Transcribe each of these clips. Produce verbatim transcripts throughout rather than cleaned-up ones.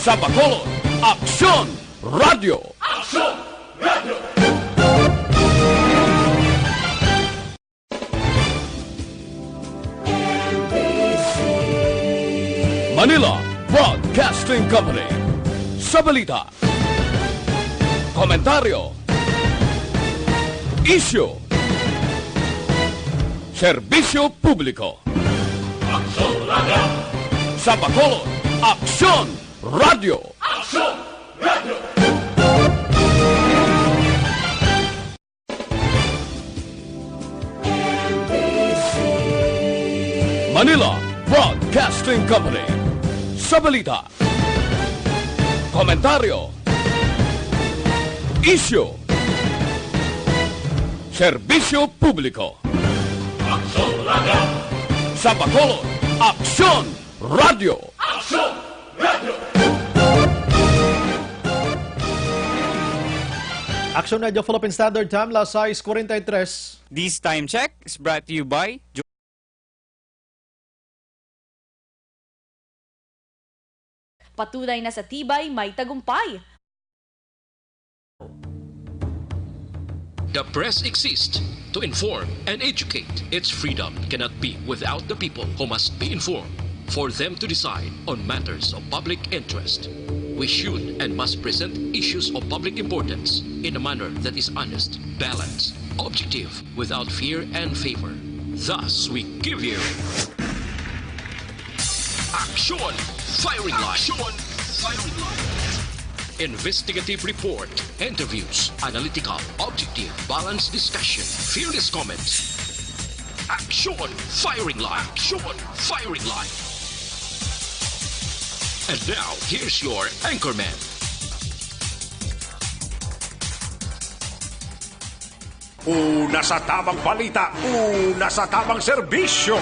Sa Bacolod, Aksyon Radio. Manila Broadcasting Company. Sa balita, komentaryo, isyu, serbisyo publiko. Aksyon Radio. Sa Bacolod, Aksyon Radio. Aksyon Radio. Manila Broadcasting Company. Sa balita, komentaryo, isyu, serbisyo publiko. Aksyon Radio. Sa Bacolod, Aksyon Radio. Aksyon Radio. Aksyon Radio Philippine Standard Time, las sais cuarenta y tres. This time check is brought to you by Patunay na sa tibay, may tagumpay. The press exists to inform and educate. Its freedom cannot be without the people, who must be informed for them to decide on matters of public interest. We should and must present issues of public importance in a manner that is honest, balanced, objective, without fear and favor. Thus, we give you Aksyon Firing Line. Aksyon Firing Line. Investigative report, interviews, analytical, objective, balanced discussion, fearless comments. Aksyon Firing Line. Aksyon Firing Line. And now, here's your anchorman. Una sa tamang balita, una sa tamang serbisyo.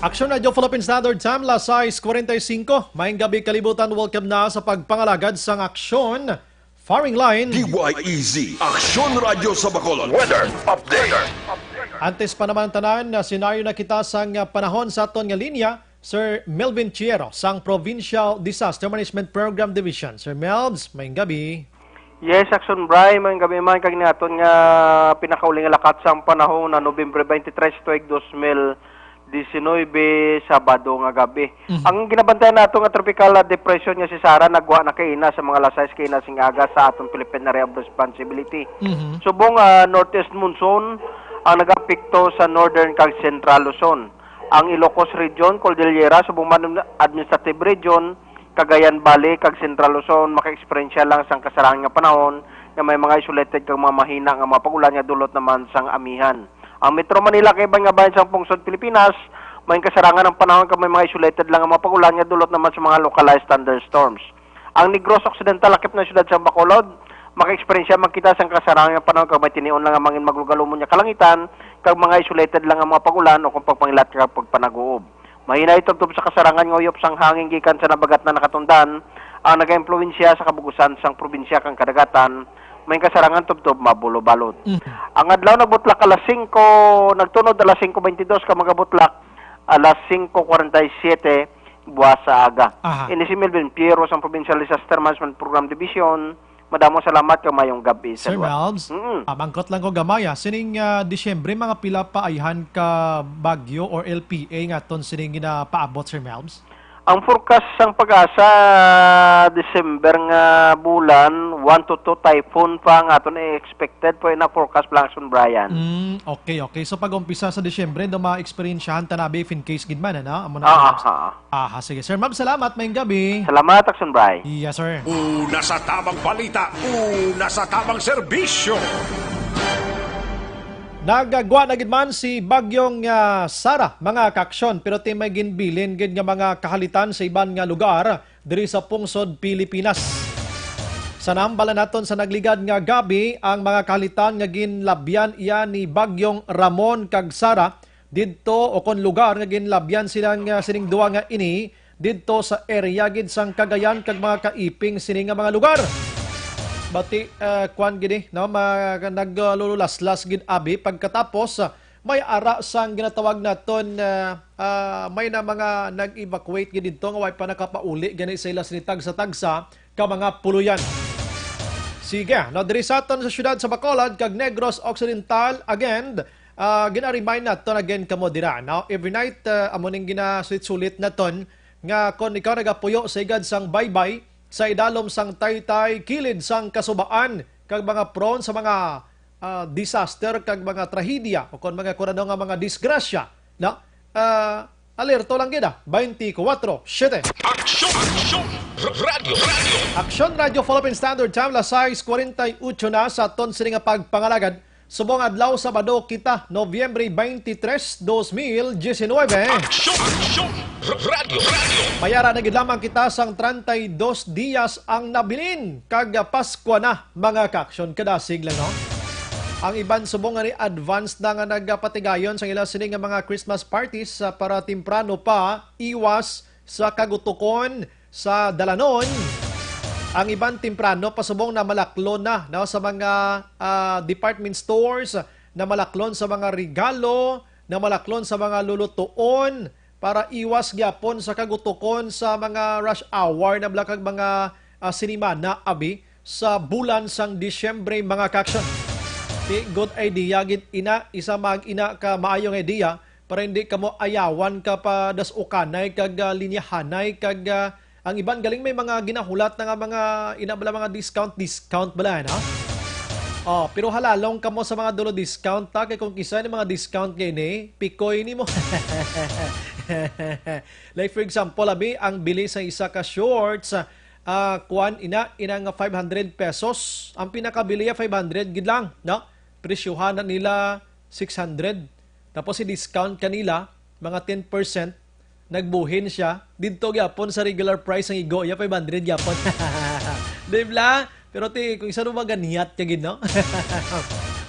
Aksyon Radio Philippine Standard Time, las sais cuarenta y cinco. Maayong gabi, kalibutan. Welcome na sa pagpangalagad sang Aksyon Firing Line. D Y E Z, Aksyon Radio sa Bacolod. Weather update. Antes pa naman tanan, na sinayo na kita sang panahon sa aton nga linya, Sir Melvin Chiero, sang Provincial Disaster Management Program Division. Sir Melvs, maayong gabi. Yes, Aksyon Bri, maayong gabi man, kag ni aton nga pinakauli nga lakat sang panahon na November twenty-three, tuig dos mil diecinuebe, Sabado nga gabi. Mhm. Ang ginabantayan nato nga tropical depression nga si Sara nagwa na kaina sa mga las sais kaina sing aga sa aton Philippine Area of Responsibility. Mhm. Subong, ah, northeast monsoon ang nag-apekto sa northern kag central Luzon. Ang Ilocos Region, Cordillera, subong man administrative region, Cagayan Valley, kag Central Luzon maka-eksperyensya lang sang kasarangan nga panahon nga may mga isolated kag mga mahina nga mga pag-ulan nga dulot naman sang amihan. Ang Metro Manila kag iban nga bahin sang pungsod Pilipinas, may kasarangan ang panahon kag may mga isolated lang nga mga pag-ulan nga dulot naman sa mga localized thunderstorms. Ang Negros Occidental, lakip na siyudad sang Bacolod, maka-eksperyensya man kita sang kasarangan nga panahon kag may tinion lang nga mangin maglugalumon nga kalangitan kag mga isolated lang nga mga pag-ulan o kung pagpangilat kag pagpanaguob. Mahinay tubtob sa kasarangan nga uyop sang hangin gikan sa nabagatnan nakatundan ang nagaimpluwensya sa kabug-usan sang probinsya kang kadagatan, may kasarangan tubtob mabulobalot. Mhm. Ang adlaw nagbutlak alas singko, nagtunod alas singko bentidus, kag magabutlak alas singko kwarenta y siyete buwas sa aga. Aha. Ini si Melvin Piero sang Provincial Disaster Management Program Division. Madamo salamat kag mayong gab-i sa Sir duwa. Melvs, Mm-mm. ah, mangkot lang ko gamay, ah. Sining, ah, Disyembre, mga pila pa ayhan ka bagyo or L P A nga aton sining ginapaabot, Sir Melvs? Ang forecast sang PAGASA, December nga bulan, one to two typhoon pa ang aton i-expected po na forecast, Blackson Brian. Mm, okay, okay. So, pag-umpisa sa Disyembre, daw ma-eksperyensyahan ta na, if in case gid man, ano? Amo na, Ah, Sir Melvs. ah, ah. Aha, sige. Sir Melvs, salamat. Mayong gabi. Salamat, Action Bray. Yes, sir. Una sa tamang balita, una sa tamang serbisyo. Nagagwa na gid man si Bagyong, ah, Sara, mga kaaksyon, pero ti may ginbilin gid nga mga kahalitan sa iban nga lugar diri sa pungsod Pilipinas. Sa nahambal naton sa nagligad nga gabi, ang mga kahalitan nga ginlabyan iya ni Bagyong Ramon kag Sara didto, o kon lugar nga ginlabyan sila nga sining duwa nga ini didto sa area gid sang Cagayan kag mga kaiping sini nga mga lugar. Bati, ah, kwan gid, eh, no, ma-, naglululaslas gid abi pagkatapos, ah, May ara sang ginatawag naton, ah, ah, may na mga nag-evacuate gid didto nga way pa nakapauli gani sa ila sini tagsa-tagsa ka mga puloyan. Sige, no, diri sa aton sa siyudad sa Bacolod kag Negros Occidental, again, ah, gina-remind naton again kamo dira, no? Every night, ah, amo ning ginasulit-sulit naton nga kon ikaw nagapuyo sa higad sang baybay, sa idalom sang taytay, kilid sang kasubaan, kag mga prone sa mga, ah, disaster kag mga trahedya o kon mga kun ano nga mga disgrasya, no? Ah, alerto lang gid, ah, twenty-four seven. Aksyon! Aksyon! Radyo! Radyo! Aksyon Radyo Philippine Standard Time, alas sais cuarenta y ocho na sa aton sini nga pagpangalagad. Subong adlaw, Sabado kita, Nobyembre twenty-three, dos mil diecinuebe. Aksyon! Aksyon! Radyo! Radyo! May ara na gid lamang kita sang treinta y dos dias ang nabilin, kag Paskwa na, mga kaaksyon. Kadasig lang, no? Ang iban subong nga ni advance na nga nagapatigayon sang ila sini nga mga Christmas parties, ah, para temprano pa iwas sa kagutukon sa dalanon. Ang iban temprano pa subong namalaklon na, no, sa mga, ah, department stores, namalaklon sa mga regalo, namalaklon sa mga lulutuon para iwas gyapon sa kagutukon sa mga rush hour na bala kag mga, ah, sinimana, abi, sa bulan sang Disyembre, mga kaaksyon. Di, good idea gid ina, isa mag ina ka maayong idea para hindi kamo ayawan ka pa das-ukanay kag, ah, linyahanay kag, ah, ang iban galing may mga ginahulat na nga mga ina bala mga discount, discount bala, no? Oh, pero halalong kamo sa mga dulo discount, ta, kay kung kisa ni mga discount nga ini, pikoy nimo. Like for example, abi, ang bili sa isa ka shorts, ah, kuan ina, ina nga five hundred pesos. Ang pinakabili ya five hundred gid lang, no? Presyohan na nila six hundred. Tapos i-discount kanila mga ten percent, nagbuhin siya didto gyapon sa regular price ang igo iya, five hundred gyapon. Di bala? Pero ti, kung isa ba ganiyat ka gid, no?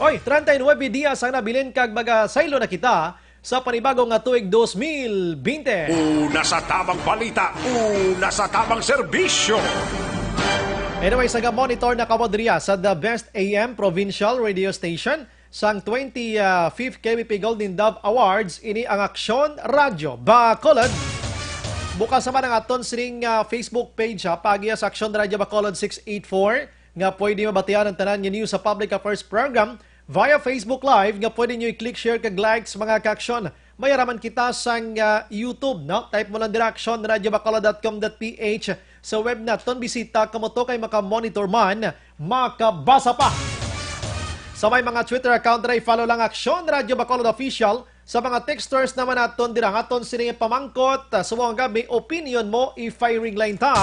Oy, treinta y nuebe dias ang nabilin kag magasaylo na kita sa panibago nga tuig dos mil bente. Una sa tamang balita, una sa tamang serbisyo. Anyway, sa monitor na kamo diriya sa The Best A M Provincial Radio Station, sang twenty-fifth K B P Golden Dove Awards, ini ang Aksyon Radyo Bacolod. Bukas naman ang aton sining, ah, Facebook page, ha, paagi sa Aksyon Radyo Bacolod six eight four, nga pwede mabatian ang tanan nga news sa Public Affairs Program via Facebook Live, nga pwede nyo i-click, share, kag likes, mga kaaksyon. May araman kita sang, ah, YouTube, no? Type mo lang dira, Aksyon Radyo Bacolod dot com dot P H. Sa web naton, bisita kamo to kay maka-monitor man, makabasa pa. Sa may mga Twitter account, dira i-follow lang Aksyon Radyo Bacolod Official. Sa mga texters naman naton dira, ang aton sining pamangkot, ah, subong nga may opinion mo, i-firing line ta.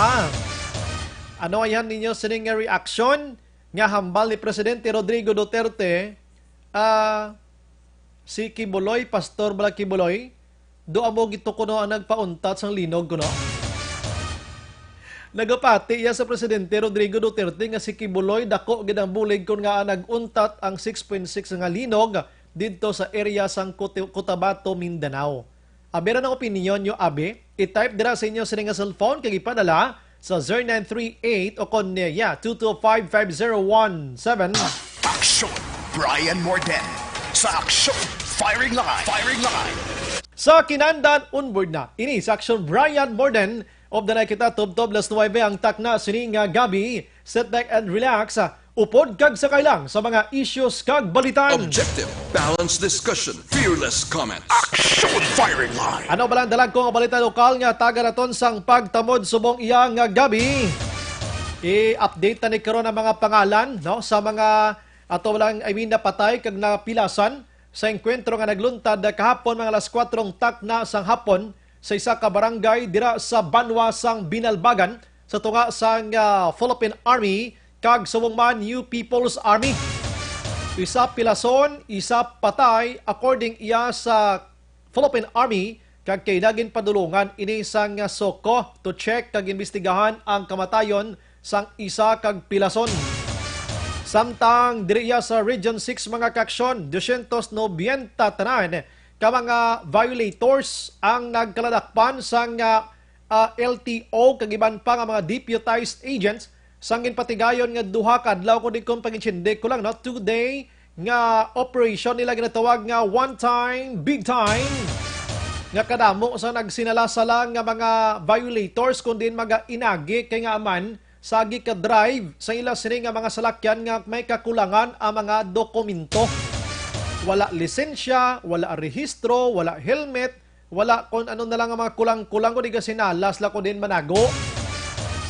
Ano ayan ninyo sining reaksyon nga hambal ni Presidente Rodrigo Duterte, ah, si Kibuloy, Pastor bala Kibuloy, do amo gid to kuno ang nagpauntat sang linog kuno. Nagapati iya sa Presidente Rodrigo Duterte nga si Kibuloy dako gid ang bulig kon ngaa nag-untat ang six point six nga linog didto sa area sang Cote-, Cotabato, Mindanao. Abi ra ang opinyon nyo, abi. I-type dira sa inyo sini nga cellphone kag ipadala sa zero nine three eight o kon, eh, yeah, two two five five zero one seven. Aksyon Brian Morden sa Aksyon Firing Line. Firing Line. Sa kinandan, onboard na. Ini sa Aksyon Brian Morden. Updated na kita, tubtob las nuwebe ang takna sini nga gabi. Sit back and relax. Upod kag sakay lang sa mga issues kag balitan. Objective, balanced discussion, fearless comment. Aksyon Firing Line. Ano bala ang dalagko nga balita lokal nga taga naton sang pagtamod subong iya nga gabi? I-update ta ni karon ang mga pangalan, no, sa mga ato lang, I mean, napatay kag napilasan sa engkwentro nga nagluntad kahapon mga alas kuwatro takna sang hapon sa isa ka barangay dira sa banwa sang Binalbagan sa tunga sang, ah, Philippine Army kag subong man New People's Army. Isa pilason, isa patay, according iya sa Philippine Army, kag kay nagin padulungan ini sang SOCO to check kag imbestigahan ang kamatayon sang isa kag pilason. Samtang diri iya sa Region six, mga kaaksyon, dosyentos nobenta tanan ka mga violators ang nagkaladakpan sang, ah, ah, L T O kag iban pa nga mga deputized agents sang ginpatigayon nga duha ka adlaw, kundi kon pag-intindi ko lang, no, two-day nga operation nila ginatawag nga One Time, Big Time, nga kadamo sa nagsinala-sala nga mga violators, kundi mga inagi kay nga man sa gika-drive sa ila sini nga mga salakyan nga may kakulangan ang mga dokumento. Wala lisensya, wala rehistro, wala helmet, wala kon ano na lang ang mga kulang-kulang, kundi gasinalas la ko din manago.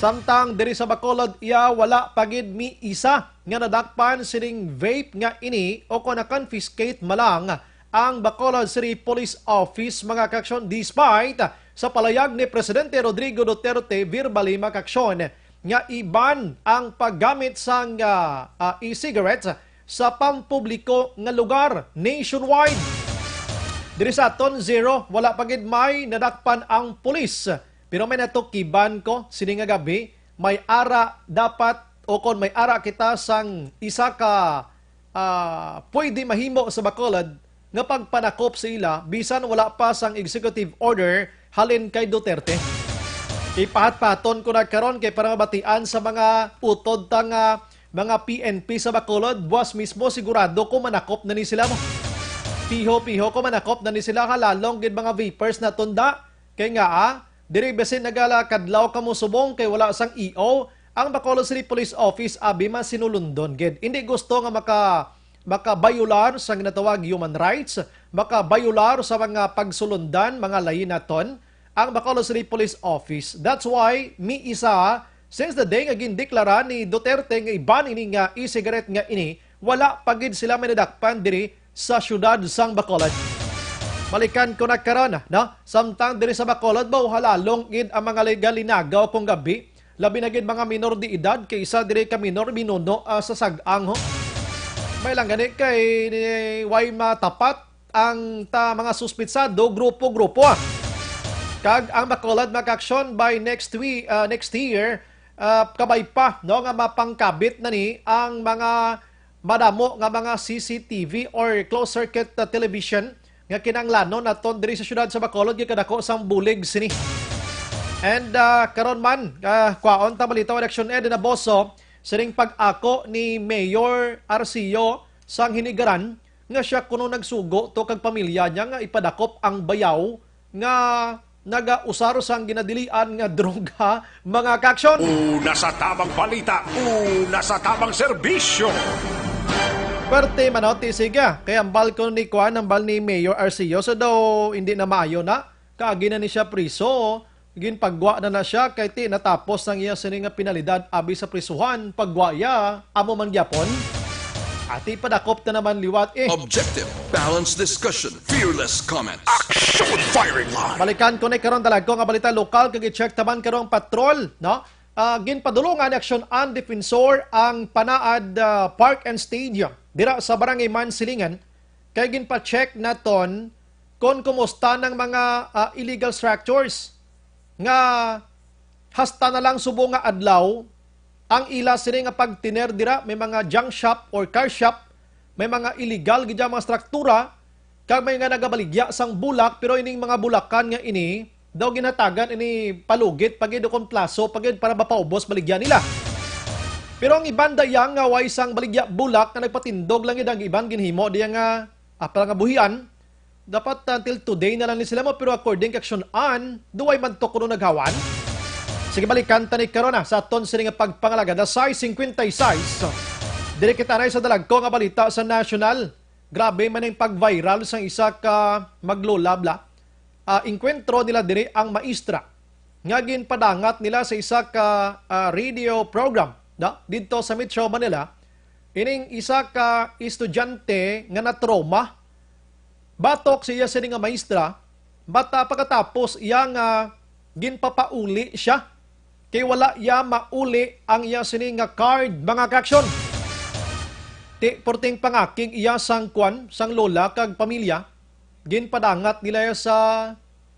Samtang diri sa Bacolod, iya wala pa gid mi isa nga nadakpan sining vape nga ini o kon na-confiscate malang ang Bacolod City Police Office, mga kaaksyon, despite sa palayag ni Presidente Rodrigo Duterte verbally, mga kaaksyon, nga iban ang paggamit sang ah, ah, e-cigarettes sa pampubliko nga lugar nationwide. Diri sa aton, zero. Wala pa gid may nadakpan ang pulis. Pero may natukiban ko sini nga gabi, may ara dapat, o kon may ara kita sang isa ka ah, pwede mahimo sa Bacolod nga pagpanakop sa ila bisan wala pa sang executive order halin kay Duterte. Ipahat-pahaton ko na karon kay para mabatian sa mga utod ta nga mga P N P sa Bacolod, buwas mismo sigurado ko manakop na ni sila mo. Piho-piho ko manakop na ni sila, halalong gid mga vapers na tunda. Kay nga, ah, diri basin nagalakadlaw kamo subong kay wala sang E O, ang Bacolod City Police Office abi man sinulundon gid. Hindi gusto nga maka makabayular sa ginatawag human rights, makabayular sa mga pagsulundan, mga lainaton, ang Bacolod City Police Office. That's why, mi isa, since the day nga gindeklara ni Duterte nga iban ini nga e-cigarette nga ini, wala pa gid sila may nadakpan diri sa siyudad sang Bacolod. Balikan ko na karon, no? Samtang diri sa Bacolod, ba, halalong gid ang mga legal linagaw kung gabi. Labi na gid mga minor de edad, kay isa diri ka minor minuno, ah, sa sag-ang, ho. May lang gani kay ni-, way matapat ang ta mga suspitsado, grupo-grupo, ah. Kag ang Bacolod, mga kaaksyon, by next week, ah, next year, ah, kabay pa, no, nga mapangkabit na ni ang mga madamo nga mga C C T V or closed circuit, ah, television nga kinahanglanon naton diri sa siyudad sa Bacolod, kay kadako sang bulig sini. And, ah, karon man, ah, kwaon ta balita, Action Ed Naboso, sining pag-ako ni Mayor Arceo sang Hinigaran nga siya kuno nagsugo to kag pamilya niya nga ipadakop ang bayaw nga nagausar sang ginadilian nga droga, mga kaaksyon. Una sa tabang balita, una sa tabang serbisyo. Perte man, oh, ti, sige. Kay hambal ko ni kuan, hambal ni Mayor Arceo, so daw hindi na maayo na. Kaagi na ni siya priso, ginpagwa na na siya, kay ti natapos ang iya sini nga penalidad abi sa prisuhan, pagwa iya, amo man gyapon. Ati padakop na naman liwat, eh. Objective, balanced discussion, fearless comments. Action firing line. Balikan ko na karon, dalagko nga balita lokal, kag i-check taman karong patrol, no? Ah, ginpadulungan ni Aksyon an Defensor ang Panaad, ah, Park and Stadium dira sa Barangay Mansilingan, kay ginpa-check naton kon kumusta nang mga, ah, illegal structures nga hasta na lang subong nga adlaw ang ila sini nga pagtiner dira. May mga junk shop or car shop, may mga illegal gid ang mga struktura, kag may nga nagabaligya sang bulak, pero ining mga bulakan nga ini daw ginhatagan ini palugit pa gid o kon plaso pa gid para mapaubos baligya nila. Pero ang iban dayang nga way sang baligya bulak nga nagpatindog lang gid, ang iban ginhimo diya nga, ah, palangabuhian. Dapat until today na lang ni sila mo, pero according kay Aksyon an, duway man to kuno naghawan. Sige, balikan ta ni karon, ah, sa aton sini nga pagpangalagad, alas sais singkwenta y sais. Diri kita na sa dalagko nga balita sa national. Grabe man ang pag-viral sang isa ka maglola bla. Ah, engkwentro nila diri ang maestra nga ginpadangat nila sa isa ka, ah, radio program, da, didto sa Metro Manila. Ining isa ka estudyante nga na-trauma, batok sa iya sini nga maestra, bata pagkatapos iya nga ginpapauli siya, kay wala iya mauli ang iya sini nga card, mga kaaksyon. Ti, perting pangakig iya sang kwan, sang lola kag pamilya, ginpadangat nila iya sa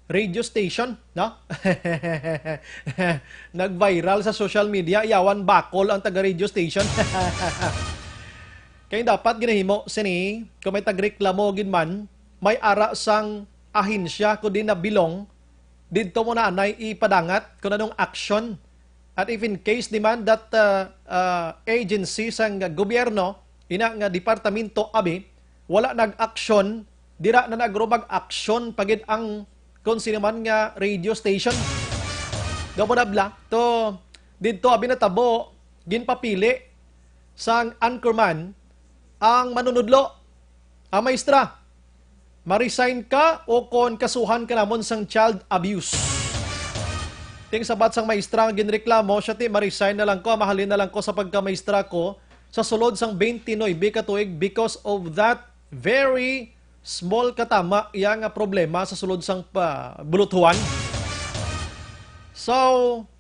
radio station, no? Nag-viral sa social media, yawan bakol ang taga radio station. Kay dapat ginahimo sini, kung may tagreklamo gid man, may ara sang ahensya kundi na bilong, didto mo na anay ipadangat kung anong aksyon. At if in case di man that, uh, uh, agency sang gobyerno ina nga departamento, abi, wala nag-aksyon, dira na nagro mag-aksyon pa gid ang kon sino man nga radio station. Daw mo na bla, to, didto, abi, natabo, ginpapili sang anchorman ang manunudlo, ang maestra. Ma-resign ka o kon kasuhan ka namon sang child abuse. Ting sabat sang maestra nga ginreklamo, siya ti, "Ma-resign na lang ko, mahalin na lang ko sa pagkamaestra ko sa sulod sang twenty-nine ka tuig because of that very small katama iya nga problema sa sulod sang pa-, buluthuan." So,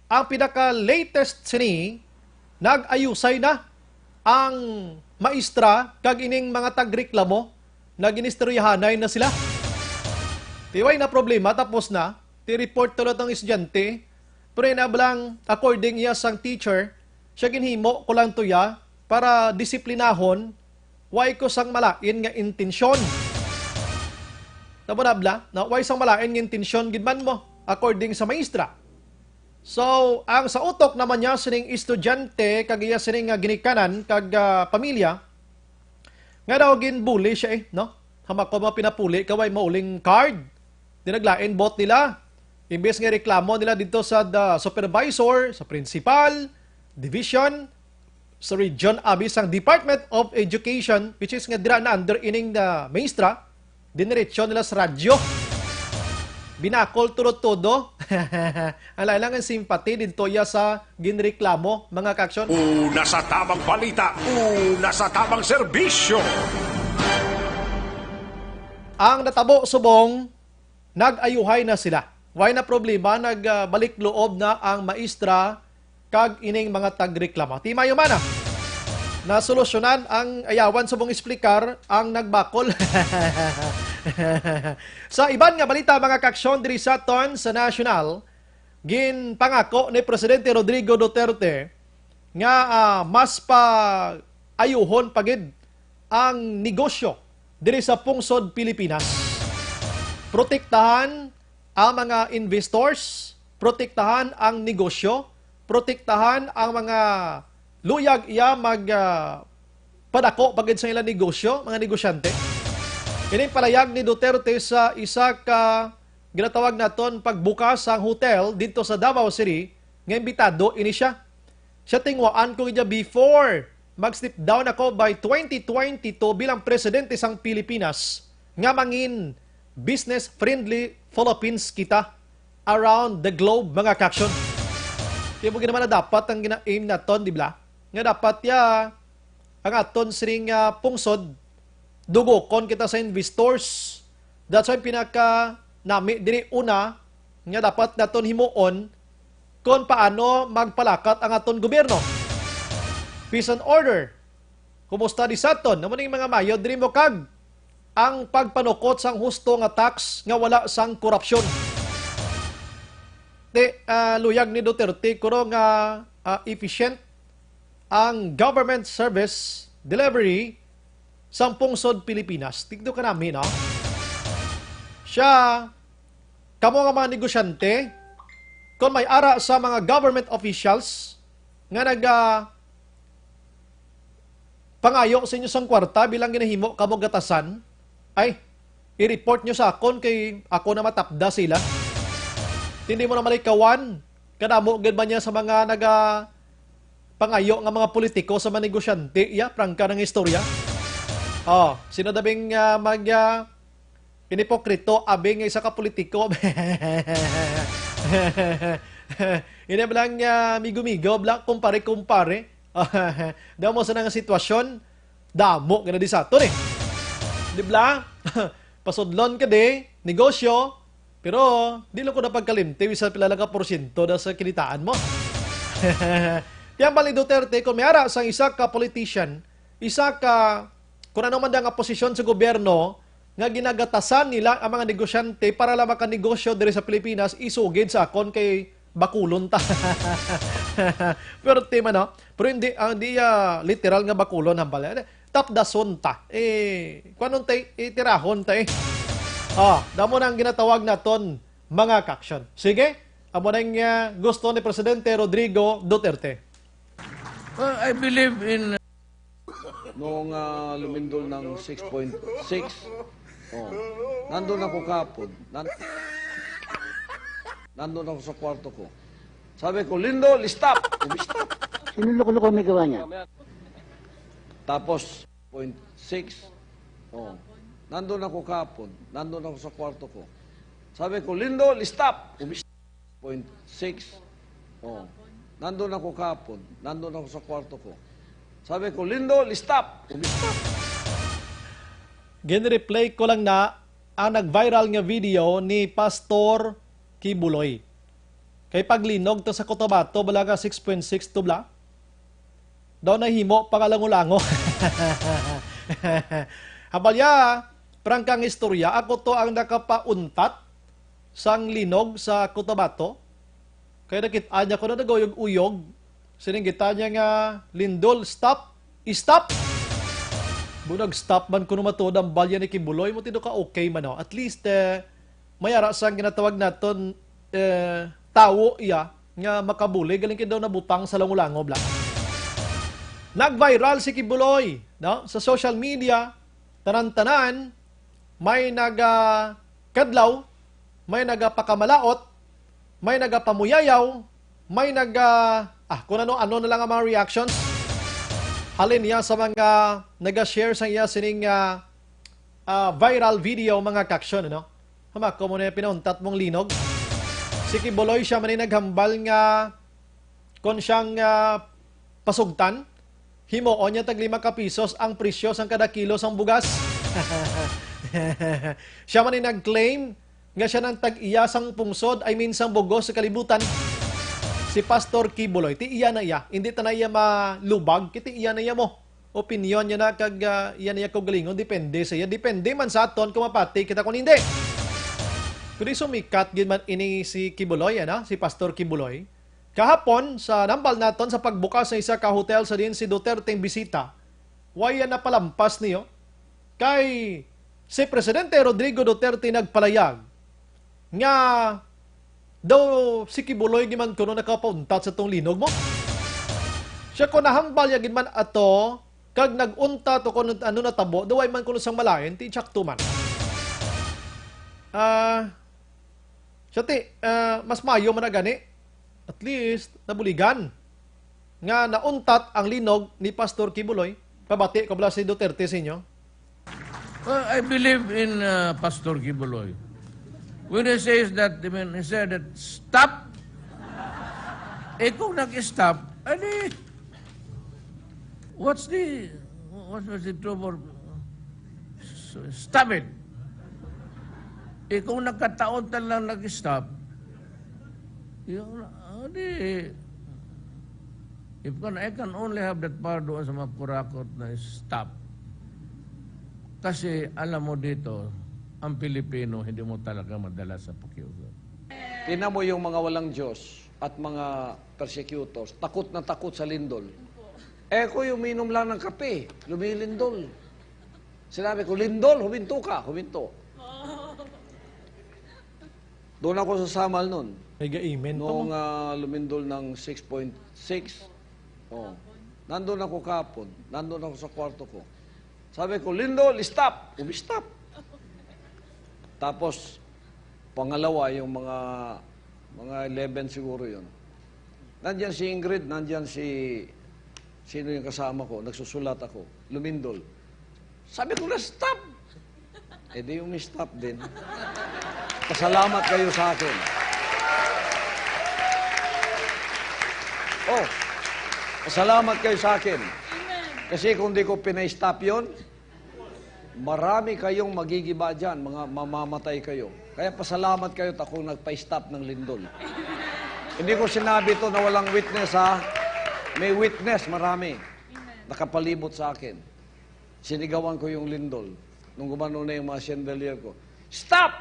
ang pinaka-latest sini, nag-ayusay na ang maestra kag ining mga tagreklamo, nag-inistoryahanay na sila. Tiway na problema, tapos na. Ti-report to lang ang estudyante. Pero inablang, according iya sang teacher, siya ginhimo ko lang to ya para disiplinahon, way ko sang malain nga intensyon. Tama na bla? Na, way sang malain nga intensyon gid man mo, according sa maestra. So, ang sa utok naman niya sining estudyante kag iya sining nga ginikanan kag, ah, pamilya, nga daw ginbully siya eh, no? Hamakon mo pinapuli ka, way mauling card. Di naglain bot nila. Imbes nga reklamo nila dito sa the supervisor, sa principal, division, sa region, abi, sang Department of Education, which is nga dira na under ining, ah, maestra, diniretso nila sa radyo. Binakol tulo-tulo. Ang lain lang ang simpati dito iya sa ginreklamo, mga kaaksyon. Una sa tamang balita, una sa tamang serbisyo. Ang natabo subong, nag-ayuhay na sila. Way na problema, nagbalik loob na ang maestra kag ining mga tagreklamo. Ti mayo man, ah, nasolusyonan ang ayawan subong explicar ang nagbakol. Sa iban nga balita, mga kaaksyon, diri sa aton sa national, ginpangako ni Presidente Rodrigo Duterte nga, ah, mas pa ayuhon pa gid ang negosyo diri sa pungsod Pilipinas. Protektahan ang mga investors, protektahan ang negosyo, protektahan ang mga luyag iya mag, ah, padako pa gid sa ilang negosyo, mga negosyante. Ining palayag ni Duterte sa isa ka ginatawag naton pagbukas sang hotel dito sa Davao City nga imbitado ini siya. Siya, tinguhaan ko gid niya before mag-step down ako by twenty twenty-two bilang presidente sang Pilipinas nga mangin business-friendly Philippines kita around the globe, mga kaaksyon. Kaya mo gid naman na dapat ang gina-aim naton, di ba? Nga dapat ya ang aton siring nga pungsod, dugokon kita sa investors. That's why pinaka nami diri una nga dapat naton himuon kung paano magpalakat ang aton gobyerno. Peace and order. Kumusta di sa aton? Amo ning mga mayo diri mo kag ang pagpanukot sang husto nga tax nga wala sang korupsyon. Ti, ah, luyag ni Duterte, kuro nga, ah, efficient ang government service delivery sang pungsod Pilipinas. Tigdo ka nami, no? Siya, kamo nga mga negosyante, kung may ara sa mga government officials nga nag, ah, pangayo sa inyo sang kwarta bilang ginahimo kamo gatasan, ay, i-report nyo sa akon kay ako na matapda sila. Hindi mo na malikawan, kadamo gid ba niya sa mga naga pangayo nga mga politiko sa mga negosyante, iya, prangka ng istorya. Oh, sino dabing, ah, mag, ah, inipokrito, abi nga isa ka politiko. Ini ba lang, ah, migo-migo, bla, kumpare-kumpare? Damo sa nga sitwasyon, damo ka na di sa aton eh. Di bla? Pasudlon ka di, negosyo, pero di lang ko na pagkalimti, bisan pila lang ka porsyento na sa kinitaan mo. Tiyambal ni Duterte, kung may ara sang isa ka politician, isa ka, kung ano man nga posisyon sa gobyerno, nga ginagatasan nila ang mga negosyante para lang makanegosyo diri sa Pilipinas, isugid sa akon kay bakulon ta. Pero tema, no? Pero hindi, ang di, ah, literal nga bakulon, hambal. Tapdason ta. Eh, kuanon ta, eh, tirahon ta, eh. Oh, damo na ang ginatawag naton, mga kaaksyon. Sige, amo na yung, ah, gusto ni Presidente Rodrigo Duterte. Well, I believe in Noong ah, lumindol ng six point six, oh, nandun ako kahapon. Nan- nandun ako sa kwarto ko. Sabi ko, "Lindol, stop!" Stop. Sinulok-loko may gawa niya. Tapos, point six, oh, nandun ako kahapon. Nandun ako sa kwarto ko. Sabi ko, "Lindol, stop!" Point six. Oh. Nandun ako kahapon. Nandun ako sa kwarto ko. Sabi ko, "Lindol, stop!" Stop. Gin-replay ko lang na ang nag-viral nga video ni Pastor Kibuloy. Kay paglinog to sa Cotabato, bala nga six point six to bala. Daw nahimo pa nga lango-lango. Habalya, prangkang istorya, ako to ang nakapauntat sang linog sa Cotabato. Kaya nakit-an niya ko na naguyog-uyog. Sininggitan niya nga, "Lindol, stop! Stop!" Bu, nag-stop man kuno matuod ang balya ni Kibuloy, mo tido ka okay man, no? At least, eh, may ara sang ginatawag naton, eh, tawo iya nga makabulig, galing kay daw nabutang sa langolangob lang. Nag-viral si Kibuloy, no? Sa social media, tanan-tanan, may nagakadlaw, may nagapakamalaot, may nagapamuyayaw, may naga, ah, kung ano-ano na lang ang mga reactions. Halin niya sa mga naga-share sa iya sining, ah, ah, viral video, mga kaksyon, ano? Hamako mo na yung pinauntat mong linog. Si Kibuloy siya man ay naghambal nga kung siyang, ah, pasugtan, himuon niya tag lima ka pisos ang presyo sang kada kilo sang bugas. Siya man ay nag-claim nga siya nang tag-iya sang pungsod, I mean, sang bugos sa kalibutan. Si Pastor Kibuloy, ti iya na iya. Hindi ta na iya malubag, kay ti iya na iya mo. Opinyon niya na kag, ah, iya na iya kaugalingon, depende sa iya. Depende man sa aton kung mapati kita kung hindi. Kundi sumikat gid man ini si Kibuloy, ano? Si Pastor Kibuloy. Kahapon, sa nambal naton sa pagbukas sa isa ka hotel sa diin si Duterte ang bisita, way yan napalampas niyo. Kay si Presidente Rodrigo Duterte nagpalayag nga daw si Kibuloy gid man kuno nakapauntat sa tong linog mo. Siya ko nahambal ya gid man ato, kag nag-untat o kung ano natabo, daw way man kuno sang malain, ti tsakto man. Ah, siya ti, ah, mas mayo man na gani. At least, nabuligan nga nauntat ang linog ni Pastor Kibuloy. Pabati ko bala si Duterte sa inyo. Well, I believe in uh, Pastor Kibuloy. When he says that, I mean, he said that, "Stop!" Eh, kung nag-stop, adi, what's the, what was the trouble? S- Stop it! Eh, kung nagkataon na lang nag-stop, yun, adi, if can, I can only have that power doon sa mga kurakot na stop. Kasi alam mo dito, ang Pilipino, hindi mo talaga madala sa pakiusap. Tingnan mo yung mga walang Diyos at mga persecutors, takot na takot sa lindol. Eh, ako yung uminom lang ng kape, lumilindol. Sinabi ko, "Lindol, huminto ka, huminto." Doon ako sa Samal noon. May ga-amen pa mo. Noong ah, lumindol ng six point six, oh, nandun ako kahapon. Nandun ako sa kwarto ko. Sabi ko, "Lindol, stop!" Umi-stop. Tapos, pangalawa, yung mga, mga eleven siguro yun. Nandyan si Ingrid, nandyan si, sino yung kasama ko, nagsusulat ako, lumindol. Sabi ko na, "Stop!" Eh di yung stop din. Pasalamat kayo sa akin. Oh, pasalamat kayo sa akin. Kasi kung di ko pina-stop yun, marami kayong magigiba dyan, mga mamamatay kayo. Kaya pasalamat kayo at ako nagpa-stop ng lindol. Hindi ko sinabi to na walang witness, ha? May witness, marami. Nakapalibot sa akin. Sinigawan ko yung lindol. Nung gumano na yung mga chandelier ko, "Stop!"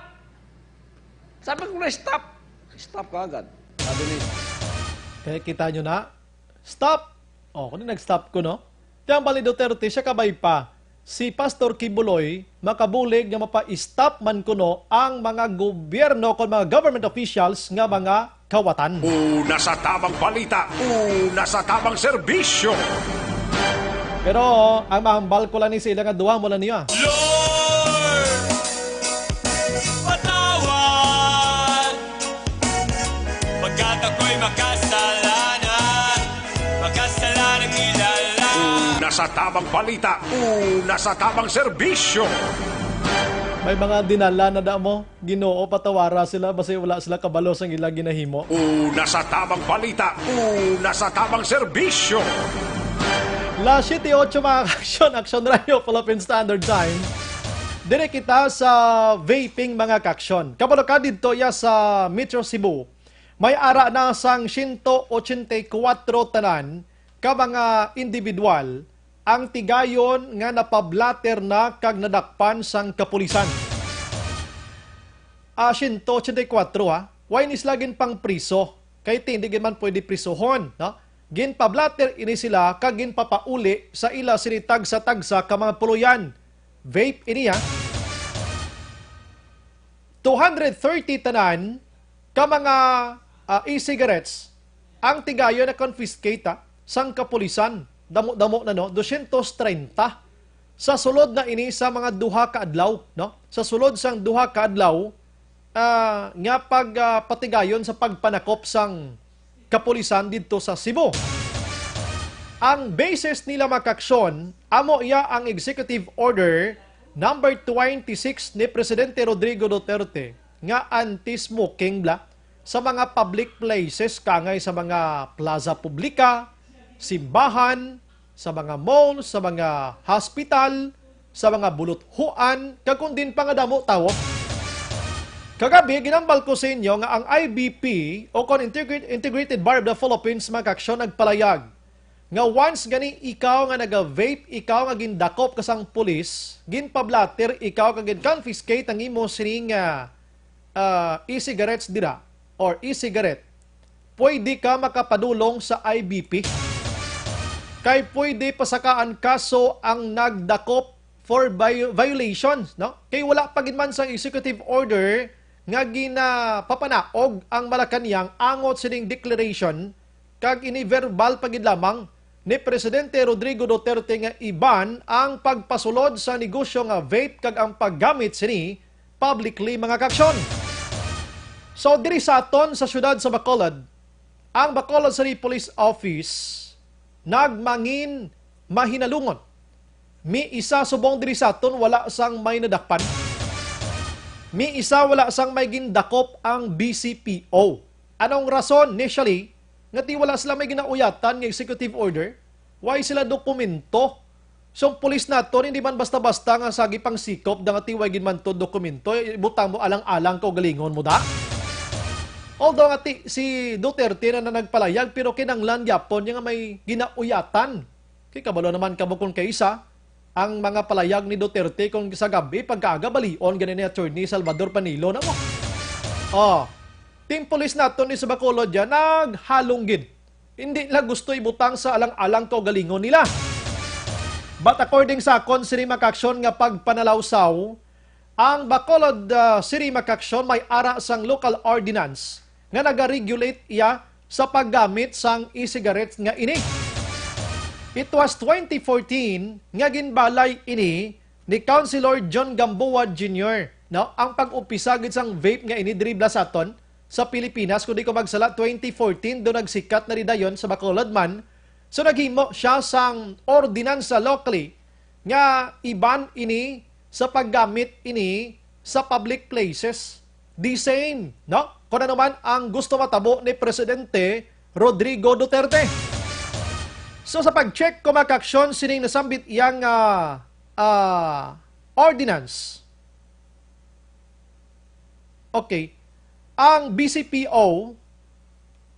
Sabi ko na, "Stop!" Stop ka agad. Sabi ni, kaya kita nyo na, stop! O, kung nag-stop ko, no? Ti ang bali Duterte, siya kabay pa. Si Pastor Kibuloy, makabulig nga mapa-stop man kuno ang mga gobyerno kon mga government officials nga mga kawatan. Una sa tamang balita, una sa tamang serbisyo. Pero ang mahambal ko lang ni sa ila nga duha mo lang niya. Lord, patawad, pagkat ako'y makasalanan, makasalanan kilala. Una sa tamang balita, una sa tamang serbisyo. May mga dinala na da mo. Ginoo, patawara sila, basi wala sila kabalo sang ila ginahimo. Una sa tamang balita, una sa tamang serbisyo. Las siete ocho, mga kaaksyon, Aksyon Radio Philippine Standard Time. Dire kita sa vaping, mga kaaksyon. Kabalo ka didto ya sa Metro Cebu. May ara na sang siyento ochenta y kuwatro tanan ka mga individual ang tigayon nga napablatter na kag nadakpan sang kapulisan. Ah, siyento ochenta y kuwatro, ha? Wala ni sila ginpangpriso, kay ti, hindi gid man pwede prisuhon, no? Ginpablatter ini sila kag ginpapauli sa ila sini tagsa-tagsa ka mga puloyan. Vape ini, ha? Two hundred thirty tanan ka mga, ah, e-cigarettes ang tigayon na confiscate, ah, sang kapulisan. Damo-damo na, no? Dosyentos treinta. Sa sulod na ini sa mga duha ka adlaw, no? Sa sulod sang duha ka adlaw, ah, nga pag, ah, patigayon sa pagpanakop sang kapulisan didto sa Cebu. Ang basis nila, mga kaaksyon, amo iya ang Executive Order number twenty-six ni Presidente Rodrigo Duterte nga anti-smoking bla sa mga public places, kangay sa mga plaza publika, simbahan, sa mga mall, sa mga hospital, sa mga buluthuan, kag kon diin pa nga damo tawo. Kagabi, ginambal ko sa inyo nga ang I B P o kon Integri-, Integrated Bar of the Philippines, mga kaaksyon, nagpalayag nga once gani ikaw nga naga-vape, ikaw nga gindakop ka sang pulis, ginpablatter ikaw kag gin-confiscate ang imo sining, ah, ah, e-cigarettes dira or e-cigarette, pwede ka makapadulong sa I B P. Kay pwede pasakaan kaso ang nagdakop for vi-, violations, no? Kay wala pa gid man sang executive order nga ginapapanaog ang Malacañang angot sining declaration, kag ini verbal pa gid lamang ni Presidente Rodrigo Duterte nga i-ban ang pagpasulod sa negosyo nga vape kag ang paggamit sini publicly, mga kaaksyon. So, diri sa aton sa siyudad sa Bacolod, ang Bacolod City Police Office nagmangin mahinalungon. May isa subong diri sa aton wala sang may nadakpan. May isa wala sang may gindakop ang B C P O. Anong rason, initially, nga ti wala sila may ginauyatan nga executive order? Why sila dokumento? So, ang pulis naton, hindi man basta-basta nga sagi pang sikop, da nga ti way gid man to dokumento, ibutang mo alang-alang kaugalingon mo da. Although nga ti, si Duterte na, na nagpalayag, pero kinanglan gyapon niya nga may ginauyatan. Kay kabalo naman kamo kung kaisa, ang mga palayag ni Duterte kung sa gabi, pagkaaga, balion gani ni Attorney Salvador Panilo na mo. Oh, team police naton ni sa Bacolod dyan, naghalong gid. Hindi nila gusto ibutang sa alang-alang kaugalingon nila. But according sa akon, sini mga kaaksyon, nga pagpanalawsaw, ang Bacolod, ah, City mga kaaksyon may ara sang local ordinance nga nagaregulate iya sa paggamit sang e-cigarettes nga ini. It was twenty fourteen nga ginbalay ini ni Councilor John Gamboa Junior, no? Ang pag-umpisa gid sang vape nga ini diri bala sa aton sa Pilipinas, kung di ko magsala, twenty fourteen do nagsikat na rin dayon sa Bacolod man. So, naghimo siya sang ordinansa locally nga i-ban ini sa paggamit ini sa public places. The same, no? Kung ano man ang gusto matabo ni Presidente Rodrigo Duterte. So, sa pag-check ko, mga kaaksyon, sining nasambit iyang, ah, ah, ordinance. Okay. Ang B C P O,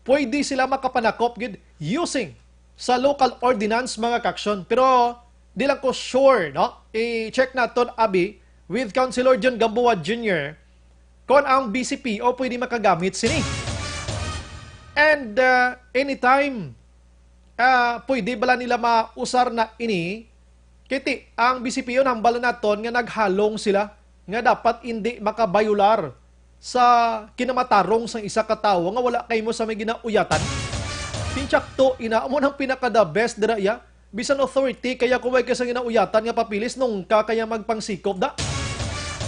pwede sila makapanakop gid using sa local ordinance, mga kaaksyon. Pero di lang ko sure, no? I-check naton, abi, with Councilor John Gamboa Junior, kung ang B C P O pwede makagamit sini. And, uh, anytime, ah, pwede bala nila mausar na ini? Kay ti, ang B C P O, nahambal naton nga naghalong sila nga dapat indi makabayular sa kinamatarong sang isa ka tawo nga wala kay mo sa may ginauyatan. Pinsakto, ina, amo nang pinaka-the best dira iya. Bisan authority, kaya kung may kasang ginauyatan nga papeles, nungka kaya magpangsikop da.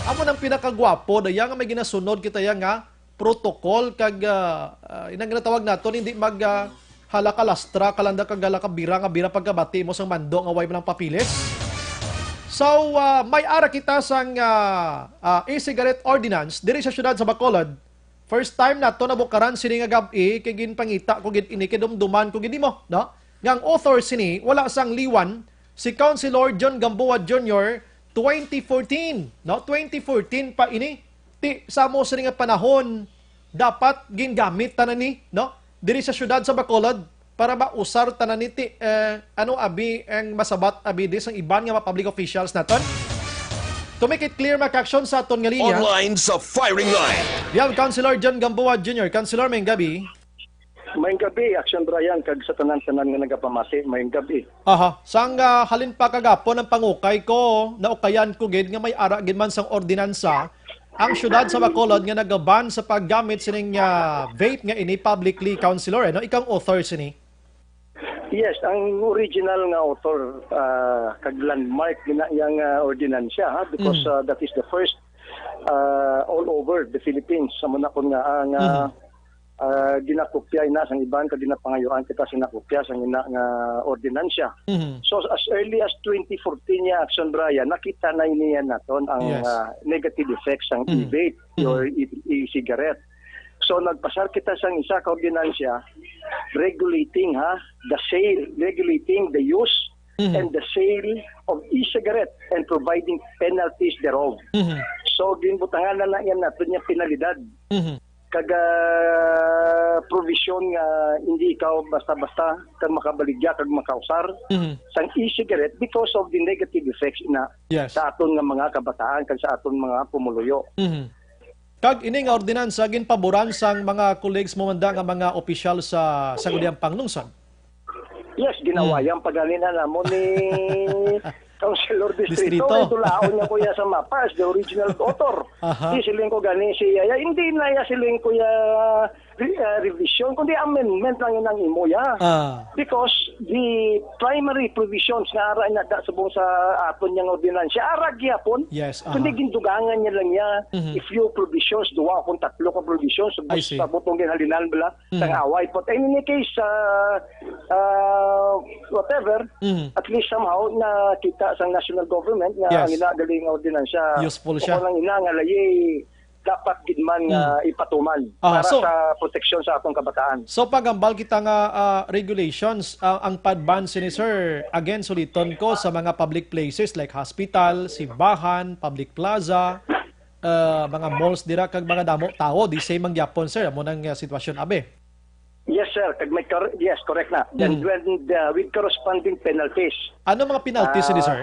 Amo nang pinakagwapo, daya nga may ginasunod kita ya nga protocol kag, ah, ah, inang ginatawag naton, hindi mag, ah, halakalastra, kalanda kag halakabira nga bira pagkabati mo sang mando nga way man ang papeles. So, ah, may ara kita sang, ah, ah, e-cigarette ordinance diri sa siyudad sa Bacolod. First time nato nabukaran sini nga gab-i, kay ginpangita ko gid ini, kay dumduman ko gid nimo, no? Nga ang author sini wala sang liwan, si Councilor John Gamboa Junior, twenty fourteen, no? Twenty fourteen pa ini. Ti sa mo sini nga panahon, dapat gingamit tanan ni, no? Diri sa siyudad sa Bacolod, para mausar tanan ni ti, eh, ano abi ang masabat abi di sang iban nga mga public officials naton? To make it clear, mga ka-aksyon sa aton nga linya. Online sa firing line. We have Councilor John Gamboa Junior. Councilor, may gabi. May gabi, Action Brian, kag sa tanan-tanan nga nagapamati, may gabi. Aha, sang, ah, halin pa kagapon ang pangukay ko, naukayan ko gid nga may ara gid man sang ordinansa ang siyudad sa Bacolod nga nagaban sa paggamit sining, ah, vape nga ini, publicly, Councilor, eh, no? Ikaw ang author sini. Yes, ang original nga author, ah, kag landmark gina yang, ah, ordinansya, ha, because, Mm. ah, that is the first, ah, all over the Philippines. Sa muna kun nga, ah, nga, Mm. ah, ginakopya ina sang iban, kag ginapangayuan kita sa ginakopya sang ina nga ordinansya. Mm. So, as early as twenty fourteen niya, Action Brian, nakita na ini yan naton ang, Yes. ah, negative effects sang Mm. e-vape Mm. or e- e-cigarette. So, nagpasar kita sang isa ka ordinansya regulating, ha, the sale, regulating the use Mhm. and the sale of e-cigarette and providing penalties thereof. Mhm. So, ginbutangan na na yan naton yung penalidad. Mhm. Kag, ah, provision nga hindi ikaw basta-basta kag makabaligya kag makausar Mhm. sang e-cigarette because of the negative effects na Yes. sa aton nga mga kabataan kag sa aton mga pumuluyo. Mhm. Kag ini nga ordinansa ginpaboran sang mga colleagues mo man da nga mga opisyal sa sangguniang panglungsod. Yes, ginawayan pa gani na namo ni Councilor Distrito. Distrito. Kay dulaon niya ko iya sa mapa as the original author. Aha. Di siling ko gani si iya, hindi na iya siling ko iya re- ah, revision, kundi amendment lang yun ang imo iya. Ah. Because the primary provisions nga ara na da subong sa aton niyang ordinansya, ara gyapon. Yes, aha. Kundi gindugangan niya lang niya Mhm. if you provisions, duwa kung tatlo ka provisions, I see. sa butong ginhalinan bala, Mhm. sang away. But in any case, ah, ah, whatever, Mhm. at least somehow nakita sang national government nga Yes. ang ina galing nga ordinansya, Useful siya. o kung ang ina nga layi, dapat gid man nga Mm. ipatuman Ah, para so, sa proteksyon sa atong kabataan. So, paghambal kita nga, ah, regulations, ah, ang pag-ban sini, sir, again, suliton ko sa mga public places like hospital, simbahan, public plaza, ah, mga malls dira, kag mga damo tawo, di same man gyapon, sir, amo nang, ah, sitwasyon, abi. Yes, sir. Kag may cor-, yes, correct na. Then Mm. when the, with corresponding penalties. Ano mga penalties ini, Ah, sir?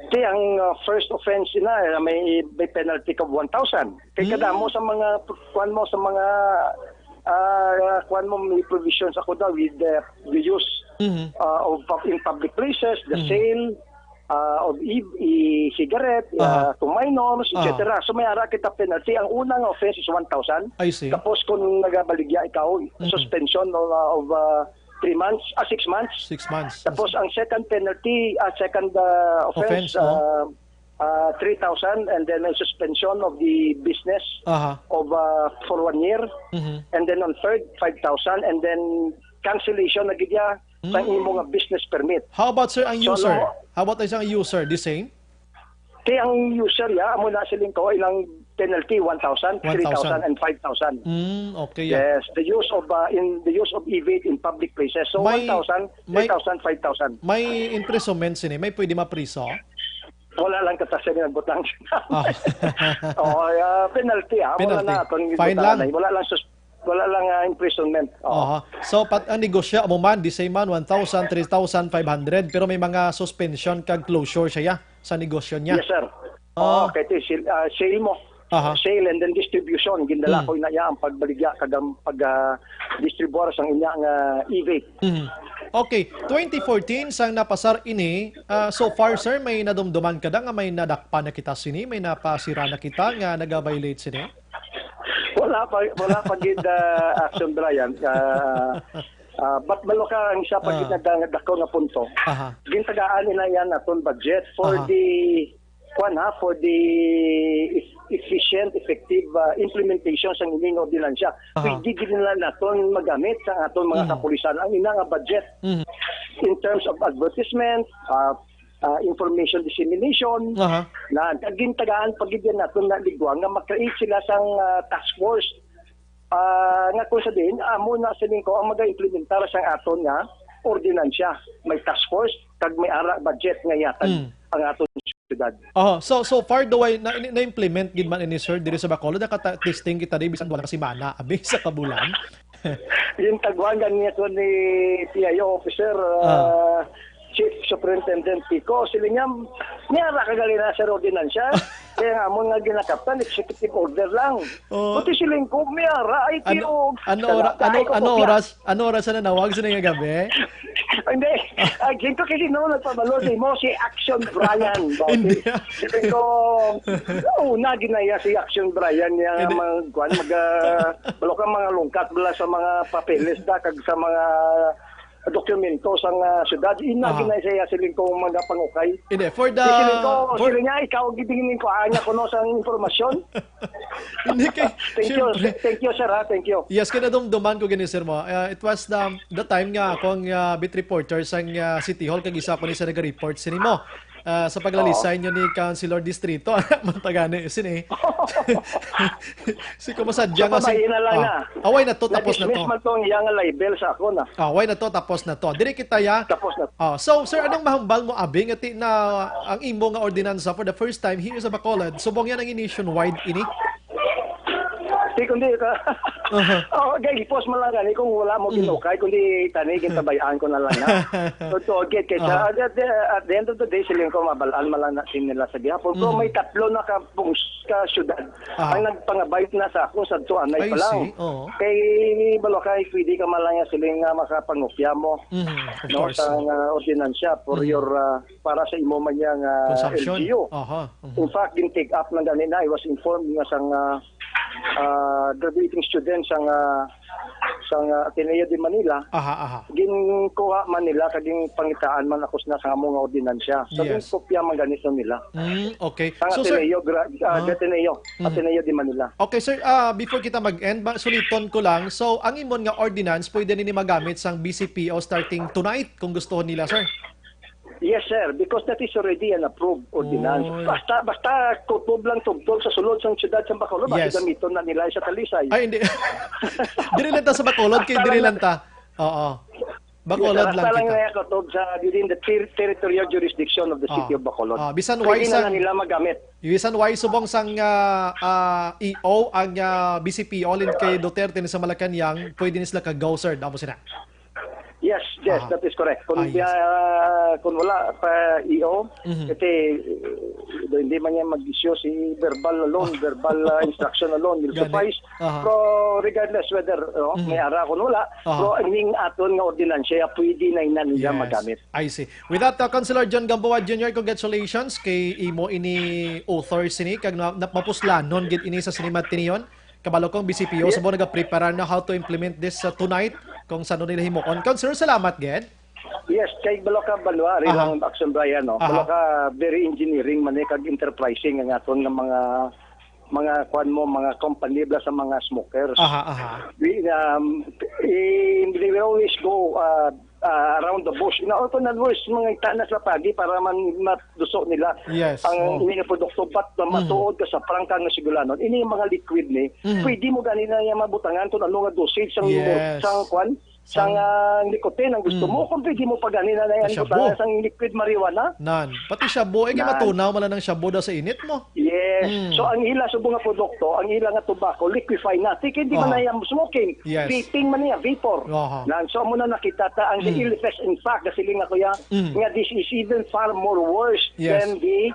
Ti ang, ah, first offense na, eh, may, may penalty ka one thousand. Kay Mm. kadamo sa mga, kuwan mo, sa mga, ah, kuwan mo, may provisions ako daw with the, the use, Mhm. ah, of pub-, in public places, the Mhm. sale, ah, of e-, e-cigarette, Aha. ah, to minors, Aha. et cetera. So may ara kita penalty. Ang unang offense is one thousand. I see. Tapos kung nagabaligya ikaw, Mhm. suspension of, ah, of, ah, three months, ah, six months. Six months. Tapos ang second penalty, ah, second, ah, offense, Offense, oh. ah, ah, three thousand, and then a suspension of the business Aha. of, ah, for one year. Mhm. And then on third, five thousand, and then cancellation na gid ya sa Mm. imo nga business permit. How about, sir, ang So, user? ano mo? How about isang user? The same? Kay ang user ya, amo na siling ko, ilang penalty, one thousand, One thousand. three thousand, and five thousand. Mm, okay, yeah. Yes, the use of, uh, in the use of e-vape in public places. So, May, one thousand, may, three thousand, five thousand. May imprisonment sini, may pwede mapriso? Wala lang katasin nagbutang. Ah. Oo, uh, penalty, ah. Wala Penalty. na atong Fine gibutang lang. na. Wala lang sus-, wala lang, ah, imprisonment. Oo. Aha. So, pat-, ang negosyo, amo man, di say man, one thousand, three thousand five hundred, pero may mga suspension kag closure siya sa negosyo niya. Yes, sir. Ah. Oo, kay ti sil-, ah, sale mo. Aha. Sale and then distribution. Gindala Mm. ko na iya ang pagbaligya kag ang pag, ah, distribuar sang inya nga e-vape. Mhm. Okay, twenty fourteen sang napasar ini, ah, so far, sir, may nadumduman ka da nga may nadakpan na kita sini, may napasira na kita nga naga-violate sini? Wala pa, wala pa gid, ah, Action Brian. Ah, Ah, but malo ka ang isa pa Ah. gid nga dako nga punto. Aha. Gintagaan nila yan aton budget for Aha. the, kuwan ha, for the eff-, efficient, effective, ah, implementation sa ining ordinansya. Aha. Pwede gid nila naton magamit sa aton mga Mhm. kapulisan ang ina nga budget Mhm. in terms of advertisement, ah, ah, information dissemination, Aha. na gintagaan pa gid yan naton na ligwang nga ma-create sila sang, ah, task force. Ah, nga kung sa diin, amo na siling ko ang mag-implementar sang aton nga ordinansya. May task force, kag may ara budget nga yatag Mm. ang aton syudad. Oh, so, so far the way na, na-implement gid man ini, sir, diri sa Bacolod, nakata-, testing kita di bisan wala ka semana, abi, sa kabulan. Yung tagwangan niya ko ni P I O officer, Ah. ah, Chief Superintendent Pico, siling niya, "May ara ka gali na, sir, ordinansya." Kaya nga mo nga ginakaptan, executive order lang. Oh. Buti siling ko, "May ara, ay, Ano, tiyo." ano Kala ora-, tayo ano, ko ano kopya. oras, ano oras na nanawag sa nga gabi? Hindi. Ah, ginto kasi no, nagpabalo si mo, si Action Brian. Hindi. Siling ko, una, ginaya si Action Brian niya Hindi. mga, kuwan, mag, ah, balo ka mga lungkat bala sa mga papeles da, kag sa mga dokumento sang, ah, syudad. Ina, Aha. ginaya siya siling ko mga pangukay. Hindi, for the, Siling ko, for siling niya, ikaw, gibingin ko, anya ko no, sang impormasyon. Hindi kay, Thank you, syempre. thank you, sir, ha? Thank you. Yes, kinadumduman ko gini, sir, mo. Uh, it was the, the time nga ako ang, uh, beat reporter sang, uh, City Hall, kag isa ko ni sa nag-report sini mo. Uh, sa paglalisay Oo. nyo ni Councilor Distrito, man tagani, sini. Si kumasadya Sa nga si, pamahiin na lang ah, na. away na to, tapos na Na-dismiss to. man tong iyang libel sa ako na. Ah, away na to, tapos na to. Diri kita ya. Tapos na. Ah, so, sir, anong mahambal mo, abi, nga ti na ang imo nga ordinansa for the first time here sa Bacolod, subong yan ang nationwide ini? Di kundi ka. Aha. Oh, guys, post mo lang gani kung wala mo Mm. ginukay, kundi tani, gintabayaan ko na lang na. So, to, get kay sa, Aha. at, at, at the end of the day, siling ko, mabalaan man lang na sin nila sa gihapon. Pero Mm. may tatlo na ka, ka syudad Aha. ang nagpangabay na sa ako sa tuanay I pa lang. see. Oo. Kay, balo kay, pwede ka man lang yan siling nga makapangupya mo. Mhm. Of No, course. sa, uh, ordinansya for Mm. your, uh, para sa imo man yang, ah, Consumption. L G U. Aha. Mhm. In fact, gin-take up lang gani na, I was informed nga sang, ah, ah, graduating students sang, ah, sang, ah, Ateneo de Manila. Aha, aha. Ginkuha man nila, kag ginpangitaan man ako na sa among nga ordinansya. So, Yes. ginkopya man gani sa nila. Mm, okay. Ang So, sir, Ateneo, gra-, ah, Ah. Ateneo, Mm. Ateneo de Manila. Okay, sir, ah, before kita mag-end, ba, suliton ko lang. So, ang imon nga ordinance, pwede nini magamit sang B C P O starting tonight, kung gusto nila, sir? Yes, sir, because that is already an approved ordinance. Oy. Basta, basta kutob lang tubtob sa sulod sang siyudad sa Bacolod, Yes. gamiton na nila sa Talisay. Ay, hindi. Diri lang ta sa Bacolod, kay Basta diri lang lang ta. Oo. Bacolod Yes, sir, lang basta lang kita. na kutob sa within the ter-, territorial jurisdiction of the city Oh. of Bacolod. Ah, bisan Pwede why na sang, lang nila magamit. bisan why subong sang, ah, ah, E O ang, ah, B C P O lin kay Duterte ni sa Malacañang, pwede ni sila ka-go, sir. Damo sila. Yes, yes, Aha. that is correct. Kung, Ah, yes. ah, kung wala pa E O, Mhm. kasi, eh, hindi man yan mag-issue si verbal alone, verbal, ah, instruction alone will Gani. suffice. Aha. Pero regardless whether, oh, Mhm. may ara kung wala, Aha. pero ining aton nga ordinansya, pwede na ina nila Yes. magamit. I see. With that, uh, Councilor John Gamboa Junior, congratulations kay imo ini author sini, kag na, na, mapuslanon gid ini sa sini Matinion. Kabalo kong B C P O, Yes. sa mo nagaprepara na how to implement this, uh, tonight, kung saan nila himukon. Councilor, salamat gid. Yes, kay balo ka, Banwa, ari Aha. lang Action Brian, no? Aha. Balo ka, very engineering man eh, kag enterprising ang aton nga mga, mga, kuwan mo, mga company bala sa mga smokers. Aha, aha. We, um, eh, they will always go, uh, uh, around the bush. In other words, mga tanas na pagi para man maduso nila Yes, ang oh. ini nga produkto. But, uh, Mhm. matuod ka sa prangka nga Sugulanon, ini yung mga liquid ni, Mhm. pwede mo gani na yung mabutangan kung ano nga dosage sang, Yes. sang kwan, sang, Sang ah, nicotine ang gusto Mm. mo. Kung pwede mo pa gani na yung Sa shabu. butangan sang liquid marijuana. Nan. Pati shabu, eh, kay Nan. matunaw man lang ang shabu daw sa init mo. Yes. Mm. So, ang ila subong nga produkto, ang ila nga tobacco, liquefy na. Ti, kay di man Aha. na yung smoking. Yes. Vaping man niya, vapor. Aha. Nan. So, amo na nakita ta ang the Mm. ill effects, in fact, kasi nga, kuya, Mm. nga this is even far more worse Yes. than the,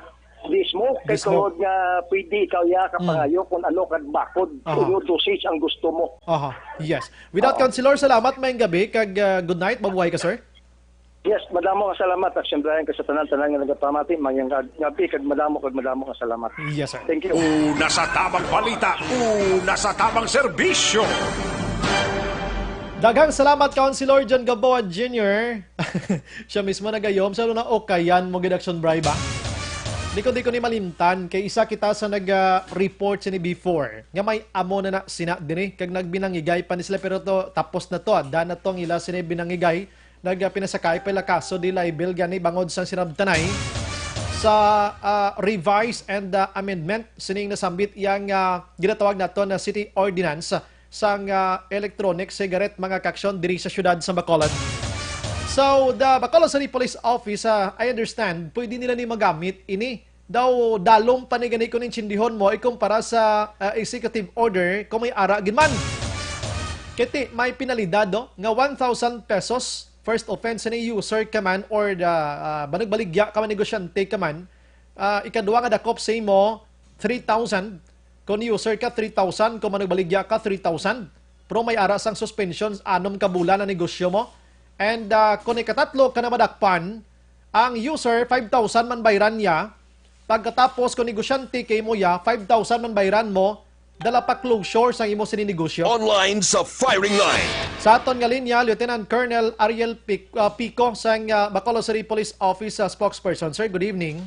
the smoke. The Kay smoke. tungod nga pwede ikaw ya Mm. kapangayo kung ano kag bakod, Aha. kung ano dosage ang gusto mo. Aha. Yes. Without Oo. Councilor, salamat, maayong gabi, kag, ah, good night, mabuhay ka, sir. Yes, madamo nga salamat, Action Brian, kag sa tanan-tanan nga nagapamati, mayang gab-, gabi, kag madamo, kag madamo nga salamat. Yes, sir. Thank you. Una sa tamang balita, una sa tamang serbisyo. Daghang salamat, Councilor John Gamboa Junior. Siya mismo nagayom. Sa una, okay yan mo gid, Action Bri, ba? Di ko, di ko ni malimtan. Kay isa kita sa nag-report sini before. Nga may amo na na sina diri. Kag nagbinangigay pa ni sila. Pero to, tapos na to. Ada na to ang ila sini binangigay. Nag, ah, pinasakay pa ila kaso di libel gani bangod sang sinabtanay sa, ah, revise and, ah, amendment sining nasambit yang, ah, ginatawag nato na city ordinance sang, ah, electronic cigarette, mga kaaksyon, diri sa siyudad sa Bacolod. So, the Bacolod City Police Office, ah, I understand, pwede nila ni magamit ini. Daw dalom pa ni gani kung intindihon mo ikumpara sa, ah, executive order kung may ara gid man. Kay ti, may penalidad, no, nga one thousand pesos, first offense ni user ka man, or the, ah, managbaligya ka man, negosyante ka man, ah, ikaduha nga dakop sa imo, three thousand. Kung user ka, three thousand. Kung managbaligya ka, three thousand. Pero may ara sang suspension, anom ka bulan ang negosyo mo. And, ah, kung ikatatlo ka na madakpan, ang user, five thousand man bayran niya. Pagkatapos, kung negosyante kay mo ya, five thousand man bayran mo, dala pa closure sang imo sini negosyo. Online sa firing line. Sa aton nga linya, Lieutenant Colonel Ariel Pic-, ah, Pico sang, ah, Bacolod City Police Office, ah, spokesperson. Sir, good evening.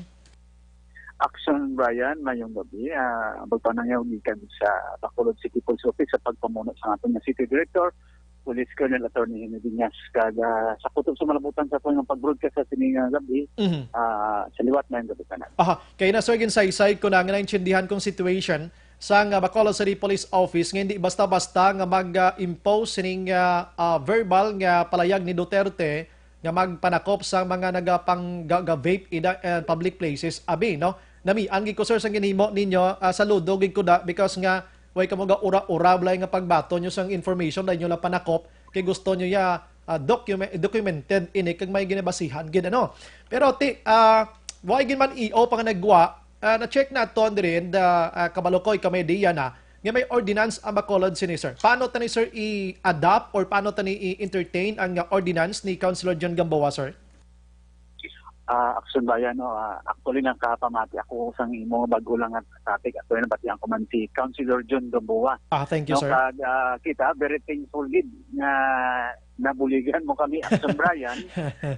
Action, Brian, mayong gabi. Ah, magpanangyaw gikan sa Bacolod City Police Office sa pagpamuno sa aton nga City Director, Police Colonel Attorney Henry Viñas. Kag, ah, sa kutob sa malabutan sa aton nga pag-broadcast sa sini nga gabi, Mhm. ah, sa liwat, mayong gabi tanan. Aha, kay na, sir, ginsaysay ko na nga naintindihan kong situation sa nga Bacolod City Police Office nga hindi basta-basta nga mag-impose sining, ah, ah, verbal nga palayag ni Duterte nga magpanakop sa mga nagapang ga-, ga-vape in the, uh, public places. Abi, no? Namian gid ko, sir, sa ginhimo ninyo. Ah, saludo gid ko da because nga way kamo ga ura-ura, balay, nga pagbaton nyo sang information dahil nyo lang panakop kay gusto nyo ya, ah, document, documented ini kag may ginabasihan gid, ano? Pero ti, ah, way gid man E O pa nga nagwa, ah, na-check naton diri, and, ah, ah, kabalo ko, ikaw may idea na nga may ordinance ang Bacolod sini, sir. Paano tani, sir, i-adopt or paano tani i-entertain ang, ah, ordinance ni Councilor John Gamboa, sir? Ah, Action Bayan, no? Ah, actually, nakapamati ako sang imo bag-o lang nga topic. Actually, nabatian ko man si Councilor John Gamboa. Ah, thank you, No, sir. kag, ah, kita, very thankful gid nga nabuligan mo kami, Action Brian.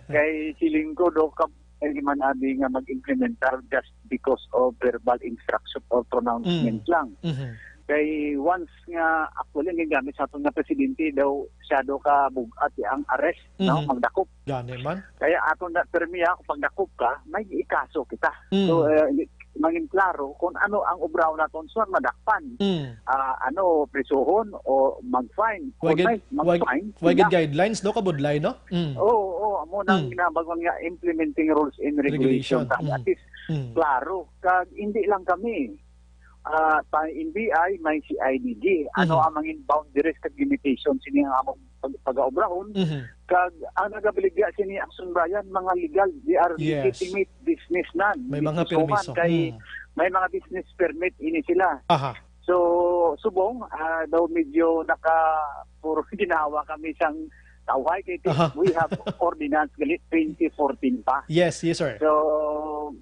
Kay siling ko, do, ka, hindi man abi nga mag-implementar just because of verbal instruction or pronouncement Mm. lang. Mhm. Kay once nga, actually, ang ginagamit sa aton nga presidente daw, siya daw ka bugat ang arrest, no? Mhm. Magdakop. Gani man. Kaya ato na, permi ako, pag dakop ka, may ikaso kita. Mm. So, eh, mangin klaro kung ano ang obraw naton, so madakpan. Mm. Ah, ano, prisuhon o mag-fine. Kung Wagid, may wag-, mag-fine, wagid sila. guidelines, no, kabudlay, no? Mm. Oo, oo, amo nang Mm. ginabagwan nga implementing rules and Regulation. regulation. Kag Mm. at least, Mm. klaro. Kag hindi lang kami. Ah, pa N B I, may C I D G. Ano Mhm. ang mga boundaries kag limitation sini nga among pag-, pag-aobrahon? Mhm. Kag ang nagabaligya sini, Action Brian, mga legal, they are Yes. legitimate businessman, May mga businesswoman, permiso. kay Mm. may mga business permit ini sila. Aha. So, subong, ah, daw medyo naka, puro ginawa kami sang tawhay kay ti-, Aha. we have ordinance gali twenty fourteen pa. Yes, yes, sir. So,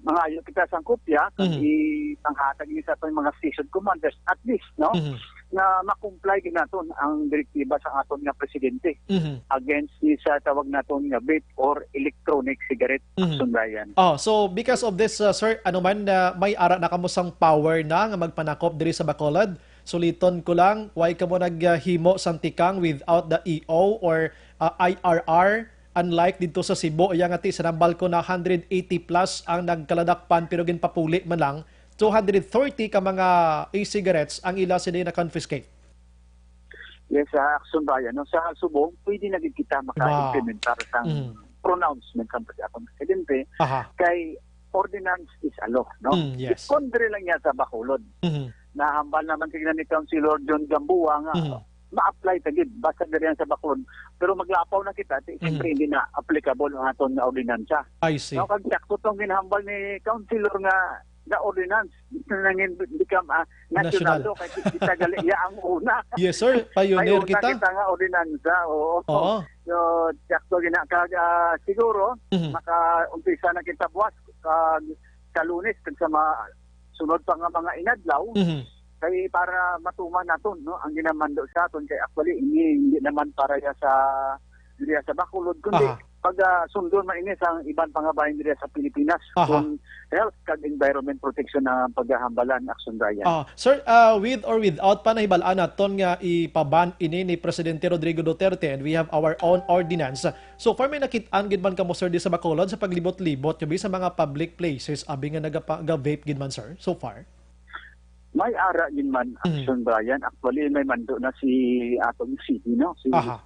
mangayo kita sang kopya, kag Mhm. ipanghatag ni sa atong mga station commanders, at least, no? Mhm. Nga ma-comply gid naton ang direktiba sa aton nga presidente Mhm. against ni sa tawag naton nga vape or electronic cigarette Mhm. Action, Brian. Oh, so because of this, uh, sir, ano man, uh, may ara na kamo sang power na nga magpanakop diri sa Bacolod? Suliton ko lang, why kamo naghimo sang tikang without the E O or, uh, I R R? Unlike didto sa Cebu, iya nga ti sa nambal ko na hundred eighty plus ang nagkaladakpan, pero ginpapuli man lang, two hundred thirty ka mga e-cigarettes ang ila sini na-confiscate. Yes, sa Action Bayan, no? Sa subong, pwede na gid kita Wow. maka-implementar sang Mm. pronouncement sang pati akong presidente. Aha. Kay ordinance is a law, no? Mm, yes. If kontra lang niya sa Bacolod, Mhm. nahambal naman kay ni Councilor John Gamboa nga Mhm. ma-apply ta gid, basta diri sa Bacolod. Pero maglapaw na kita, ti, siyempre, Mhm. hindi na applicable ang aton nga ordinansa. I see. No, kag sakto tong ginhambal ni Councilor nga the ordinance nangin become a national National. law, kay kita gali iya ang una. Yes, sir. Pioneer May una kita. kita nga ordinansa, oo. Oo. So, sakto gina-, kag, ah, siguro, Mhm. makaumpisa na kita buwas, kag sa Lunes, kag sa ma-, sunod pa nga mga inadlaw, Mhm. Kay para matuman naton, no, ang ginamando sa aton, kay actually ini hindi naman para ya sa, diri sa Bacolod, kundi Aha. pag, ah, sundon man ini sa iban pa nga bahin diri sa Pilipinas, Aha. kung health kag environment protection ang paghahambalan, Action Brian. Ah, sir, ah, with or without pa nahibal-an naton nga ipaban ini ni Presidente Rodrigo Duterte, and we have our own ordinance. So far, may nakit-an gid man kamo, sir, di sa Bacolod sa paglibot-libot, abi, sa mga public places, abi, nga nagapa-, ga-vape gid man, sir, so far? May ara gid man, Mhm. Action Brian. Actually, may mando na si atong C D, no? Si Aha.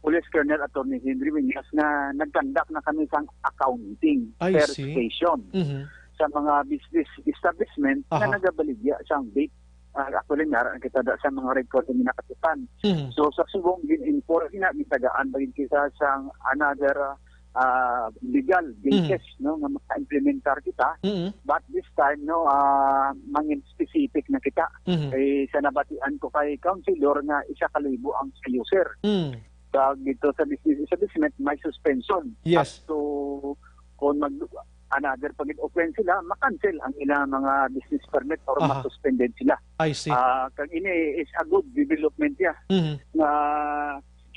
Police Colonel Attorney Henry Viñas nga nagkandak na kami sang accounting I per see. station Mhm. sa mga business establishment nga Aha. nagabaligya sang vape. Ah, actually, may ara na kita da sa mga record nga nakatupan. Mhm. So, sa subong, gin-enforce na, gitagaan pa gid kita sang another, ah, legal Mhm. basis, no, nga maka-implementar kita. Mhm. But this time, no, ah, mangin specific na kita. Mhm. Eh, sa nabatian ko kay Councilor nga isa ka libo ang sa user. Mm. Sa dito sa business establishment, may suspension Yes. up to kung mag another pag offense sila, makancel ang ilang mga business permit or Aha. masuspended sila. I see. Ah, kag ini is a good development ya Mhm. nga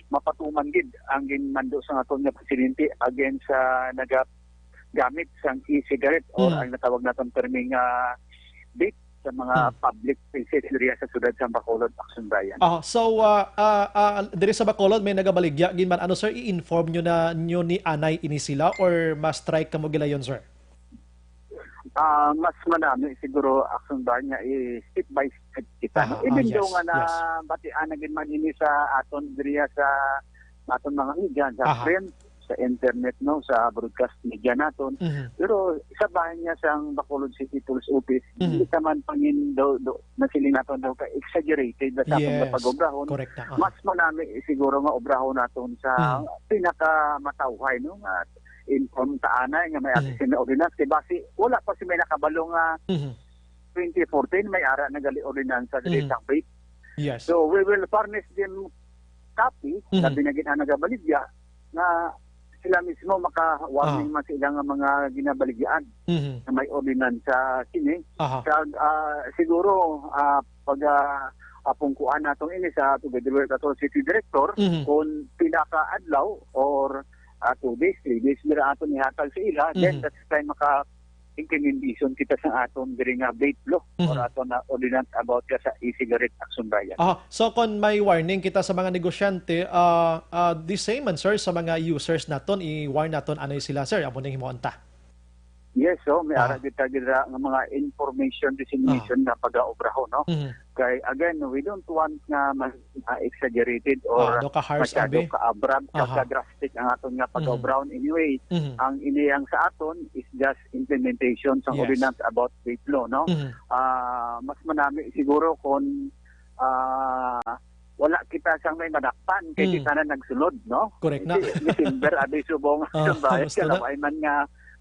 mapatuman gid ang ginmando sa aton nga presidente against sa nagagamit sang e-cigarette or Mhm. ang natawag naton terming, ah, vape sa mga Mhm. public places diriya sa siyudad sa Bacolod, Action Brian. Ah, so, ah, ah, ah, diri sa Bacolod may nagabaligya gid man. Ano, sir, i-inform nyo na nyo ni anay ini sila or ma-strike kamo gilayon, sir? Ah, mas manami siguro, Action Brian, nga i-step by step kita, no? Ah, ah, Even though yes, nga yes. nabatian na gid man ini sa aton diriya sa aton mga media, sa Aha. print, sa internet, no, sa broadcast media naton. Mhm. Pero sa bahin niya sang Bacolod City Police Office, Mhm. hindi ka man pangin do, do, nasiling naton daw ka exaggerated na sa aton Yes. nga pag-obrahon. Correct na. Aha. Mas manami siguro nga obrahon naton sa Mhm. pinakamatawhay, no, nga inform ta anay nga may Mhm. assassin na ordinance. Kay basi, wala pa si may nakabalo nga Mhm. twenty fourteen, may ara na gali ordinansa diri Mhm. sa vape. Yes. So, we will furnish them copy, Mhm. labi na gid ang nagabaligya, nga sila mismo maka-warning Ah. man sa ilang mga ginabaligyaan Mhm. na may ordinansa kini. Aha. Kag, ah, siguro, ah, pag, ah, apungkuan naton ini sa Together with Bacolod City Director, Mhm. kung pila ka adlaw or, ah, two days, three days, nila aton ihatag sa ila, then Mhm. that's time maka implementation kita sa aton diri nga vape law or Mhm. aton na ordinance about ka sa e-cigarette, Action Brian. Ah, so kon may warning kita sa mga negosyante, ah, ah, the same man, sir, sa mga users naton, i-warn naton anay sila, sir, amo ning himuon ta. Yes, so may Ah. ara kita dira nga mga information dissemination Ah. nga pag-aobrahon, no? Mhm. Kay again, we don't want nga ma-, ah, exaggerated or Ah, no ka harsh, masyado abi. ka abrupt, Aha. ka drastic ang aton nga Mhm. pag-aobrahon. Anyway, Mhm. ang ini ang sa aton is just implementation sa Yes. ordinance about vape law, no? Mhm. Ah, mas manami siguro kung, ah, wala kita sang may madakpan kay di Mm. tanan nagsulod, no? Correct na. Di-, December, abi subong Ah, sa bayad, gusto na. Kalaway man nga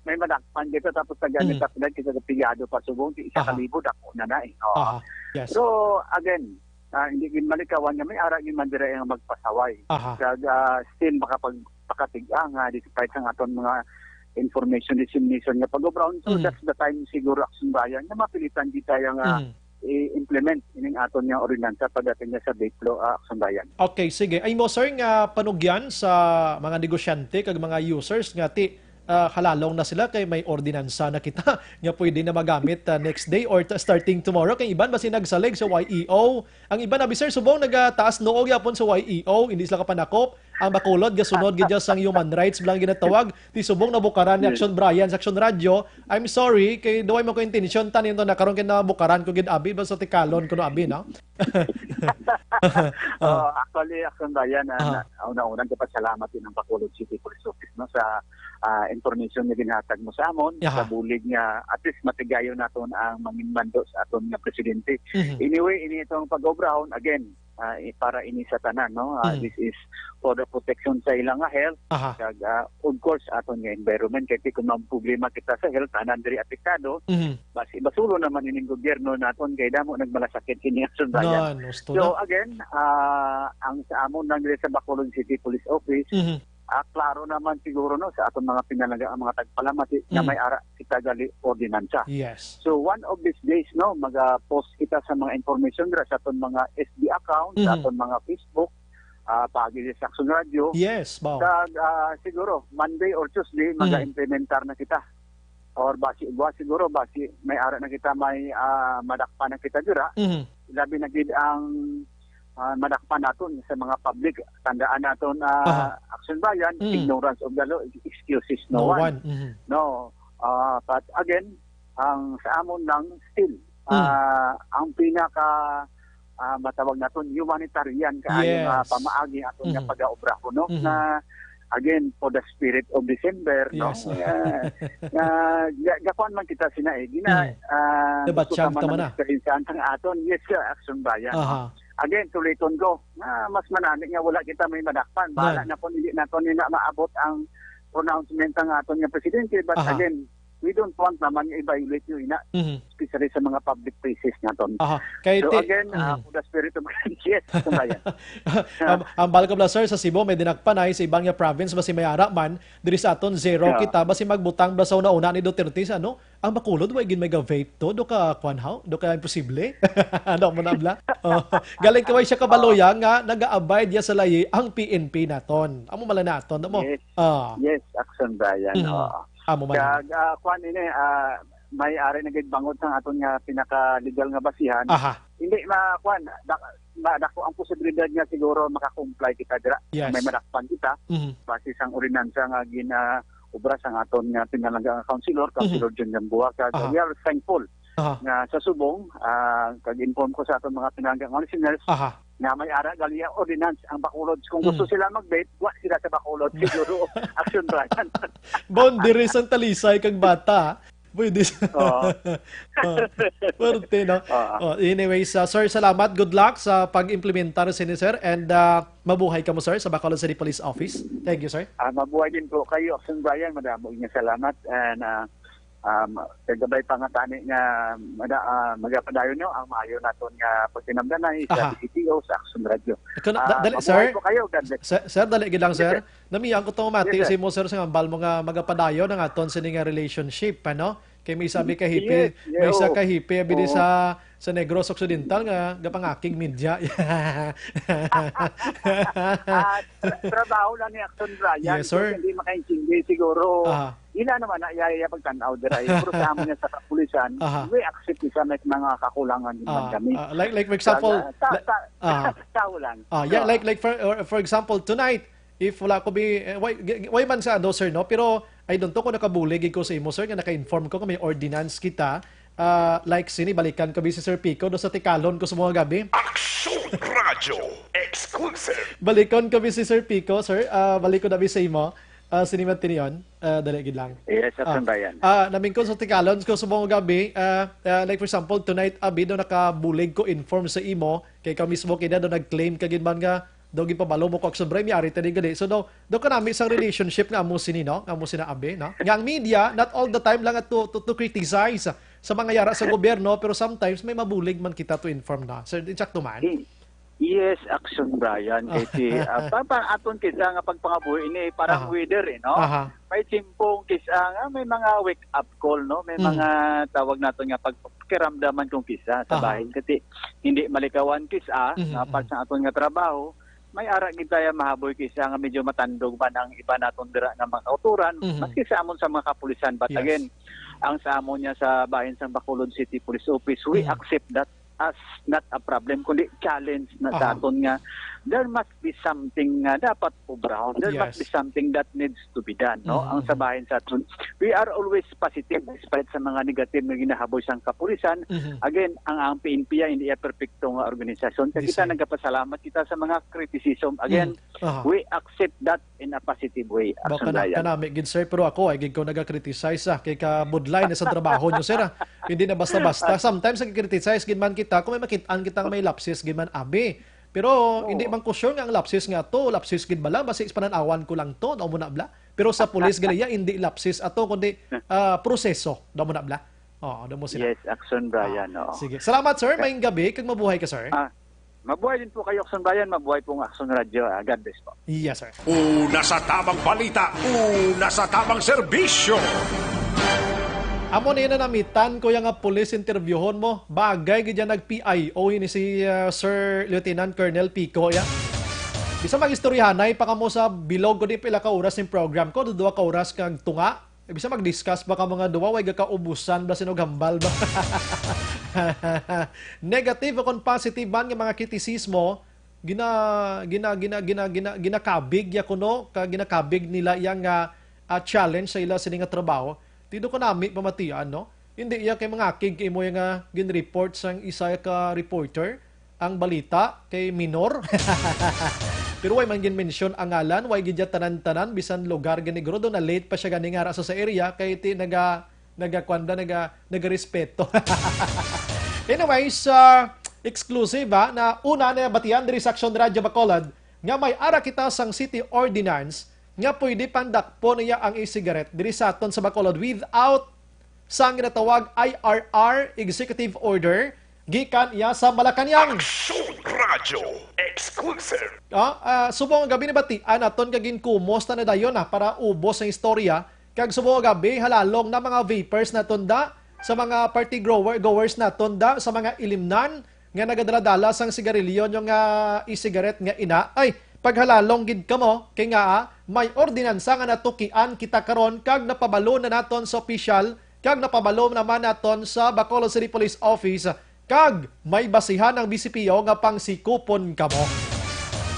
may madakpan kita, tapos tagaan Mm. kita pila, kita piyado pa subong, di isa ka Aha. libo, dako na na eh. Oo. Aha. Yes. So, again, ah, hindi gid malikawan nga may ara gid man dira nga magpasaway. Aha. Kag, ah, still makapag-, pakatig-a nga despite ang aton mga information dissemination nga pag-obrahon. So, Mhm. that's the time siguro, Action Brian, nga mapilitan kita nga Mhm. i-implement ining aton nga ordinansa pagdating niya sa vape law, ah, Action Brian. Okay, sige. Ay mo, sir, nga panugyan sa mga negosyante kag mga users nga ti, ah, halalong na sila kay may ordinansa na kita nga pwede na magamit, ah, next day or t-, starting tomorrow. Kay iban basi nagsalig sa Y E O. Ang iban abi, sir, subong nagataas noo gyapon sa Y E O, hindi sila kapanakop. Ang Bacolod, gasunod gid dyan sang human rights, bilang ginatawag. Ti subong nabukaran ni Yes. Action Brian sa Action Radio. I'm sorry, kay duway man ko intensyon, tanin to na karon kay nabukaran ko gid abi, basta tikalon ko no abi, no? Oh, Oh. actually, Action Brian, ah, Aha. na, una-una, kapasalamat din ang Bacolod City Police Office, no, sa, ah, information nga ginhatag mo sa amon, Aha. sa bulig nga at least matigayon naton ang mangin mando sa aton nga presidente. Mhm. Anyway, ini itong pag-obrahon, again, ah, i-, para ini sa tanan, no? Ah, Mhm. this is for the protection sa ilang nga health, Aha. kag, ah, of course, aton nga environment. Kay kung may problema kita sa health, tanan diri apektado, Mhm. basi basulo naman ining gobyerno naton kay damo nagmalasakit kini ang sundayag. No, gusto So, na. again, ah, ang sa amon lang diri sa Bacolod City Police Office, Mhm. ah, klaro naman siguro, no, sa aton mga pinalangga, ang mga tagpalamati nga Mm. may ara kita gali ordinansa. Yes. So, one of these days, no, maga-post kita sa mga information dira sa aton mga F B account, sa Mhm. aton mga Facebook, ah, paagi sa Action Radio. Yes, baw. Kag, ah, siguro, Monday or Tuesday, Mhm. maga-implementar na kita. Or basi, buwas siguro, basi may ara na kita, may, ah, madakpan na kita dira. Mhm. Labi na gid ang, ah, madakpan naton sa mga public. Tandaan naton, ah, Aha. Action Bayan, Mm. ignorance of the law, excuses no No one. one. Mhm. No. Ah, but again, ang sa amon lang, still, Mm. ah, ang pinaka, ah, matawag naton humanitarian kaayo nga Yes. pamaagi aton nga Mhm. pagaobrahon, no? Mhm. Na, again, for the spirit of December, no? Yes. Nga, nga, ga-, gakuan man kita sina, eh, gina-, Mhm. ah, Diba, gusto ka tiyang man tama ang na. Experience ang aton, yes, sir, Action Bayan, no? Aha. Again, tuliton ko, nga mas manani nga wala kita may madakpan. Bahala Nan. na kung hindi naton nila maabot ang pronouncement ang aton nga presidente. But Aha. again, we don't want naman nga i-violate yung ina, Mhm. especially sa mga public places naton. Aha. Kay So ti-, again, ah, mhm. for the spirit of yes, Action Bayan. Ang, ang bal ko bala, sir, sa Cebu, may dinakpan ay sa iban nga province, basi may ara man, diri sa aton, zero Yeah. kita, basi magbutang bala sa una-una ni Duterte sa, ano, ang Bacolod, way gid may ga-vape to, do ka, kwan, haw? Do ka imposible? Ano mo na, bla? Oh. Galing ka, way siya kabaloya nga, nag-a-abide ya sa layi ang P N P naton. Amo mala naton, mo? Yes. Ah. Yes, Action Bayan, Mhm. oo. Amo man. Kag, ah, kwan ini, ah, may ari na gid bangod sang aton nga pinaka-legal nga basihan. Aha. Hindi ma-, kwan, da-, ma-, dako ang posibilidad nga siguro maka-comply kita dira. Yes. May madakpan kita. Mhm. Base sang ordinansa nga gina-, obra sang aton nga pinalangga nga councilor, Mhm. Councilor John Gamboa, kag Aha. we are thankful Aha. nga sa subong, ah, kag inform ko sa aton mga pinalangga nga listeners, Aha. nga may ara gali ang ordinance ang Bacolod. Kung gusto Mm. sila mag-vape, wa sila sa Bacolod. Siguro, Action Bayan. Boundaries ang Talisay kag Bata. Pwede sa Oo. Oh, puwerte, no? Oo. Oh, anyways, ah, sir, salamat. Good luck sa pag-implementar sini, sir. And, ah, mabuhay ka mo, sir, sa Bacolod City Police Office. Thank you, sir. Ah, mabuhay din po kayo, Action Bayan. Madamo nga salamat. And, ah, um, kagabay pa nga tani nga mada-, ah, magapadayon nyo ang maayo naton nga pagtinamdanay sa Aha. B C T O, sa Action Radio. Ikaw na, da-, Ah, dali, mabuhay sir. po kayo. God bless. Sir, sir, dali gid lang, Yes, sir. sir. Namiya ko tong mati Yes, sir. sa imo, sir, sa hambal mo nga magapadayon ang aton sini nga relationship, ano? Kay may isa abi ka hippie, Yes, yes, may isa oo. ka hippie abi di Oo. sa, sa Negros Occidental nga gapangakig media. Ah, tra-, trabaho lang ni Action Brian, Yes, so sir. hindi makaintindi siguro. Aha. Ila naman na iya, iya pagtan-aw dira, eh. Pero sa amo niya sa kapulisan, Aha. we accept isa may mga kakulangan din man Ah, kami. ah, like, like, for example, Kaya, ta-, like, ta-, ah. tao lang. Ah, yeah, Ah. like, like, for, or, for example, tonight, if wala ko bi-, eh, why, g-, why man sa ano, sir, no? Pero I don't know kung nakabulig ko sa imo, sir, nga naka-inform ko nga may ordinance kita. Ah, like, sini, balikan ko bi si Sir Pico, do sa tikalon ko sa mga gabi. Action Radio Exclusive. Balikon ko bi si Sir Pico, sir. Ah, balik ko na bi sa imo. Ah, sini man tiniyon. Ah, dali gid lang. Yes, Ah, Action Brian. ah, namingkon sa tikalon ko sa mga gabi. Ah, ah, like, for example, tonight, abi, do nakabulig ko inform sa imo. Kay ka mismo, kay do nag-claim ka gid man nga daw ginpabalo mo ko, Action Brian, may ari tani gali. So, daw, daw kanami sang relationship nga amo sini, no? Nga amo sina abi, no? Nga ang media, not all the time lang at to, to, to criticize sa mga yara sa gobyerno, pero sometimes may mabulig man kita to inform na. Sir, di sakto man? Y-, yes, Action Brian. Kay si, ah, pa, pa, aton kisa nga pagpangabuhi ini, parang Aha. weather, eh, no? Aha. May timpong kisa nga may mga wake-up call, no? May Mm. mga tawag naton nga pagpakiramdaman kung kisa sa Aha. bahin. Kasi hindi malikawan kisa, Mhm, nga pas mhm. sa aton nga trabaho, may ara gid tayo mahaboy kisa nga medyo matandog man ang iba naton dira nga mga kauturan, Mhm. maski sa amon sa mga kapulisan. But Yes. again, ang sa amon niya sa bahin sang Bacolod City Police Office, we Mhm. accept that as not a problem, kundi challenge na sa Aha. aton nga there must be something nga dapat obrahon. There must Yes. be something that needs to be done, no? Mhm, Ang mhm. sa bahin sa aton, we are always positive despite sa mga negative nga ginahaboy sang kapulisan. Mhm. Again, ang, ang P N P ay hindi iya perpekto nga organisasyon. Kaya Di kita sir. nagapasalamat kita sa mga criticism. Again, Mm. Aha. we accept that in a positive way, Ba, Action kana-, Brian. kanami gid, sir, pero ako, ay gid ko naga-criticize, ah, kay kabudlay na sa trabaho nyo, sir, ah. Hindi na basta-basta. Sometimes nag-criticize gid man kita kung may makit-an kita may lapses gid man, abi. Pero Oo. hindi man ko sure nga ang lapses nga to, lapses gid bala, basi sa panan-awan ko lang to, daw mo na bla. Pero sa pulis gali ya, hindi lapses ato, kundi, ah, proseso, daw mo na bla. Oo, daw mo sila. Yes, Action Brian, Ah, oo. sige. Salamat, sir. Ka- Maayong gabi, kag mabuhay ka, sir. Ah, Mabuhay din po kayo, Aksyon Bayan. Mabuhay po ang Aksyon Radyo. Ah, God bless po. Yes, sir. Una sa tamang balita, una sa tamang serbisyo. Amo na yun na namitan ko yung nga police interviewon mo. Bagay gid yan nag-P I O ini si, ah, Sir Lieutenant Colonel Pico, ya. Bisa mag-istoryahanay pa kamo sa bilog ko di pila ka oras yung program ko, duduwa ka oras kag tunga. Bisa mag-discuss ba ka mga duwa, way gakaubusan ba sinog hambal ba? Negative o kon positive man nga mga kritisismo, gina, gina, gina, gina, gina, ginakabig ya kuno, ka ginakabig nila yang, ah, ah, challenge sa ila sini nga trabaho. Tido ko nami pamatian, no? Hindi iya kay mga akig kay mo nga gin-report sang isa ka reporter ang balita kay minor. Pero way man gin-mention ang ngalan, way gid ya tanan-tanan, bisan lugar gani guro, do na late pa siya gani nga ara sa, sa area kay ti naga nagakwanda naga nagarespeto. Anyways, ah, exclusive, ah, na una na batian diri sa Aksyon Radyo Bacolod nga may ara kita sang city ordinance nga pwede pandakpon niya ang e-cigarette diri sa aton sa Bacolod without sang ginatawag I R R executive order gikan iya sa Malacañang. Aksyon Radyo Exclusive. Ah, ah, subong nga gabi nabatian naton kag ginkumos na nadayon na para ubos ang istorya. Kag subong nga gabi, halalong na mga vapers naton da, sa mga party grower, goers naton da, sa mga ilimnan nga nagadaladala sang sigarilyo nyo nga e-cigarette nga ina. Ay, paghalalong gid kamo, kay nga, ah, may ordinansa nga natukian kita karon kag napabalo na naton sa opisyal, kag napabalo naman naton sa Bacolod City Police Office, kag may basihan ang B C P O nga pangsikupon kamo.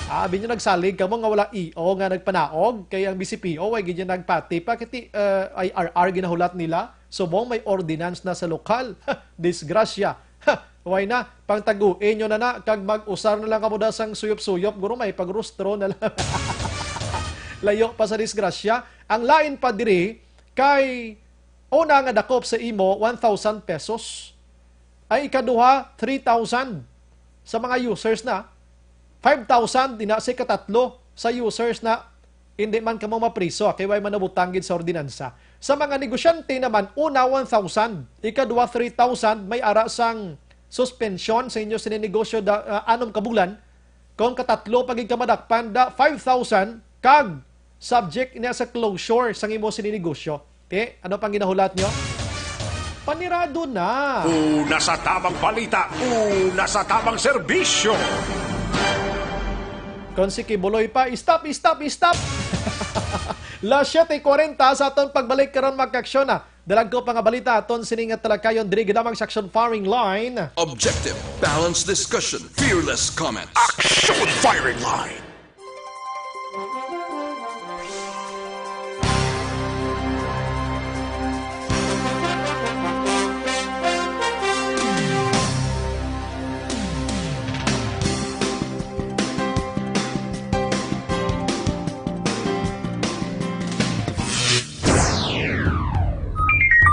Ah, abi nyo nagsalig kamo nga wala E O nga nagpanaog, kay ang B C P O way gid nagpati pa kiti, eh, I R R ginahulat nila. Subong may ordinance na sa lokal. Disgrasya. Ha, way na, pangtaguin nyo na na, kag mag-usar na lang kamo da sang suyop-suyop, guro may pagrustro na lang. Layo pa sa disgrasya. Ang lain pa diri, kay una nga dakop sa imo, one thousand pesos. Ay ikaduha, three thousand sa mga users na. Five thousand ina sa ikatatlo sa users na hindi man kamo mapriso, ah, kay way man nabutang gid sa ordinansa. Sa mga negosyante naman, una, one thousand, ikaduha, three thousand, may ara sang suspensyon sa inyo sini negosyo da, ah, anom ka bulan. Kung katatlo pa gid ka madakpan da, five thousand, kag subject niya sa closure sang imo sini negosyo. Ti, ano pang ginahulat nyo? Panirado na! Una sa tamang balita, una sa tamang serbisyo. Kon si Kibuloy pa, stop, stop, stop! Las siete cuarenta sa aton pagbalik karon, magkaaksyon na. Dalag ko pa nga balita aton sini nga talakayon diri ginamang sa Aksyon Firing Line. Objective, balanced discussion, fearless comments. Aksyon Firing Line.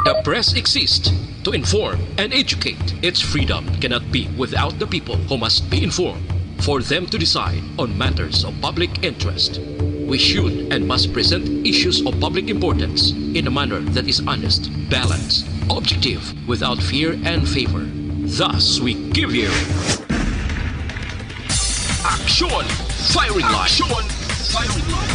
The press exists to inform and educate. Its freedom cannot be without the people who must be informed for them to decide on matters of public interest. We should and must present issues of public importance in a manner that is honest, balanced, objective, without fear and favor. Thus, we give you Aksyon Firing Line. Aksyon Firing Line.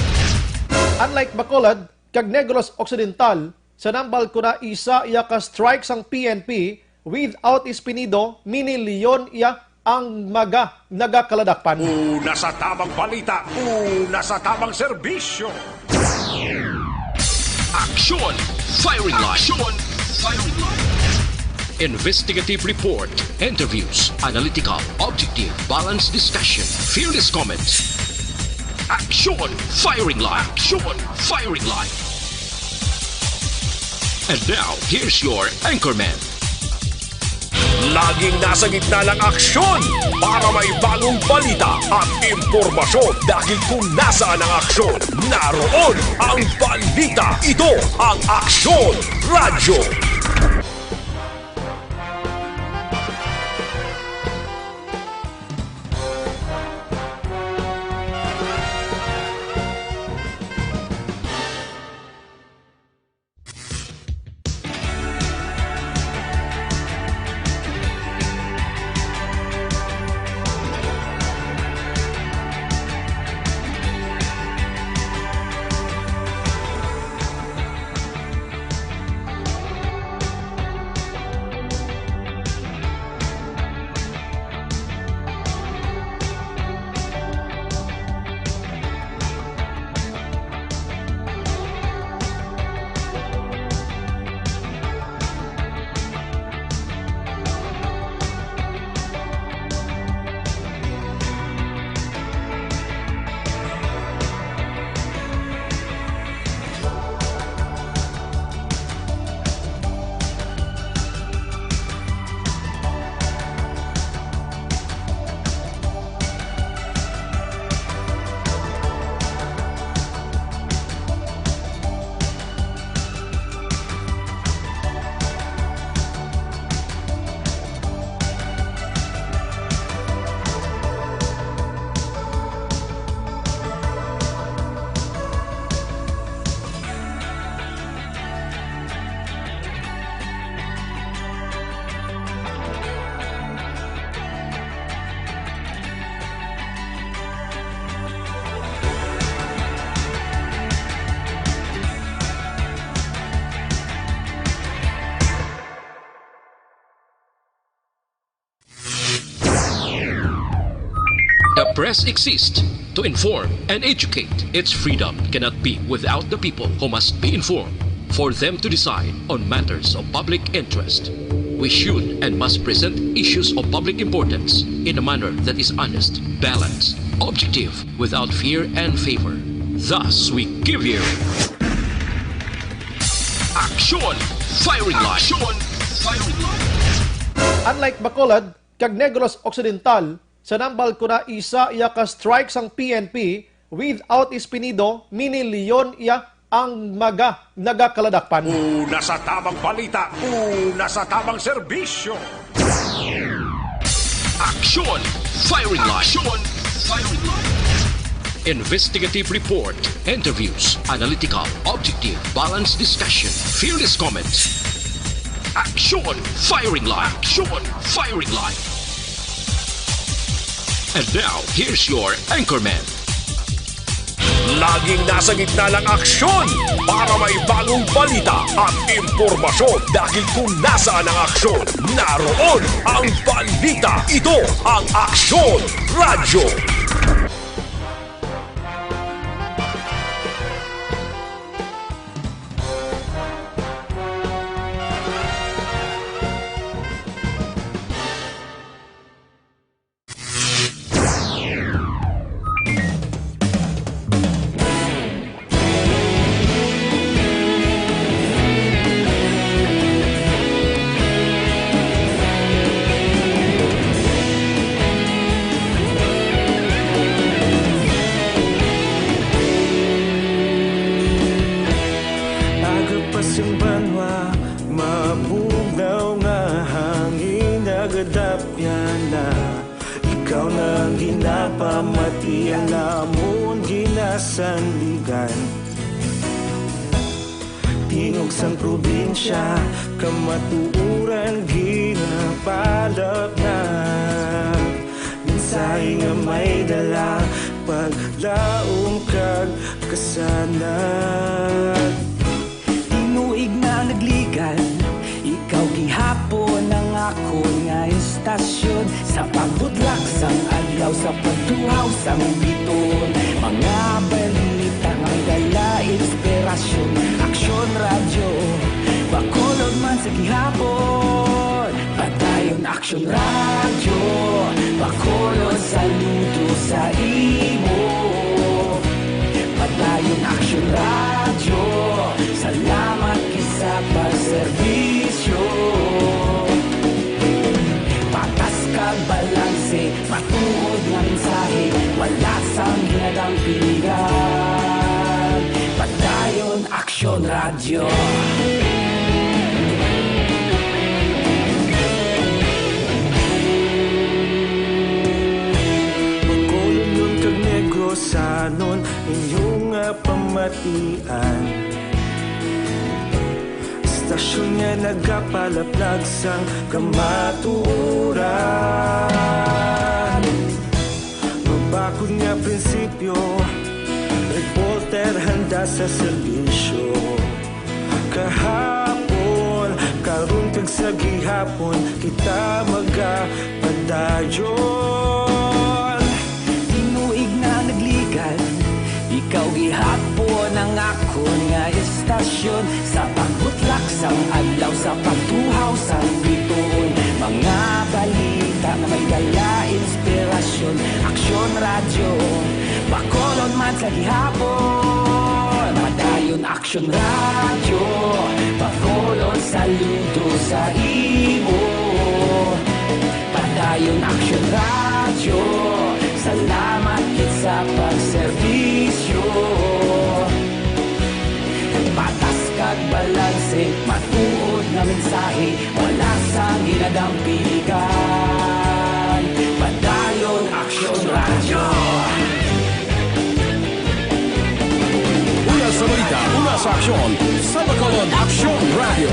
Unlike Bacolod kag Negros Occidental, sa nambal ko na isa iya ka strike sang P N P without espinido, mini-leon iya ang maga nagakaladakpan. Una sa tamang balita, una sa tamang serbisyo. Aksyon Firing Line. Aksyon Firing Line. Investigative report, interviews, analytical, objective, balanced discussion, fearless comments. Aksyon Firing Line. Aksyon Firing Line. And now, here's your anchorman. Laging nasa gitna ng aksyon para may bagong balita at impormasyon, dahil kung nasaan ang aksyon, naroon ang balita. Ito ang Aksyon Radyo. Press exists to inform and educate. Its freedom cannot be without the people, who must be informed for them to decide on matters of public interest. We should and must present issues of public importance in a manner that is honest, balanced, objective, without fear and favor. Thus, we give you Aksyon! Firing Line! Aksyon! Firing Line! Unlike Bacolod kag Negros Occidental, sa Nambal Kuna isa iya ka strike sang P N P, without Espinido, mini Leon iya ang mga nagakaladakpan. Una sa tamang balita, una sa tamang serbisyo. Aksyon! Firing Line! Aksyon! Firing Line! Investigative report, interviews, analytical, objective, balanced discussion, fearless comments. Aksyon! Firing Line! Aksyon! Firing Line! And now, here's your anchorman. Laging nasa gitna ng aksyon para may bagong balita at impormasyon, dahil kung nasaan ang aksyon, naroon ang balita. Ito ang Aksyon Radyo. Aga pa sing banwa, mabugnaw nga hangin, nagadapyan na. Ikaw na ang ginapamati, ang amon ginasandigan. Tingog sang probinsya, kamatuoran ginapalapnag. Mensahe nga may dala, paglaom kag kasanag. Tinuig na nagligad, ikaw gihapon ang akon nga istasyon. Sa pagbutlak sang adlaw, sa pagtuhaw sang bituon, mga balita nga may dala inspirasyon. Aksyon Radyo, Bacolod man sa gihapon. Padayon Aksyon Radyo, Bacolod, saludo sa imo. Padayon Aksyon Radyo, salamat gid sa pagserbisyo. Patas kag balanse, matuod nga mensahe, wala sang ginadampingan. Padayon Aksyon Radyo. Bacolodnon kag Negrosanon, inyo nga pamatian. Istasyon nga nagapalaplag sang kamatuoran. Mabakod nga prinsipyo, reporter handa sa serbisyo. Kahapon, karon kag sa gihapon, kita magapadayon. Tinuig na nagligad, ikaw gihapon ang akon nga istasyon. Sa pagbutlak sang adlaw, sa pagtuhaw sang bituon, mga balita nga may dala inspirasyon. Aksyon Radyo, Bacolod man sa gihapon. Padayon Aksyon Radyo, Bacolod, saludo sa imo. Padayon Aksyon Radyo, salamat gid sa pagserbisyo. Patas kag balanse, matuod nga mensahe, wala sang ginadampigan. Padayon Aksyon Radyo. Una sa balita, una sa aksyon, sa Bacolod Aksyon Radyo.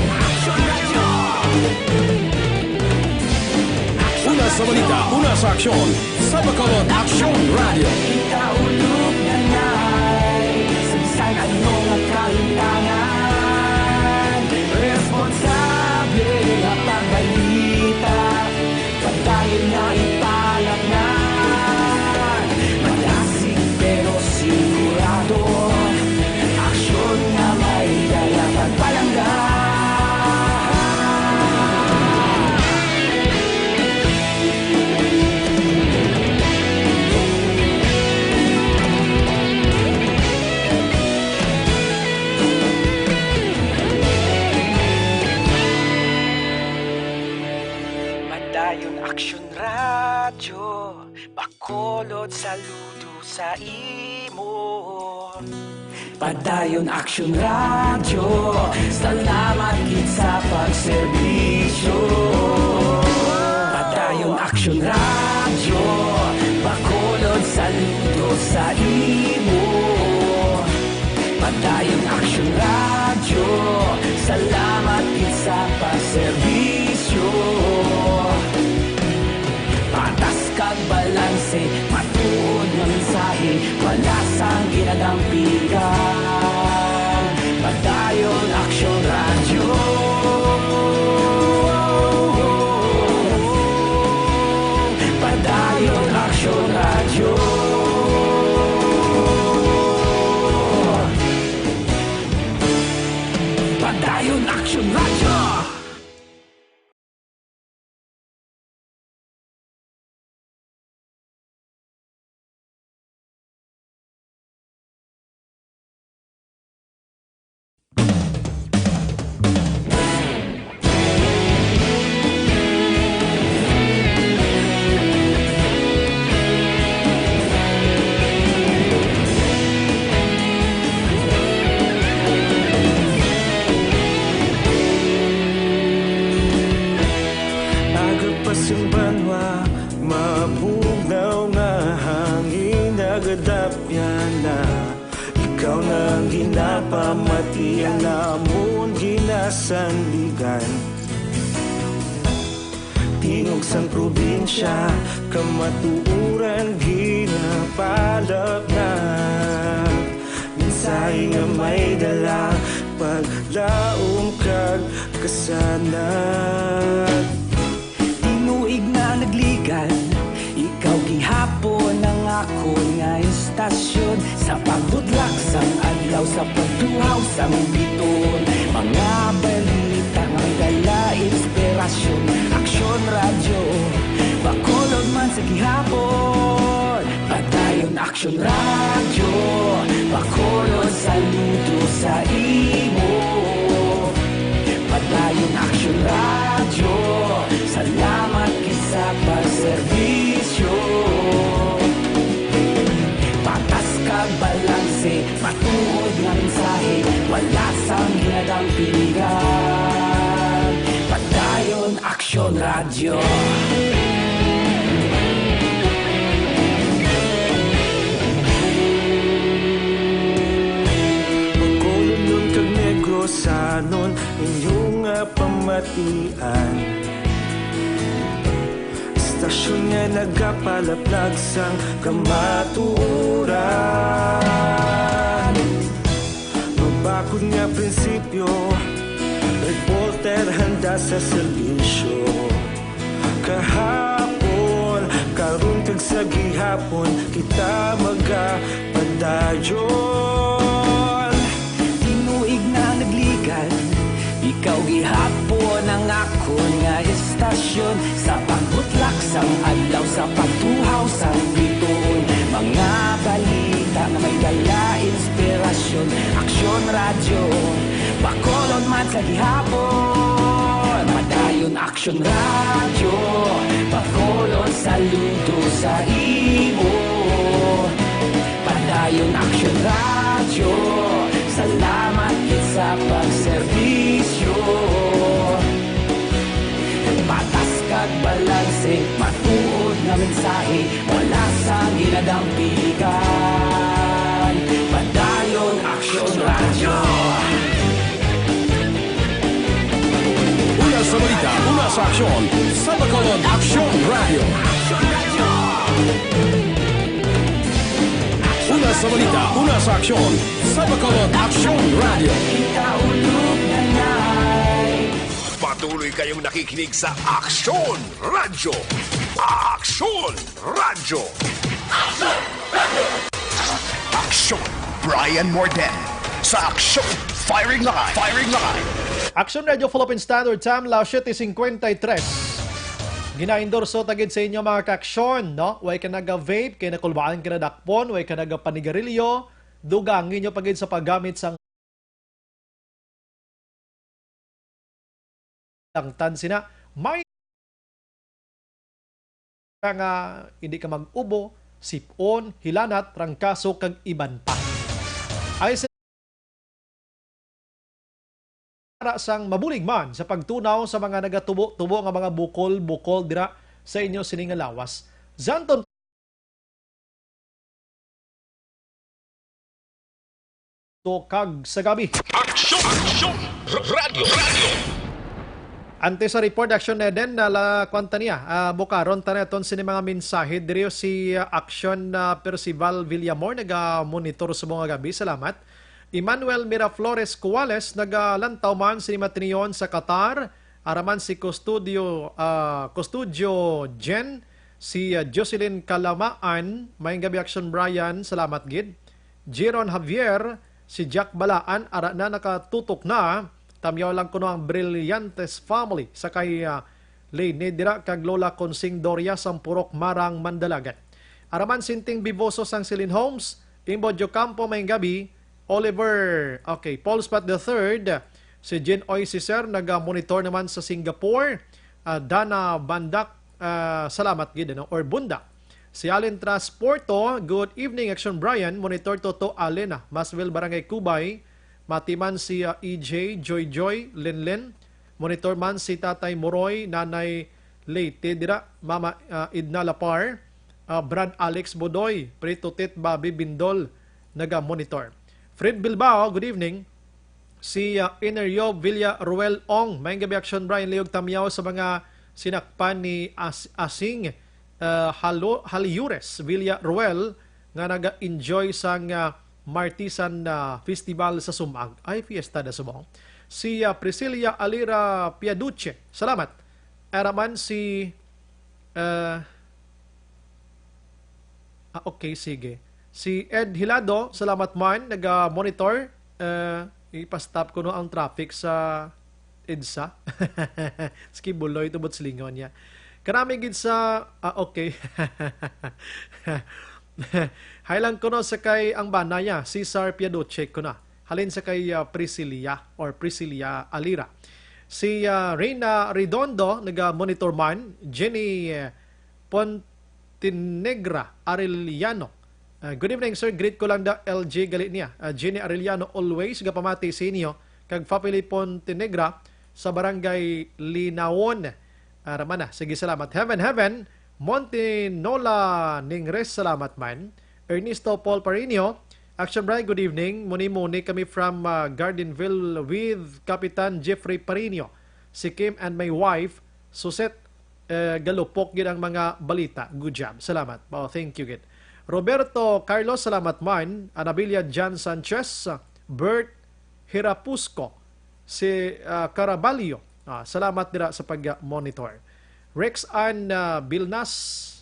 Una sa balita, una sa aksyon, sa Bacolod Aksyon Radyo. Ikaulog na na'y sa bisan ano nga kahintangan. Responsable nga pagbalita, padayon nga ipalapngan. Kulod saludo sa imo. Padayon Aksyon Radyo, salamat gid sa pagserbisyo. Padayon Aksyon Radyo, Bacolod saludo sa imo. Padayon Aksyon Radyo, salamat gid sa pagserbisyo. Patas kag balanse, matuod nga mensahe, wala sang ginadampigan. Padayon Aksyon Radyo. Padayon Aksyon Radyo. Padayon Aksyon Radyo. Aga pa sing banwa, mabugnaw nga hangin nagadapyan na. Ikaw na ang ginapamati, ang amon ginasandigan. Tingog sang probinsya, kamatuoran ginapalapnag. Mensahe nga may dala, paglaom kag kasanag. Tinuig na nagligan, ikaw gihapon ang akon nga istasyon. Sa pagbutlak sang adlaw, sa pagtuhaw sang bituon, mga balita nga may dala inspirasyon. Aksyon Radyo, Bacolod man sa gihapon. Padayon Aksyon Radyo, Bacolod saludo sa imo. Padayon Aksyon Radyo, salamat gid sa pagserbisyo. Patas kag balanse, matuod nga mensahe, wala sang ginadampigan. Padayon Aksyon Radyo. Bacolodnon kag Negrosanon, inyo nga pamatian. Istasyon nga nagapalaplag sang kamatuoran. Mabakod nga prinsipyo, reporter handa sa serbisyo. Kahapon, karon kag sa gihapon, kita magapadayon. Tinuig na nagligan, ikaw gihapon ang akon nga istasyon. Sa pagbutlak sang adlaw, sa pagtuhaw sang bituon, mga balita nga may dala inspirasyon. Aksyon Radyo, Bacolod man sa gihapon. Padayon Aksyon Radyo, Bacolod saludo sa imo. Padayon Aksyon Radyo, salamat gid sa pagserbisyo. Patas kag balanse, matuod nga mensahe, wala sang ginadampigan. Padayon Aksyon Radyo. Una sa balita, una sa aksyon, sa Bacolod Aksyon Radyo. Una sa balita, una sa aksyon, sa Bacolod Aksyon Radyo. Patuloy kayong nakikinig sa Aksyon Radyo. Aksyon Radyo. Aksyon, Brian Morden. Sa Aksyon, Firing Line. Firing Line. Aksyon Radyo Philippine Standard Time, las siete cincuenta y tres. Ginaendorso ta gid sa inyo, mga kaaksyon, no? Way ka naga-vape, kay nakulbaan ka na dakpon, way ka nagapanigarilyo, dugangi nyo pa gid sa paggamit sang tangtan sina. May nga hindi ka mag-ubo, sip-on, hilanat, trangkaso, kag iban pa. Ay, sa sang mabulig man sa pagtunaw sa mga nagatubo-tubo nga mga bukol-bukol dira sa inyo sini nga lawas. Sa anton to kag sa gabi. Aksyon! Aksyon! R-, Radyo! Radyo! Antes sa report, Action Eden, na la kwanta niya. Ah, bukaron ta naton sini mga mensahe. Diri si, ah, Action, ah, Percival Villamor, naga-monitor sa mga gabi. Salamat. Emmanuel Miraflores Cuales, nagalantaw man sini matinion sa Qatar. Araman si Custodio, ah, Custodio Jen, si, ah, Jocelyn Kalamaan, maayong gabi, Action Brian. Salamat gid. Jiron Javier, si Jack Balaan, ara na nakatutok na. Tamyaw lang kuno ang Brillantes family sa kay, ah, Lene dira kag Lola Consing Doria sang Purok Marang, Mandalagat. Araman Sinting Biboso sang Silin Homes, Imbo Diocampo, maayong gabi. Oliver, okay, Paul Spot the third, si Jean Oy Cicer, naga-monitor naman sa Singapore. Ah, Dana Bandak, ah, salamat gid, ano, or Bundak. Si Allen Transporto, good evening, Action Brian. Monitor Toto Allen, ah, Masville, Barangay Cubay. Mati man si, ah, E J, Joy Joy, Linlin. Monitor man si Tatay Moroy, Nanay Leyte dira, Mama, ah, Edna Lapar, ah, Brad Alex Bodoy, Prito Tit Bobby Bindol, naga-monitor. Fred Bilbao, good evening. Si, ah, Enerio Villaruel Ong, maayong gabi, Action Brian, liog tamyaw sa mga sinakpan ni As-, Asing, ah, Halo-, Haliures Villaruel nga naga-enjoy sang, ah, Martisan, ah, Festival sa Sumag. Ay, fiesta na subong. Si, ah, Priscilla Alira Piaduce, salamat. Araman si, ah, ah, okay, sige. Si Ed Hilado, salamat man, naga-monitor. Ah, ipa-stop ko no ang traffic sa EDSA. Ski Buloy, tubot silingon niya. Karami gid sa, ah, okay. Hay lang kuno sa kay ang bana niya, Cesar Piaduce kuno. Halin sa kay, ah, Priscilla or Priscilla Alira. Si, ah, Reina Redondo, naga-monitor man. Jenny, eh, Pontinegra Arellano. Ah, good evening, sir. Greet ko lang da L J gali niya. Ah, Jenny Arellano, always gapamati sa inyo. Kag Fa Filipon Tinegra sa Barangay Linawon. Ah, Ramana, sige, salamat. Heaven, Heaven, Montinola Ningres, salamat man. Ernesto Paul Parinio, Action Brian, good evening. Muni-muni kami from, ah, Gardenville with Kapitan Jeffrey Parinio. Si Kim and my wife, Suset, eh, galupok gid ang mga balita. Good job. Salamat. Oh, thank you gid. Roberto Carlos, salamat man. Anabilia Jan Sanchez, Bert Hirapusco, si, ah, Caraballo. Ah, salamat dira sa pag-monitor. Rex Ann, ah, Bilnas,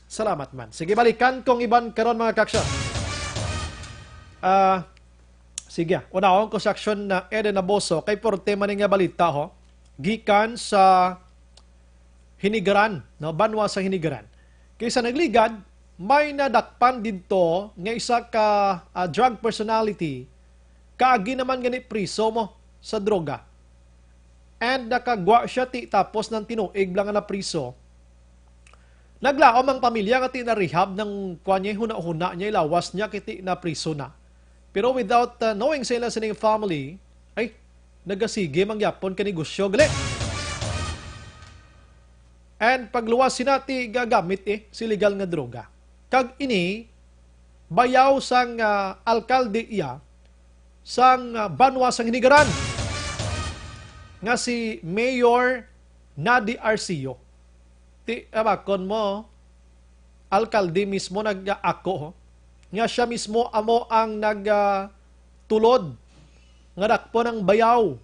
salamat man. Sige, balikan kong iban karon, mga kaksyon. Ah, sige, unahon ko sa aksyon na Eden Aboso kay porte man nga balita, ho. Gikan sa Hinigaran, no, banwa sa Hinigaran. Kay sa nagligad, may nadakpan didto nga isa ka, ah, drug personality, kaagi naman gani priso mo sa droga. And nakagwa siya ti tapos ng tinuig lang nga napriso. Naglaom ang pamilya nga ti na-rehab ng kuwan niya, huna-huna niya, lawas niya, kiti na priso na. Pero without, uh, knowing sa ila sining family, ay, nagasige mangyapon ka negosyo, gali. And pagluwas sina ti gagamit, eh, si legal nga droga. Kag ini, bayaw sang, ah, alkalde iya sang, ah, banwa sang Hinigaran nga si Mayor Nadi Arceo. Ti, abakon mo, alkalde mismo nag-ako, ho, nga siya mismo amo ang nag, ah, tulod nga dakpon ang bayaw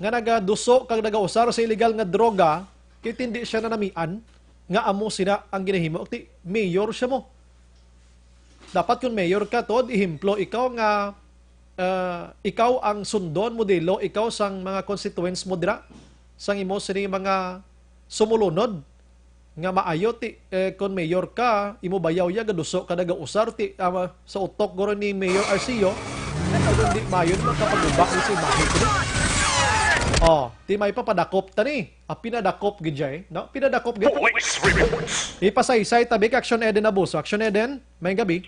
nga nagaduso kag nagausar sa illegal nga droga, kay tindi siya nanamian nga amo sina ang ginahimo. Ti mayor siya mo. Dapat kun mayor ka, tod, ehemplo, ikaw nga, ah, ikaw ang sundon, modelo, ikaw sang mga constituents mo dira, sang imo sini mga sumulunod nga maayo ti, eh, kon mayor ka, imo bayaw ya, gaduso ka nagausar ti, ah, sa utok guro ni Mayor Arceo, hindi mayo naman kapaguba ni si Mahi. Oh, ti may papadakop ta ni. Ah, pinadakop gid siya eh, no? Pinadakop gid. Police reports. Ipasaysay tabi kay Action Eden Abuso. Action Eden, may gabi.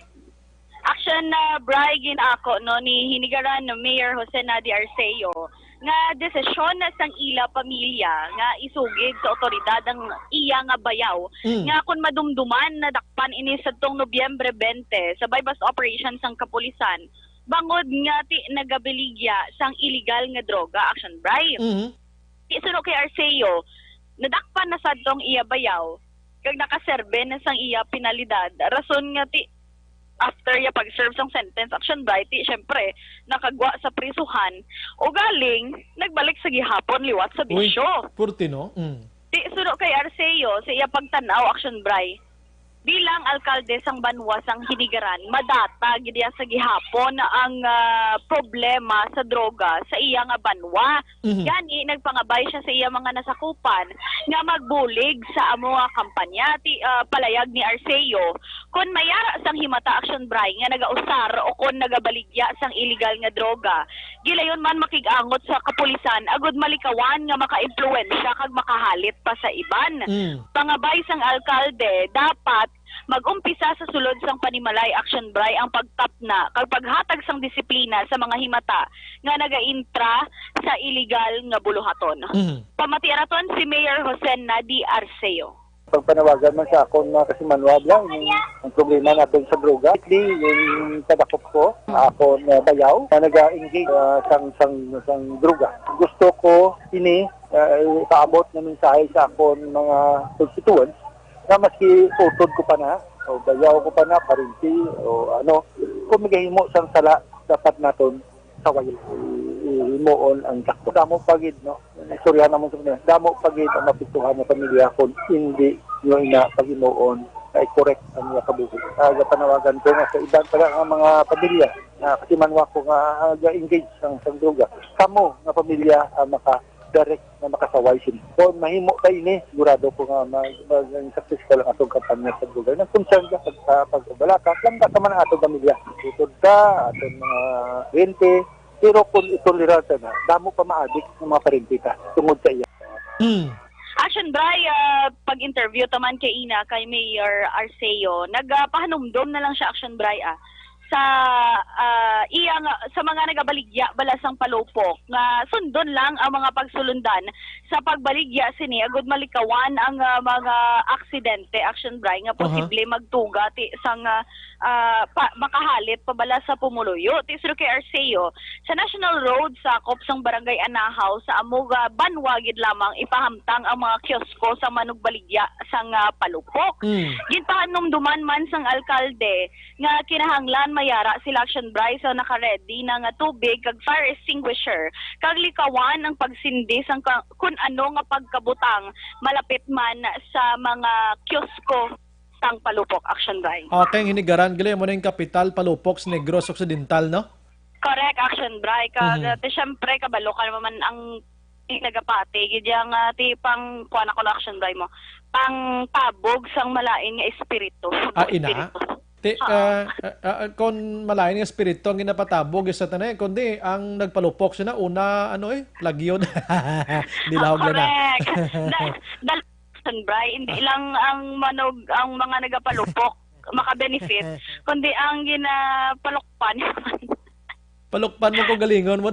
Action na, Bri, gin-ako, no, ni hinigaran Mayor Jose Nadi Arceo nga desisyon na sang ila pamilya nga isugid sa otoridad ang iya nga bayaw, Mm. nga kon madumduman, nadakpan ini sadtong Nobyembre twenty sa buy-bust operation sang kapulisan bangod nga ti nagabaligya sang iligal nga droga, Action Bri. Mhm. Ti suno kay Arceo, nadakpan na sadtong iya bayaw kag nakaserbe na sang iya penalidad, rason nga ti after iya pag-serve sang sentence, Action Bri, ti syempre nakagwa sa prisuhan, ugaling nagbalik sa gihapon liwat sa Uy, bisyo. Purti, no? Mm. Ti suno kay Arceo, sa iya pagtan-aw, Action Bri, bilang alkalde sang banwa sang Hinigaran, madata gid iya sa gihapon ang, ah, problema sa droga sa iya nga banwa. Mhm. Gani, nagpangabay siya sa iya mga nasakupan nga magbulig sa amo nga kampanya. Ti, ah, palayag ni Arceo, kon mayara sang himata, Action Bri, nga nagausar o kon nagabaligya sang iligal nga droga, gilayon man makig-angot sa kapulisan agud malikawan nga makaimpluwensya kag makahalit pa sa iban. Mm. Pangabay sang alkalde, dapat mag-umpisa sa sulod sang panimalay, Action Bri, ang pagtapna kag paghatag sang disiplina sa mga himata nga nagaintra sa iligal nga buluhaton. Mhm. Pamatiaraton si Mayor Jose Nadi Arceo. Pagpanawagan man sa akon mga kasimanwa, bla, yung, ang problema natin sa droga. Lately, yung padakop ko, akon, uh, bayaw, na naga-engage, uh, sang, sang, sang droga. Gusto ko ini, uh, ipaabot na mensahe sa akon mga constituents na maski utod ko pa na, o bayaw ko pa na, parinti, o ano, kung magahimo sang sala, dapat naton sawayon, i-, himuon ang dakto. Damo pa gid, no? Istorya namon sa kanila. Damo pa gid ang mapiktuhan nga pamilya kung hindi nyo ina paghimuon na i-correct ang iya kabuhi. Ah, panawagan ko nga sa iban pa nga mga pamilya, ah, kasi manwa ko nga, ah, ga-engage ang, sa droga. Kamo nga pamilya ang maka-direct na makasaway sini. Kung mahimo pa ini, sigurado ko nga mag, mag, successful ang atong kampanya sa droga. Nang concern ka pag, ah, pag-ubalaka, lang ka man ang atong pamilya. Utod ka, atong mga rente, pero kung itolerante na, damo pa maadik ng mga parente ta tungod sa iya. Hmm. Action Bri, ah, pag-interview taman kay ina kay Mayor Arceo, nagapahanumdom na lang siya, Action Bri, ah, sa, ah, iya nga, sa mga nagabaligya bala sang palupok nga sundon lang ang mga pagsulundan sa pagbaligya sini agud malikawan ang, ah, mga aksidente, Action Bri, nga Aha. posible magtuga ti sang, ah, ah, pa, makahalit pa bala sa pumuluyo. Ti suno kay Arceo, sa National Road, sakop sang Barangay Anahaw, sa amo nga banwa gid lamang ipahamtang ang mga kiosko sa manugbaligya sang, ah, palupok. Mm. Ginpahanumduman man sang alkalde nga kinahanglan mayara sila, Action Bri, sa naka-ready na nga tubig kag fire extinguisher, kag likawan ang pagsindi sang ka, kun ano nga pagkabutang malapit man sa mga kiosko sang palupok, Action Bri. Okay, ang Hinigaran, gali mo na yung kapital, palupok sa Negros Occidental, no? Correct, Action Bri. Kag, Mhm. uh, ti, syempre, kabalo ka naman ang nagapati. Gid yang, ah, ti pang, kuwan ako na, Action Bri, mo. Pang tabog sang malain nga espiritu. Ah, ina? Espiritu. Ti, Oo. ah, ah, ah, kung malain nga espiritu ang ginapatabog, isa tanay, kundi ang nagpalupok siya na una, ano eh, plagyo. Dilahog lang na. Correct. Da-, dal-, Action Bri, hindi lang ang manog, ang mga nagapalupok maka-benefit, kundi ang ginapalukpan. Palukpan mo kung galingon mo.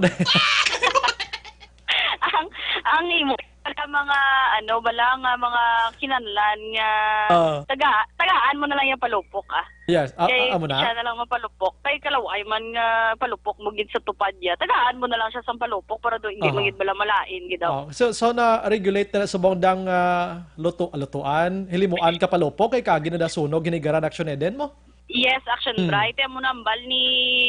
Ang, ang imo, sa mga, ano, bala nga mga kinahanglan nga Oo. taga-, tagaan mo na lang yung palupok, ah. Yes, a-, Kay a-, amo na. siya na lang mapalupok. Kay kalaway man nga palupok mo gid sa tupad niya. Tagaan mo na lang siya sa palupok para do hindi Oo. magid bala malain gid daw. Oh, so, so na-regulate na subong dang, ah, luto, lutuan, hilimuan ka palupok, kay kagi na da sunog, Hinigaran, Action Eden mo? Yes, Action Mm. Bri. Ti amo nambal ni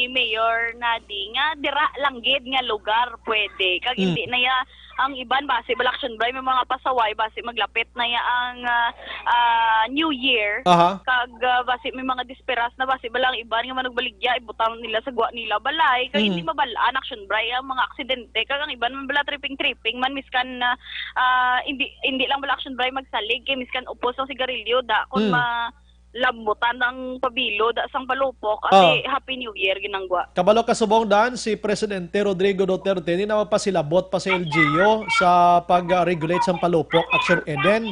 Mayor Nadi nga dira lang gid nga lugar pwede. Kag Mm. hindi na ya ang iban, basi bala, Action Bri, may mga pasaway, basi maglapit na ya ang, ah, ah, New Year. Aha. Kag, ah, basi may mga desperas na, basi bala ang iban nga manugbaligya, ibutang nila sa gwa nila balay. Kag Mm. hindi mabal-an, Action Bri, ang mga aksidente. Kag ang iban man bala tripping-tripping man, miskan na, ah, hindi, hindi lang bala, Action Bri, magsalig, kay miskan upos ang sigarilyo, da, kung Mm. ma-, lambutan ang pabilo da sang palupok. Ati, Oh. Happy New Year, ginanggwa. Kabalo ka subong, Dan, si Presidente Rodrigo Duterte, di na mapasilabot pa sa L G U sa pag-regulate sang palupok, Action Eden.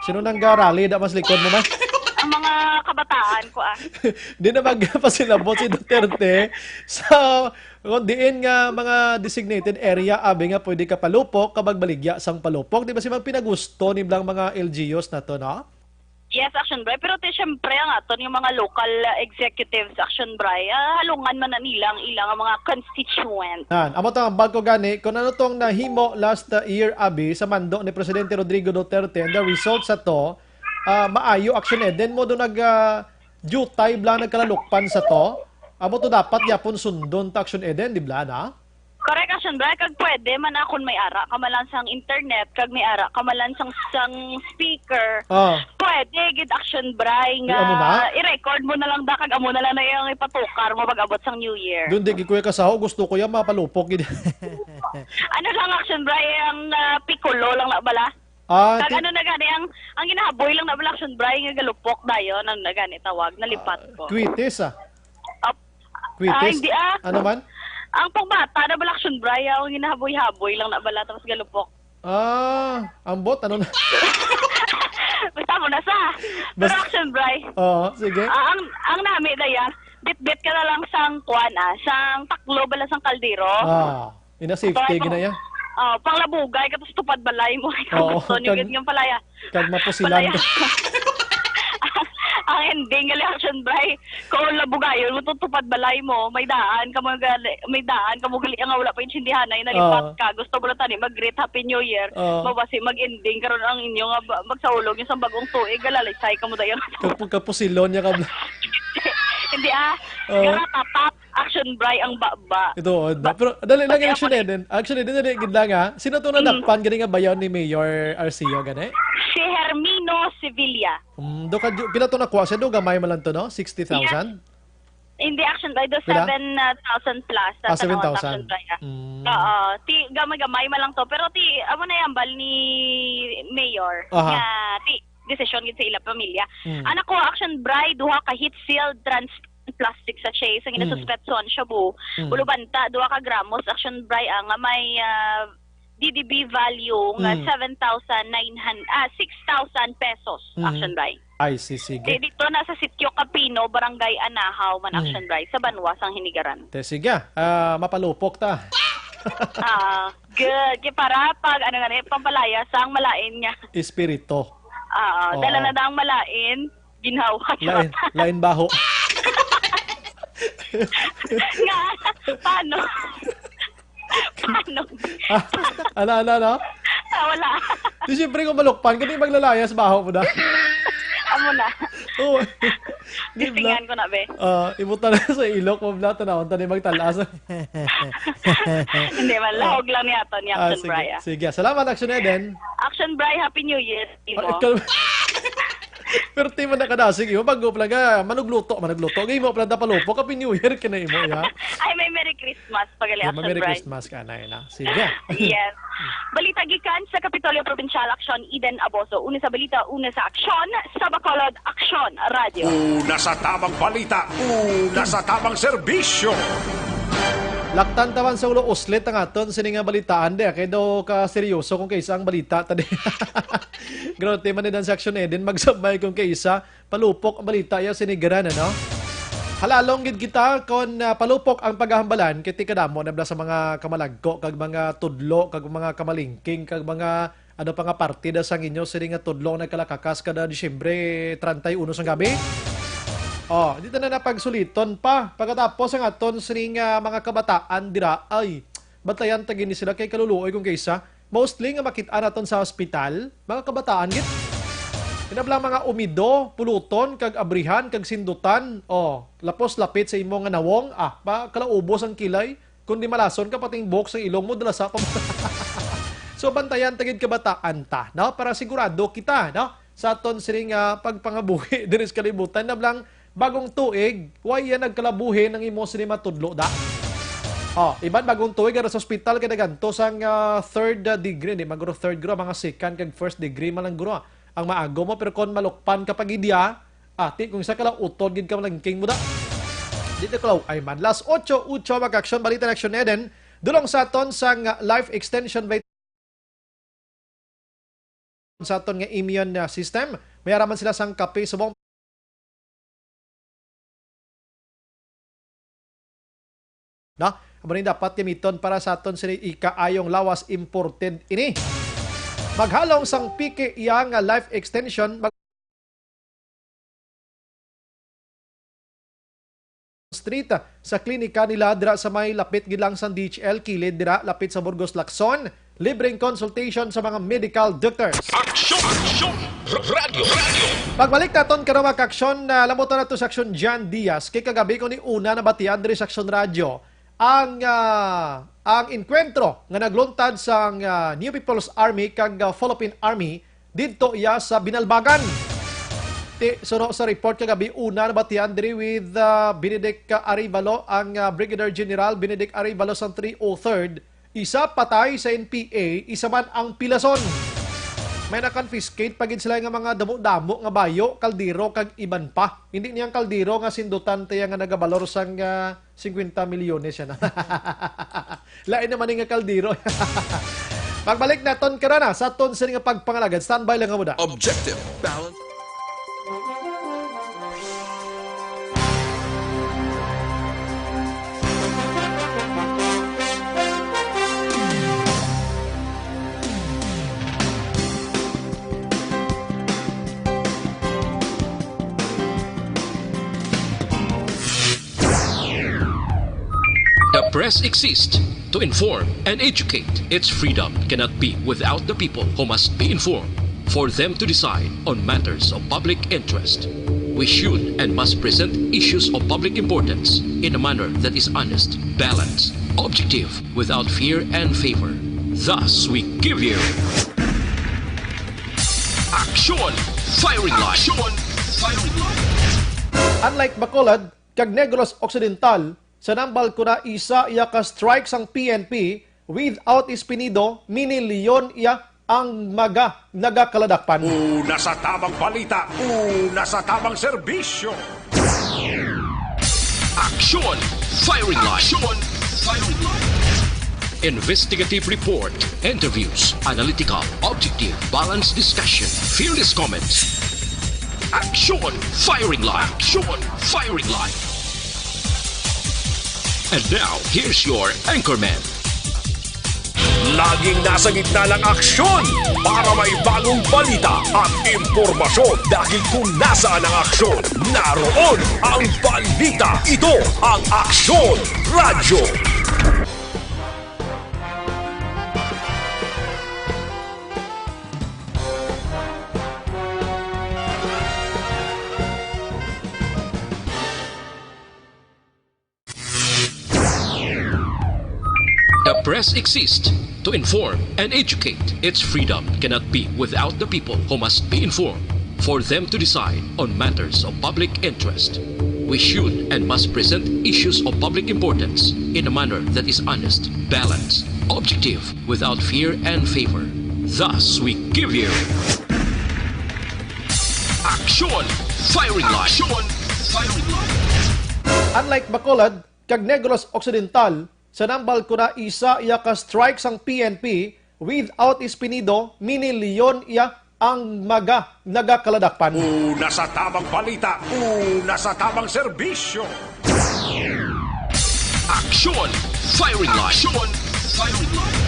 Sino nang garali da mas likod mo, ma? Ang mga kabataan ko, ah. Di na magpasilabot si Duterte sa kung diin nga mga designated area, abi nga pwede ka palupok, kabag baligya sang palupok. Di ba si mga pinagusto ni blang mga L G Us na to, no? Yes, Action Bray. Pero ti, siyempre, ang aton yung mga local, uh, executives, Action Bray, ah, halungan man na nila ang ilang mga constituent. Yan. Amo to ang bag ko gani, kung ano tong nahimo last, uh, year, abi, sa mando ni Presidente Rodrigo Duterte, and the results sa to, ah, maayo, Action Eden, mo do nag, ah, jutay bla nagkalalukpan sa to. Amo to dapat yapon sundon ta, Action Eden, di bla na? Correct, Action Bray. Kag pwede man, ah, kung may ara ka man lang sang internet, kag may ara ka man lang sang, sang speaker, Ah. pwede gid, Action Bray, Di, nga amo na? I-record mo na lang da, kag amo na lang na yung ipatukar mo pag abot sang New Year. Doon di gid ko yung kasaho, gusto ko yung mapalupok gid. Ano lang, Action Bray, ang, ah, pikulo lang na bala? Ah, Kag ti- ano na gani, ang, ang ginahaboy lang na bala, Action Bray, nga galupok dayon, ano na gani tawag, nalipat ko. Kwitis, ah. Op-, Kwitis? Ah, hindi, ah. Ano man? Ang pangbata na bala, Action Bray, ang ginahaboy-haboy lang na bala, tapos galupok. Ah, ambot, ano na? Basta mo na sa. Bas- Production, Bray. Oo, sige. Ah, ang, ang nami na yan, bit-bit ka na lang sang kuan, ah, sang taklo bala sang kaldero. Ah, ina safety So, gina ya. Oh, panglabugay ka, tapos tupad balay mo. Oo, Gusto niyo kag, gid yung palaya. Kag mapusilan Palaya. ka. Ang ending, gali, Action Bray. Kung labugayon mo, tutupad balay mo, may daan ka mo gali, may daan ka mo gali nga wala pa intindihan na nalipat Oo. ka. Gusto mo lang tani mag-greet Happy New Year. Oo. Mabasi mag-ending karon ang inyo nga ba-, magsaulog yung sa bagong tuig, galalisay ka mo dayon. Kapu-, kapusilon niya ka bla- Hindi, ah. Oo. Garatatat, Action Bray ang baba. Ito, oh, Ba-, pero dali lang ba-, Action Eden. Action Eden, dali gid lang, ha. Sino tong Mm. nadakpan gani nga bayaw ni Mayor Arcia gani? Si Hermino Sevilla. Mm, do ka, pila to nakuha siya? Do gamay man lang to, no? Sixty thousand? Yes. Hindi, Action Bray, do Pila? seven thousand plus sa Ah, tanawon sa seven thousand. Action Bray, ah. Mm. Oo, ti, gamay-gamay man lang to. Pero ti, amo na yung bal ni Mayor Aha. nga ti, desisyon gid sa ila pamilya. Mm. Ang nakuha, Action Bray, duha ka heat-sealed transparent plastic sachet sa Mm. ginasuspetsohan shabu. Mm. Ulubanta, duha ka gramos, Action Bray, ah, nga may, ah, D D B value nga Mm. seven thousand nine hundred, ah, six thousand pesos, Mm. Action Bray. Ay, si, sige. Di-, dito na sa Sitio Capino, Barangay Anahaw, man, Mm. Action Bray, sa Banwa, sang Hinigaran. Te, sige, ah, mapalupok ta. Ah, good. Kaya para pag, ano nga, eh, pampalaya sang malain nga. Espiritu. Ah, Oo. dala na daw ang malain, ginhawa. Lain, lain baho. Nga, paano? Paano? Ah, ala, ala, no? Ah, wala. Di, siyempre, kung malukpan ka, di maglalayas, baho mo na. Amo na. Oo. Di, bla- Gistingan ko na, be. Ah, ibutan na sa ilok mo, bla, tanawon, tani magtalas. Hindi man, lahog lang ni ato ni Ah, Action sige, Bray, ah. sige. Salamat, Action Eden. Action Bray, Happy New Year, Timo. Ah, ikaw, pero Timo, nakadasig, imo, bago pala ka, manugluto, manugluto. Gay mo pala, dapalupok, Happy New Year ka na imo, ya? Ay, may Merry Christmas, pagali, Yeah, Action Merry Bray. Christmas ka, na, na. Sige. Yes. Balita gikan sa Kapitolyo Provincial, Action Eden Aboso. Una sa balita, una sa aksyon, sa Bacolod, Action Radio. Una sa tamang balita, una sa tamang serbisyo. Laktan taman sa ulo uslit ang aton sini nga balitaan, di, kay daw ka seryoso kung kaisa ang balita, tadi. Grabe man ni Dan sa Action Eden, magsabay kung kaisa, palupok ang balita ya sinigaran, ano? Halalong gid kita kon, ah, palupok ang paghahambalan, kay ti kadamo na bala sa mga kamalagko, kag mga tudlo, kag mga kamalingking, kag mga ano pa nga parte da sang inyo sini nga tudlo nga nagkalakakas kada Disyembre treinta y uno sang gabi? Oh, di ta na napagsuliton pa. Pagkatapos ang aton sini nga mga kabataan dira, ay, bantayan ta gini sila kay kaluluoy kung kaysa. Mostly nga makit-an naton sa ospital, mga kabataan gid. Inablang mga umido, puluton, kag abrihan, kag sindutan. Oh, lapos lapit sa imo nga nawong, ah, pa, kalaubos ang kilay. Kung di malason ka, pati ang buhok sa ilong mo, dala sa pa. So, bantayan ta gid kabataan ta, no? Para sigurado kita, no? Sa aton sini nga pagpangabuhi diri sa kalibutan, na blang bagong tuig, way yan nagkalabuhi ang imo sini matudlo da. Oh, iban bagong tuig, ara sa ospital kay naganto sang, ah, third, ah, degree, di maguro third guro, mga second kag first degree man lang guro, ah, ang maago mo, pero kung malukpan ka pag idya, Ati, kung isa ka lang utod gid ka, malangking mo da. Dito ka lang, ay man. Last ocho, ocho, mag-action, balita na action, Eden. Dulong sa aton sang life extension rate sa aton nga immune, ah, system. May araman sila sang kape subong na, amo ni dapat gamiton para sa aton sini ikaayong lawas, imported ini. Maghalong sang piki iya nga life extension, mag- Street, sa klinika nila dira sa may lapit gid lang sa D H L, kilid dira, lapit sa Burgos Lacson. Libreng consultation sa mga medical doctors. Aksyon! Aksyon! R-, radyo! Radyo! Pagbalik naton karon, mga ka-aksyon, na lamutan nato sa aksyon Jan Diaz. Kay kagabi ko ni una nabatian diri sa Aksyon Radyo ang, ah, ang enkwentro nga nagluntad sang, ah, New People's Army kag, ah, Philippine Army didto iya sa Binalbagan. Ti, suno sa report kagabi, una nabatian diri with, ah, Benedict Arevalo, ang, ah, Brigadier General Benedict Arevalo sang three oh third, isa patay sa N P A, isa man ang pilason. May na-confiscate pa gid sila nga mga damo-damo nga bayo, kaldero, kag iban pa. Hindi niyang kaldero nga sindutan tiya nga nagabalor sang, ah, cincuenta milyones yan. Lain naman nga kaldero. Pagbalik naton karana sa aton sini nga pagpangalagad. Standby lang mo da. Objective, balance. The press exists to inform and educate. Its freedom cannot be without the people, who must be informed for them to decide on matters of public interest. We should and must present issues of public importance in a manner that is honest, balanced, objective, without fear and favor. Thus, we give you Aksyon! Firing Line! Aksyon! Firing Line! Unlike Bacolod kag Negros Occidental, sa nambal ko na isa iya ka strike sang P N P, without Espinido, minilyon iya ang mga nagakaladakpan. Una sa tamang balita, una sa tamang serbisyo. Aksyon! Firing Line! Aksyon! Firing Line! Investigative report, interviews, analytical, objective, balanced discussion, fearless comments. Aksyon! Firing Line! Aksyon! Firing Line! And now, here's your anchorman. Laging nasa gitna ng aksyon para may bagong balita at impormasyon, dahil kung nasaan ang aksyon, naroon ang balita. Ito ang Aksyon Radyo. The press exists to inform and educate. Its freedom cannot be without the people, who must be informed for them to decide on matters of public interest. We should and must present issues of public importance in a manner that is honest, balanced, objective, without fear and favor. Thus, we give you Aksyon! Firing Line! Aksyon! Firing Line! Unlike Bacolod kag Negros Occidental, sa nambal ko na isa iya ka strike sang P N P, without Espinido, minilyon iya ang mga nagakaladakpan. Una sa tamang balita, una sa tamang serbisyo. Aksyon! Firing Line! Aksyon! Firing Line!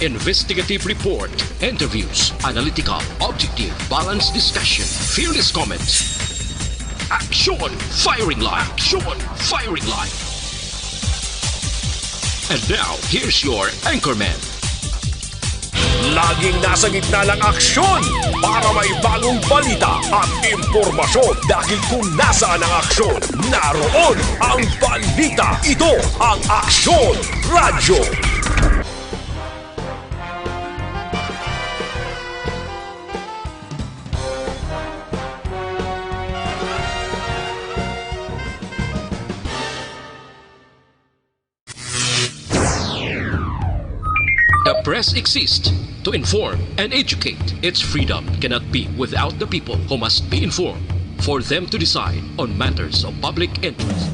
Investigative report, interviews, analytical, objective, balanced discussion, fearless comments. Aksyon! Firing Line! Aksyon! Firing Line! And now, here's your anchorman. Laging nasa gitna ng aksyon para may bagong balita at impormasyon, dahil kung nasaan ang aksyon, naroon ang balita. Ito ang Aksyon Radyo. The press exists to inform and educate. Its freedom cannot be without the people, who must be informed for them to decide on matters of public interest.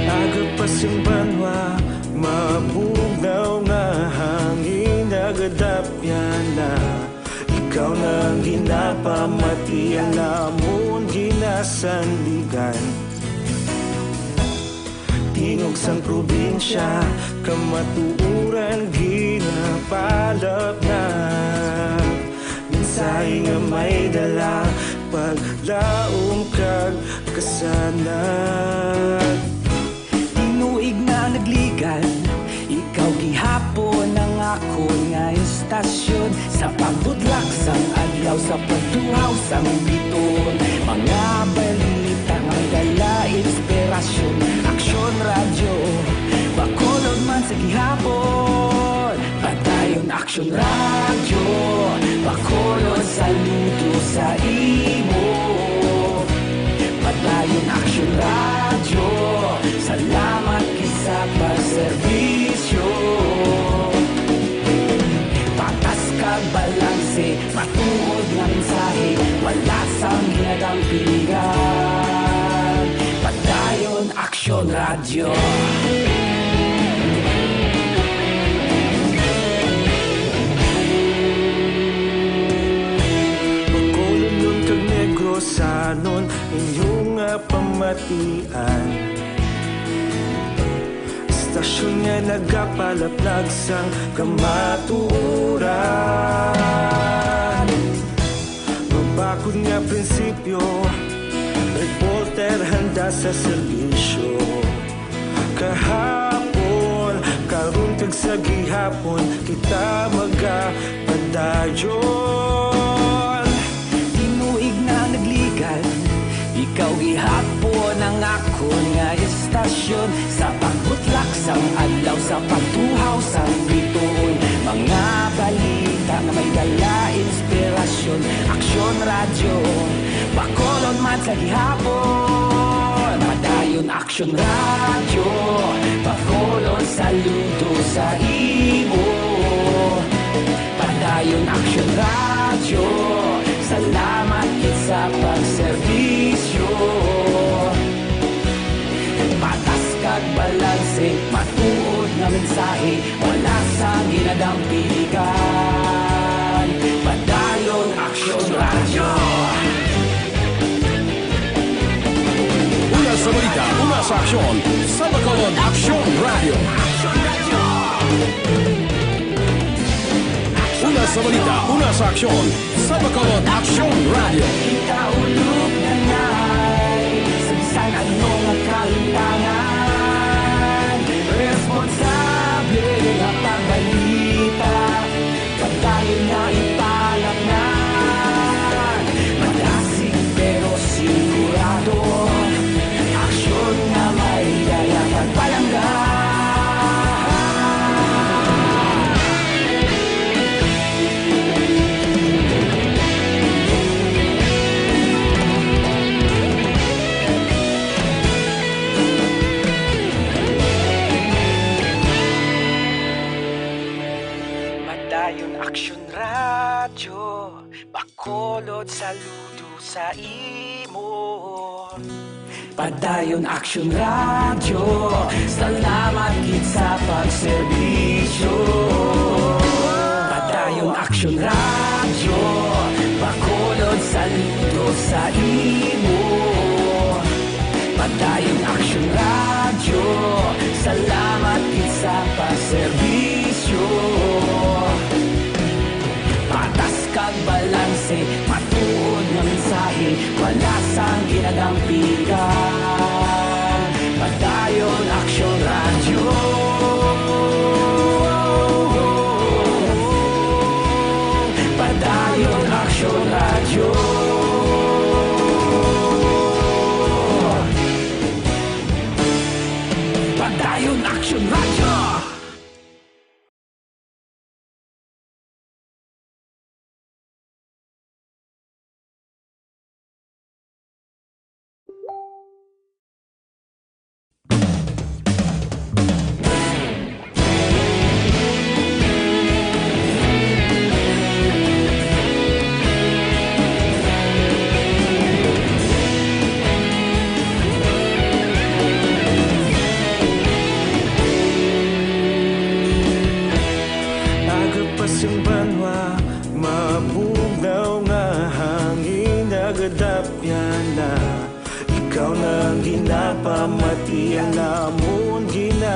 Aga pa sing banwa, mabugnaw nga hangin, nagadapyan na. Ikaw na ang ginapamati, ang namon ginasandigan. Tingog sang probinsya, kamatuoran ginapalapnag. Mensahe nga may dala, paglaom kag kasanag. Tinuig nga nagligan, ikaw gihapon ang akon nga istasyon. Sa pagbudlak sang adlaw, sa pagtuhaw sang biton, mga balita nga may dala inspirasyon. Aksyon Radyo, Bacolod man sa gihapon. Padayon Aksyon Radyo, Bacolod, saludo sa imo. Padayon Aksyon Radyo, salamat gid sa pagserbisyo. Patas kag balanse, matuod nga mensahe, wala sang ginadampigan. Padayon Aksyon Radyo. Bacolodnon kag Negrosanon, inyo nga pamatian. Istasyon nga nagapalaplag sang kamatuoran. Mabakod nga prinsipyo, reporter handa sa serbisyo. Kahapon, karon kag sa gihapon, kita magapadayon. Tinuig nga nagligan, ikaw gihapon ang akon nga istasyon. Sa pagbutlak sang adlaw, sa pagtuhaw sang bituon, mga balita nga may dala inspirasyon. Aksyon Radyo, Bacolod man sa gihapon. Padayon Aksyon Radyo, Bacolod, saludo sa imo. Padayon Aksyon Radyo, salamat gid sa pagserbisyo. Patas kag balanse, matuod nga mensahe, wala sang ginadampigan. Padayon Aksyon Radyo. Una sa balita, una sa aksyon, sa Bacolod Aksyon Radyo. Una sa balita, una sa aksyon, sa Bacolod Aksyon Radyo. Ikaulog na nay sa bisan ano nga kahitangan. Responsable nga pagbalita, pagdayon na ipalapnan. Madasig pero sigurado, aksyon nga may dala pagpalangga. Padayon Aksyon Radyo, Bacolod, saludo sa imo. Padayon Aksyon Radyo, salamat gid sa pagserbisyo. Padayon Aksyon Radyo, Bacolod, saludo sa imo. Padayon Aksyon Radyo, salamat gid sa pagserbisyo. Patas kag balanse, matuod nga mensahe, wala sang ginadampigan. Padayon Aksyon Radyo. Padayon Aksyon Radyo. Padayon Aksyon Radyo.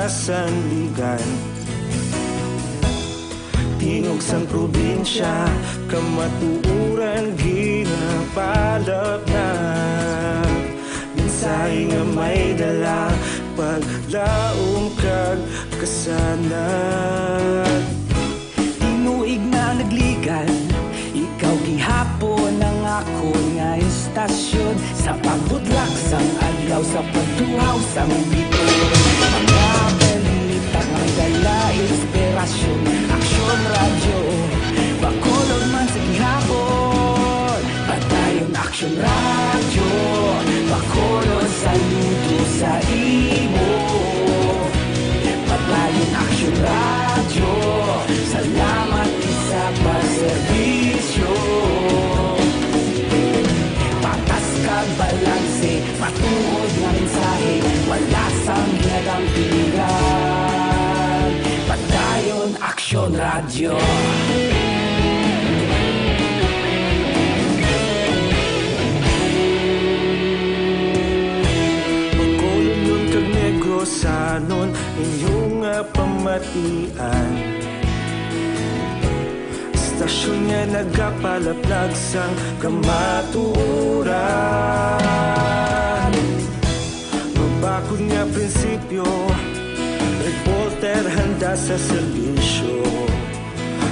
Sandigan. Tingog sang probinsya, kamatuoran ginapalapnag. Mensahe nga may dala, paglaom kag kasanag. Tinuig na nagligan, ikaw gihapon ang akon nga istasyon. Sa pagbutlak sang adlaw, sa pagtuhaw sang bituon, mga balita nga may dala inspirasyon. Aksyon Radyo, Bacolod man sa gihapon. Padayon Aksyon Radyo, Bacolod, saludo sa imo. Padayon Aksyon Radyo, salamat gid sa pagserbisyo. Patas kag balanse, matuod nga mensahe, wala sang ginadampigan. Padayon Aksyon Radyo. Bacolodnon kag Negrosanon, inyo nga pamatian. Istasyon nga nagapalaplag sang kamatuoran. Mabakod nga prinsipyo, reporter handa sa serbisyo.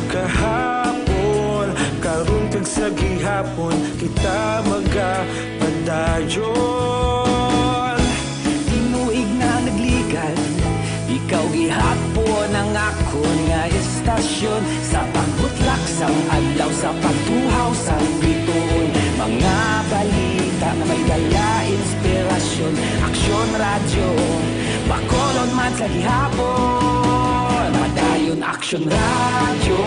Kahapon, karon kag sa gihapon, kita magapadayon. Tinuig na nagligan, ikaw gihapon ang akon nga istasyon. Sa pagbutlak sang adlaw, sa pagtuhaw sang bituon, mga balita nga may dala inspirasyon. Aksyon Radyo, Bacolod man sa gihapon. Padayon Aksyon Radyo,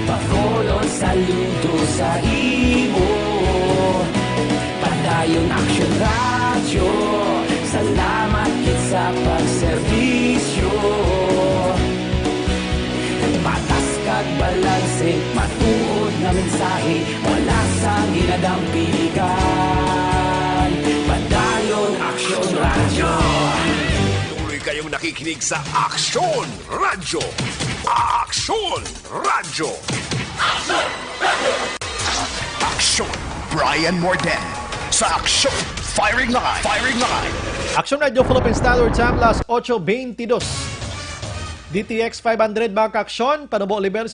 Bacolod, saludo sa imo. Padayon Aksyon Radyo, salamat gid sa pagserbisyo. Patas kag balanse, matuod nga mensahe, wala sang ginadampigan. Padayon Aksyon Radyo. Tuloy kayong nakikinig sa Aksyon Radyo. Aksyon Radyo. Aksyon, Brian Morden. Sa Aksyon, Firing Line. Firing Line. Aksyon Radyo Philippine Standard Time, las ocho veintidós. D T X five hundred, mga kaaksyon, panubo level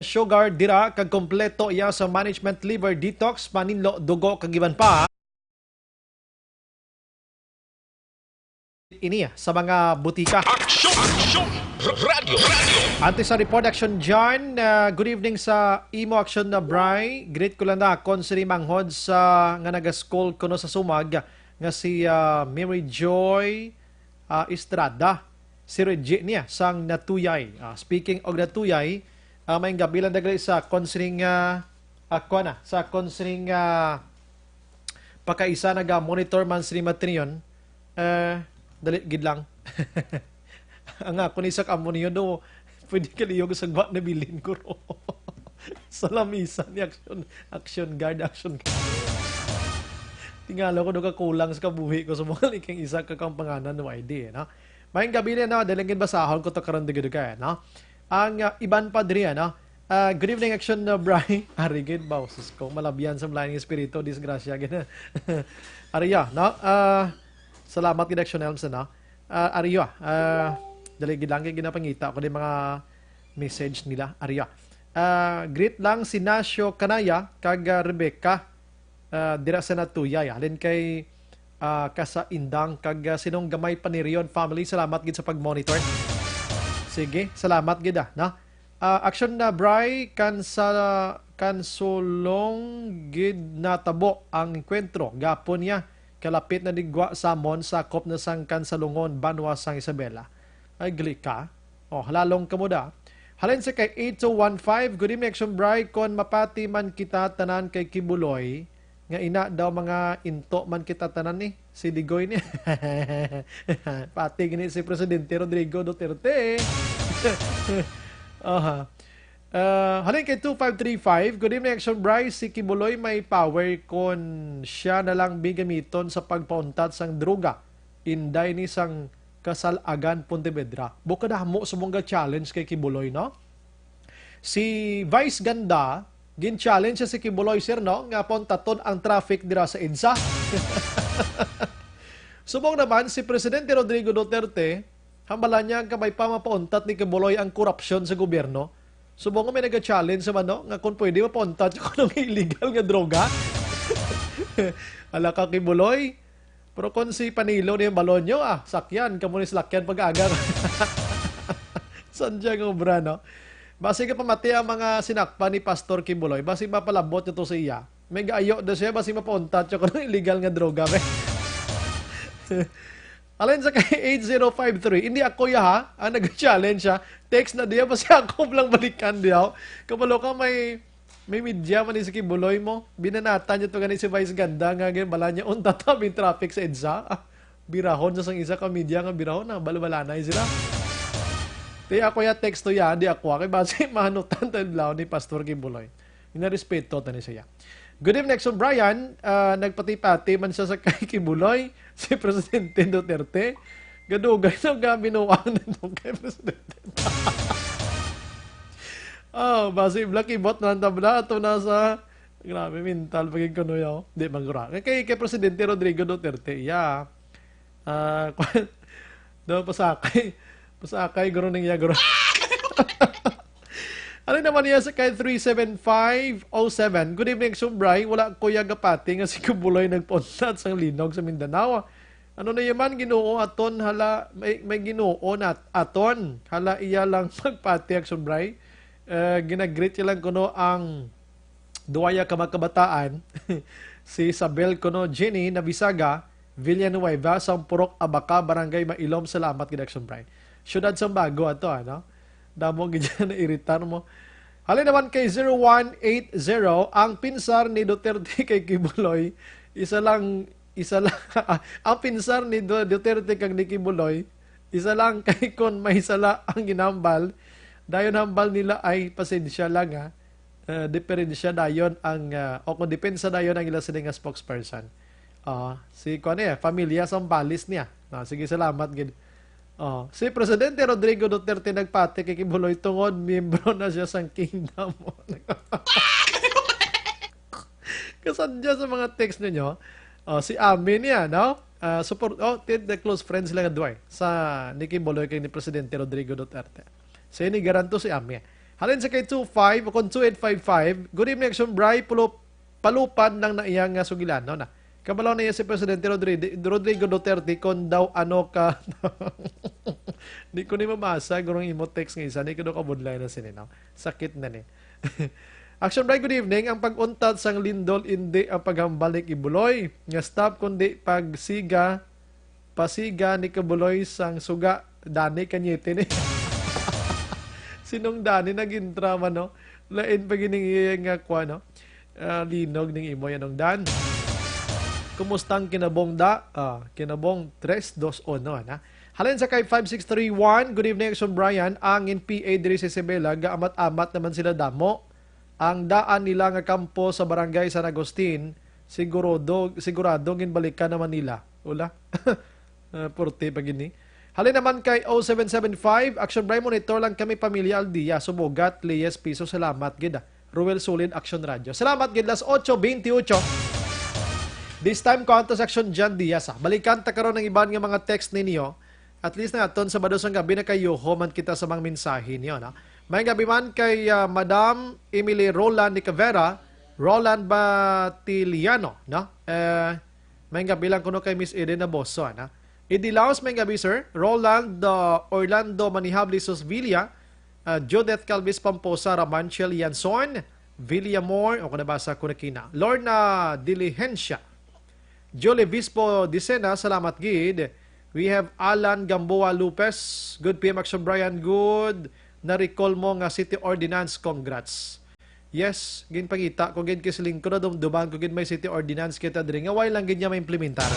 sugar dira kag kompleto iya sa management, liver detox, paninlo, dugo kag iban pa. Ini sa mga butika. Aksyon! Aksyon! R-, radyo! Radyo! Antes sa report, Aksyon John, ah, good evening sa imo, Aksyon na Bry. Greet ko lang na kon sini manghod sa nga nagaskol kuno sa Sumag nga si, ah, Mary Joy, ah, Estrada. Si Reggie niya sang Natuyay. Ah, speaking of Natuyay, ah, may gabi lang dagali sa kon sini nga, ah, kuwan na, sa kon sini nga pagkaisa naga-monitor man sa Matrion, eh, dali gid lang. Ang ako ni sa kamo niyo do, pwede kaliyog sa gwa na bilin ko ro. Sa lamisa ni action, action guard, action guard. Tingala ko do kakulang sa kabuhi ko sa mga liking isa ka kang panganan no I D, eh, no? Maayong gabi niya, no? Dali gid basahon ko to karon dugay-dugay, no? Ang, ah, iban pa diri, no? Ah, good evening, Action, no, Bry. Ari gid, bausis ko. Malabyan sa malain nga espiritu, disgrasya gid. Ariya, no? Ah, salamat gid, Action Elms, no? Ah, ariya, ah, dali gid lang kay ginapangita ko di mga message nila. Ariya. Ah, greet lang si Nasyo Kanaya kag, ah, Rebecca, ah, dira sa Natuyay. Halin kay, ah, Kasa Indang kag, ah, Sinong Gamay Panirion family. Salamat gid sa pag-monitor. Sige, salamat gid, ah, no? Ah, action na, Bry, kan sa, kan sulong gid natabo ang engkwentro. Gapon niya, kalapit na digwa samon, sakop na sang Kansalungon, banwa sang Isabela. Ay, gali ka. Oh, halalong ka mo da. Halin sa kay eight two one five, good evening, Action Bry. Kon mapati man kita tanan kay Kibuloy, nga ina daw mga into man kita tanan ni, si Digoy ni. Pati gini si Presidente Rodrigo Duterte. Aha. Ah, halin kay two five three five, good evening, Action Bry. Si Kibuloy may power kon siya na lang bigamiton sa pagpauntat sang droga. Inday ni sang Casal-agan, Pontevedra. Bukod amo sa mga challenge kay Kibuloy, no? Si Vice Ganda, gin-challenge siya si Kibuloy, sir, no? Nga pauntaton ang traffic dira sa EDSA. Subong naman, si Presidente Rodrigo Duterte, hambala niya nga may pa mapauntat ni Kibuloy ang korupsyon sa gobyerno. Subong nga may naga-challenge naman, no? Nga kung pwede mapauntat yung anong illegal nga droga. Ala ka, Kibuloy. Pero kung si Panilo ni Balonyo, ah, sakyan, kamo ni salakyan pag-agar. Saan siya nga obra, no? Basi ka pamati ang mga sinakpan ni Pastor Kibuloy. Basi mapalabot nyo to sa iya. May gaayo na siya, basi mapauntat siya kung illegal nga droga, be. Alin sa kay eight zero five three, hindi ako ya ha, ang nag-challenge siya. Text na diya, basi ako lang balikan diya. Kabalo ka, may, may media man ni si Kibuloy mo. Binanatan niya to gani si Vice Ganda nga gin-, bala niya, unta tabing traffic sa EDSA. Ah, birahon sa sang isa ka media nga birahon na, balabalanay sila. Ti ako ya text to ya, di ako, kay basi mahanutan tayo adlaw ni Pastor Kibuloy. Inarespeto ta ni siya. Good evening, Action Brian. Ah, nagpati-pati man siya sa kay Kibuloy, si Presidente Duterte. Gadugay na nga binuang na itong kay Presidente. Oh, basi Black Ibot na ang tabla. Ato na sa, grabe, mental pagigkuno yaw. Di man gura. Kay, kay Presidente Rodrigo Duterte, iya. Ah, kwan, do, pasakay. Pasakay, guro ning iya, guro. Ano naman niya sa kay three seven five oh seven? Good evening, Sumbray. Wala ko ya gapati nga si Kubuloy nagpuntat sang linog sa Mindanao. Ano na yaman, Ginoo aton, hala, may, may Ginoo na aton. Hala, iya lang magpati ang Sumbray. Eh, ginagreet niya lang kuno ang duwaya ka mga kabataan, si Isabel kuno Jenny Navisaga Villanueva, sang Purok Abaca, Barangay Mailom. Salamat gid, Action Brian. Siyudad sang Bago ato, ano? Damo gid dyan na iritar mo. Halin naman kay zero one eight zero, ang pinsar ni Duterte kay Kibuloy, isa lang, isa lang, ang pinsar ni Du-, Duterte kag ni Kibuloy, isa lang kay kon may sala ang ginambal, dayon hambal nila ay pasensya lang, ha. Eh, diferensya dayon ang, ah, o kung depensa dayon ang ila sini nga spokesperson. Ah, si kuan niya, pamilya Sambales niya. Ah, sige, salamat gid. Oh, si Presidente Rodrigo Duterte nagpati kay Kibuloy tungod miyembro na siya sang Kingdom. Kasadya sa mga text ninyo, oh, si Ami niya, no? Ah, support, oh, ti-, the close friends lang duway sa ni Kibuloy kay ni Presidente Rodrigo Duterte. Sa ini garanto si Ami. Halin sa kay two five o kung two eight five five, good evening, Action Bray, pulo, palupad lang na iya nga sugilanon, ah. Kabalo na iya si Presidente Rodri-, Rodrigo Duterte kung daw ano ka. Di ko ni mabasa, gurong imo text nga isa, di ko daw kabudlay na sini, no? Sakit na ni. Action Bray, good evening. Ang pag-untat sang lindol, hindi ang paghambal ni Kibuloy nga stop, kundi pagsiga, pasiga ni Kibuloy sang suga. Dani Cañete ni. Sinong Dani nag-intra man, no? Lain pa gining iya nga kwa, no? Ah, linog ning imo yan, Nong Dan. Kumusta ang kinabong da? Ah, kinabong tres dos uno, ana. Halin sa kay five six three one, good evening, Action Brian. Angin P A diri sa Isabela, gaamat-amat naman sila damo. Ang daan nila nga kampo sa Barangay San Agustin, sigurado, sigurado ginbalikan naman nila. Ula. Ah, porte pa gini. Halin naman kay oh seven seven five, Action Bray, monitor lang kami, pamilya Aldia, Subogat, Leyes, Piso. Salamat gid, ah. Ruel Sulid, Action Radio. Salamat gid, las ocho veintiocho. This time, kuwantos Action John Diaz, ah. Balikan ta karon ang iban nga mga text ninyo. At least na aton Sabado sang gabi, nakayuho man kita sa mga mensahe niyo, no? May gabi man kay, ah, Madam Emily Roland Nicavera, Roland Batiliano, no? Eh, may gabi lang kuno kay Miss Eden Naboso, ano? Idi Laos, may gabi, sir. Roland, ah, Orlando Manihable Susvilla, ah, Judith Calvis Pamposa, Ramanchel Yanson, Villamor, o kung nabasa ko na kina. Lorna Diligencia, Julie Vispo Dicena, salamat gid. We have Alan Gamboa Lopez. Good P M Action Brian. Good. Na-recall mo nga city ordinance. Congrats. Yes, ginpangita ko gid kay siling ko, nadumduman ko gid may city ordinance kita diri nga wala lang gid niya maimplementar.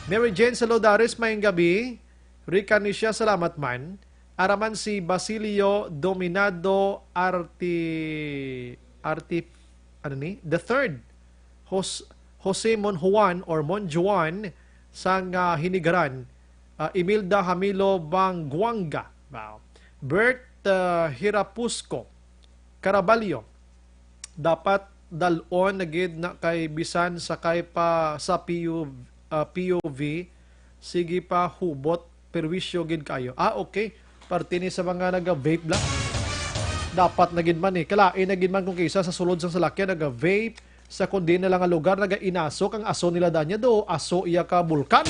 Mary Jane Salodares, maayong gabi. Rica Nisha, salamat man. Araman si Basilio Dominado Arti, Arti, ano ni? The third. Jos-, Jose Mon Juan or Mon Juan sang, ah, Hinigaran. Ah, Imelda Hamilo Banguanga. Wow. Bert, ah, Hirapusco Caraballo. Dapat dal-on na gid na kay bisan sakay pa sa P U, ah, P U V, sige pa hubot, perwisyo gid kayo. Ah, okay. Parte ni sa mga naga-vape la. Dapat na gid man eh. Kalain na gid man kung kaysa sa sulod sang salakyan naga-vape, sa kundi na lang nga lugar nagainasok ang aso nila Danya do, aso iya ka bulkan.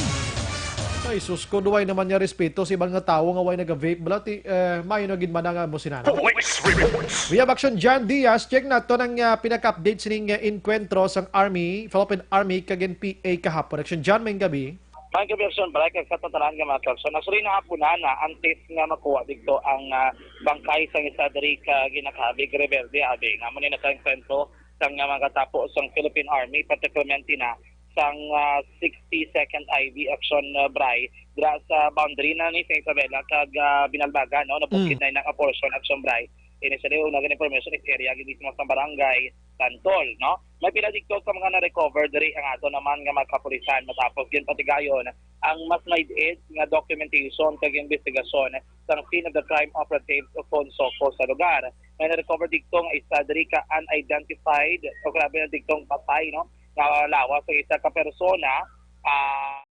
Ay, sus ko, duway naman niya respeto sa ibang nga tawo nga way naga-vape. Bala, ti, eh, mayo na gid man nga mo sinana. Police reports. We have Action John Diaz. Check nato ang, ah, pinaka-update sining, ah, enkwentro sang Army, Philippine Army kag N P A kahapon. Action John, may gabi. May gabi, Action Bright, kag sa tanan nga mga Action. Actually, nahapon na, na, antes nga makuha dito ang, ah, bangkay sang isa diri ka ginakabig rebelde, abi, nga mo ni nakaengkwentro sang, ah, mga katapo sang Philippine Army, particularmente na sang, ah, sixty-second I V Action, ah, Bray, dira sa boundary na ni sa Isabela kag, ah, Binalbagan, no? Nabukid Mm. na inang abortion Action Bray. Initially, una gid information is area gid mismo sa barangay Tantol, no? May pila dito ka mga na-recover diri ang ato naman nga mga kapulisan matapos ginpatigayon ang mas maid-id nga documentation kag investigasyon sang scene of the crime operatives o CONSOCO sa lugar. May na-recover dito nga isa diri ka unidentified o grabe na dito patay, no? Nga lawas sa isa ka persona, ah,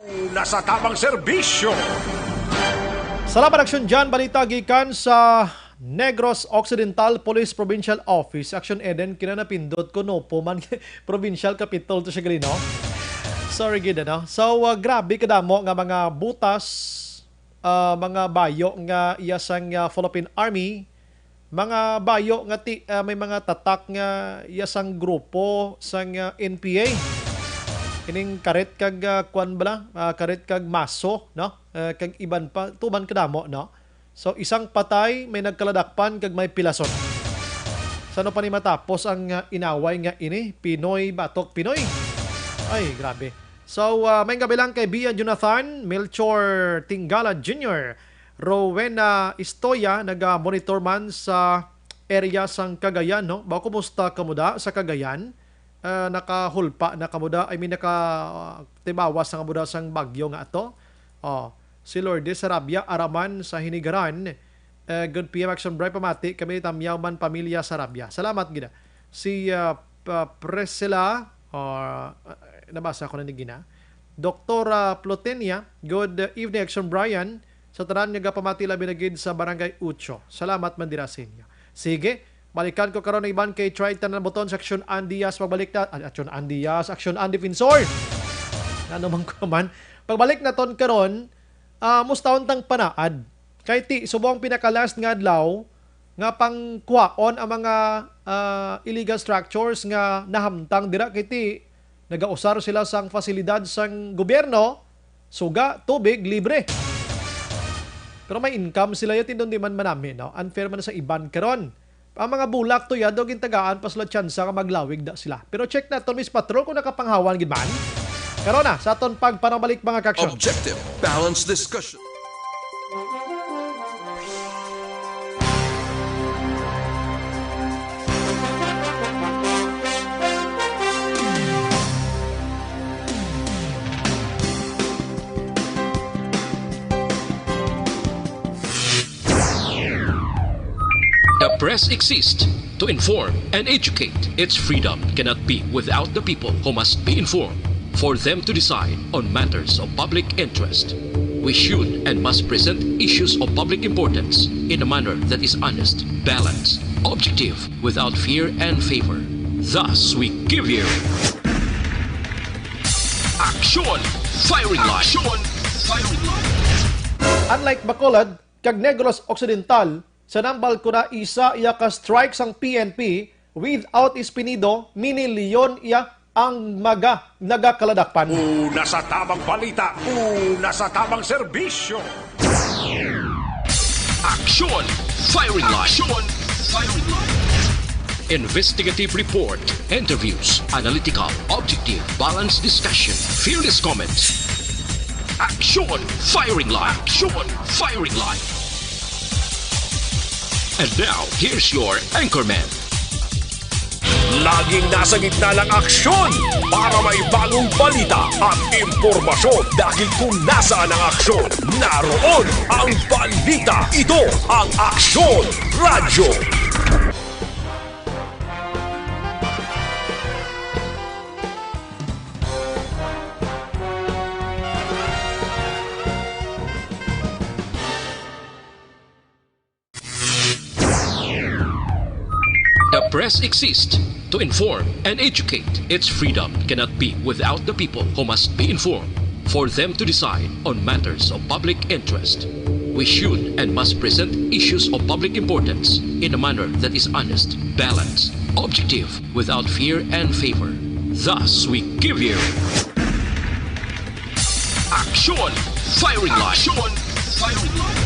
Una sa tamang serbisyo. Salamat, Action Jan. Balita gikan sa Negros Occidental Police Provincial Office. Action Eden, kinanapindot ko, no po man. Provincial Capitol to siya gali, no? Sorry gid, ano? So, uh, grabe kadamo nga mga butas, uh, mga bayo nga iya sang, uh, Philippine Army, mga bayo nga ti-, ah, may mga tatak nga iya sang grupo sang, ah, N P A. Ining karet kag, ah, kwan bala, ah, karet kag maso, no? Ah, kag iban pa, tuman kadamo, no? So, isang patay, may nagkaladakpan kag may pilason. Sa ano pa ni matapos ang, ah, inaway nga ini? Pinoy batok Pinoy. Ay, grabe. So, ah, may gabi lang kay Bia Jonathan, Melchor Tingala Junior, Rowena Istoya, naga-monitor man sa area sang Cagayan, no? Ba, kumusta kamo da sa Cagayan? Ah, nakahulpa na kamo da? I mean, naka, ah, tibawas na kamo da sang bagyo nga ato? Oh, si Lourdes Sarabia, Araman sa Hinigaran. Eh, good P M Action Bri, pamati kami, Tamyaw man pamilya Sarabia. Salamat gid. Si, ah, pa-, Priscilla, ah, nabasa ko na ni gina. Doktora Plotenia, good evening, Action Brian. Sa tanan nga gapamati, labi na gid sa Barangay Ocho. Salamat man dira sa inyo. Sige, balikan ko karon ang iban kay try tanan buton sa Action Andias. Magbalik na, ah, Action Andias, Action Andefensor. Ano man ko man. Pagbalik naton karon, ah, mustahon tang panaad. Kay ti, subong pinaka-last nga adlaw, nga pangkuhaon ang mga, ah, illegal structures nga nahamtang dira, kay ti nagausar sila sang fasilidad sang gobyerno, suga, tubig, libre. Pero may income sila, yun, tindon di man manami, no? Unfair man sa iban karon. Ang mga bulak to, yado, gintagaan pa sila tsansa nga maglawig da sila. Pero check naton, Miss Patrol, kung nakapanghawan gid man. Karon na, sa aton pagpanabalik, mga ka-action. Objective, balanced discussion. The press exists to inform and educate. Its freedom cannot be without the people, who must be informed for them to decide on matters of public interest. We should and must present issues of public importance in a manner that is honest, balanced, objective, without fear and favor. Thus, we give you Action Firing Line. Action Firing Line. Unlike Bacolod kag Negros Occidental, sa nambal ko na isa iya ka strike sang P N P, without espinido, minilyon iya ang mga nagakaladakpan. Una sa tamang balita, una sa tamang serbisyo. Action Firing Line. Action Firing Line. Investigative report, interviews, analytical, objective, balanced discussion, fearless comments. Action Firing Line. Action Firing Line. And now, here's your anchorman. Laging nasa gitna ng aksyon para may bagong balita at impormasyon, dahil kung nasaan ang aksyon, naroon ang balita. Ito ang Aksyon Radyo. The press exists to inform and educate. Its freedom cannot be without the people, who must be informed for them to decide on matters of public interest. We should and must present issues of public importance in a manner that is honest, balanced, objective, without fear and favor. Thus, we give you Action Firing Line. Action Firing Line.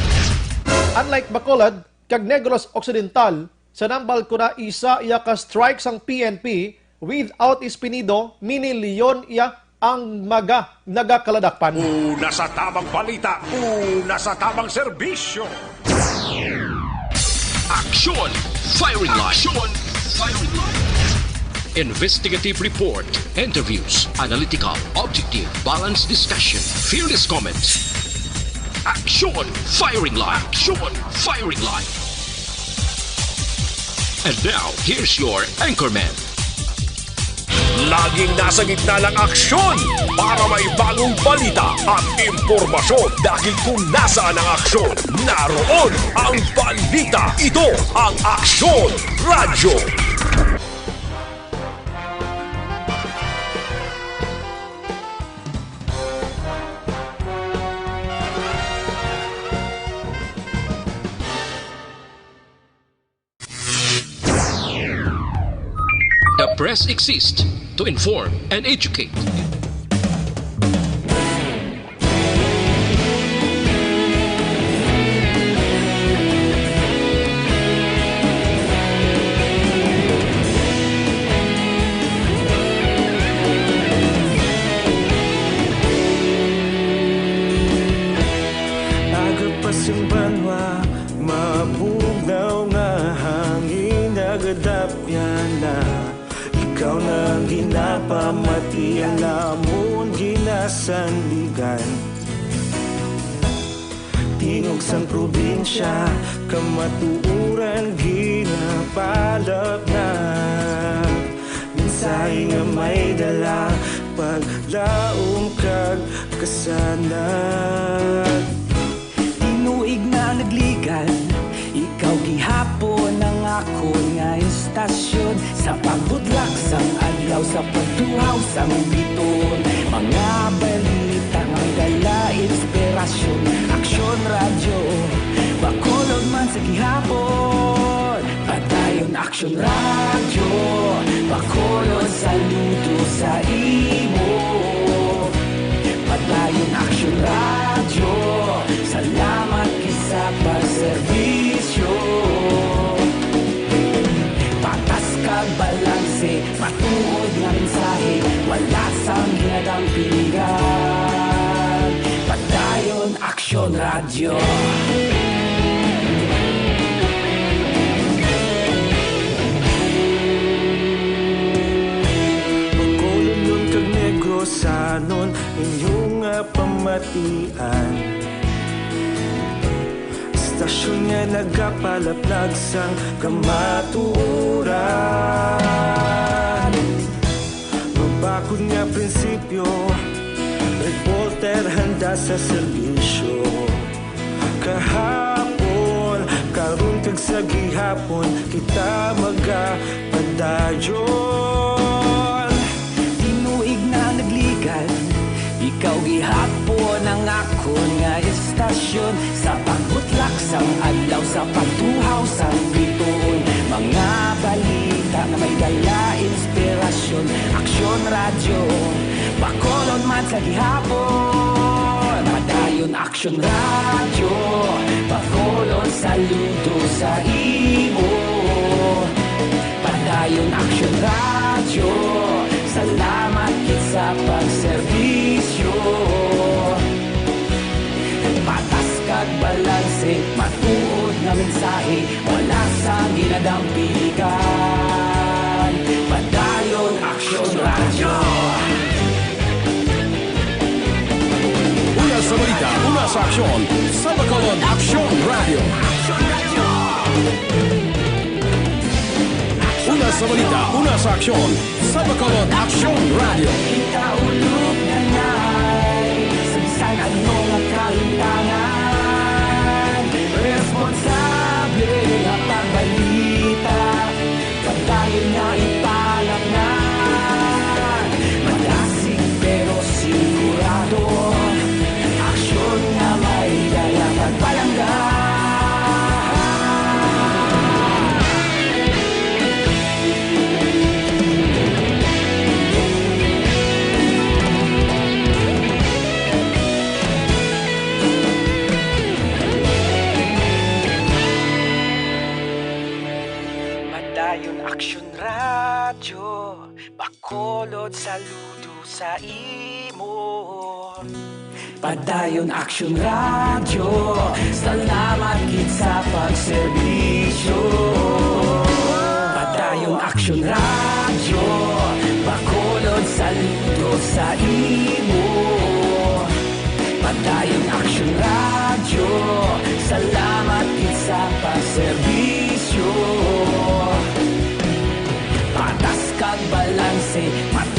Unlike Bacolod kag Negros Occidental, sa nambal ko na isa iya ka strike sang P N P, without espinido, minilyon iya ang mga nagakaladakpan. Una sa tamang balita, una sa tamang serbisyo. Action Firing Line. Action Firing Line. Investigative report, interviews, analytical, objective, balanced discussion, fearless comments. Action Firing Line. Action Firing Line. And now, here's your anchorman. Laging nasa gitna ng aksyon para may bagong balita at impormasyon, dahil kung nasaan ang aksyon, naroon ang balita. Ito ang Aksyon Radyo. The press exists to inform and educate. Agapas ang banwa, mabugnaw nga hangin, nagadapyan na. Ikaw na ang ginapamati, ang lamon ginasandigan. Tingog sang probinsya, kamatuoran ginapalapnag. Mensahe nga may dala, paglaom kag kasanag. Tinuig na nagligan, ikaw gihapon ang akon nga istasyon. Sa pagbutlak sang adlaw, sa pagtuhaw sang bituon, mga balita nga may dala inspirasyon. Aksyon Radyo, Bacolod man sa gihapon. Padayon Aksyon Radyo, Bacolod, saludo sa imo. Padayon Aksyon Radyo, salamat gid sa pagserbisyo. Patas kag balanse, matuod nga mensahe, wala sang ginadampingan. Padayon Aksyon Radyo. Bacolodnon kag Negrosanon, inyo nga pamatian. Istasyon nga nagapalaplag sang kamatuoran. Mabakod nga prinsipyo, reporter handa sa serbisyo. Kahapon, karon, kag sa gihapon, kita magapadayon. Tinuig na nagligan, ikaw gihapon ang akon nga istasyon. Sa pagbutlak sang adlaw, sa pagtuhaw sang bituon, mga balita nga may dala inspirasyon. Aksyon Radyo, Bacolod man sa gihapon. Padayon Aksyon Radyo, Bacolod, saludo sa imo. Padayon Aksyon Radyo, salamat gid sa pagserbisyo. Patas kag balanse, matuod nga mensahe, wala sang ginadampingan. Padayon Aksyon Radyo. Una sa balita, una sa aksyon, sa Bacolod Aksyon Radyo. Una sa balita, una sa aksyon, sa Bacolod Aksyon Radyo. Kita ulog na nay, sa bisan ano nga kalimtangan, responsable nga pagbalita. Padayon nga ipalapngan, madasig pero sigurado, aksyon nga may dala pagpalangga. Padayon Aksyon Radyo, Bacolod, saludo sa imo. Padayon Aksyon Radyo, salamat gid sa pagserbisyo. Padayon Aksyon Radyo, Bacolod, saludo sa imo. Padayon Aksyon Radyo, salamat gid sa pagserbisyo. Patas kag balanse, mat-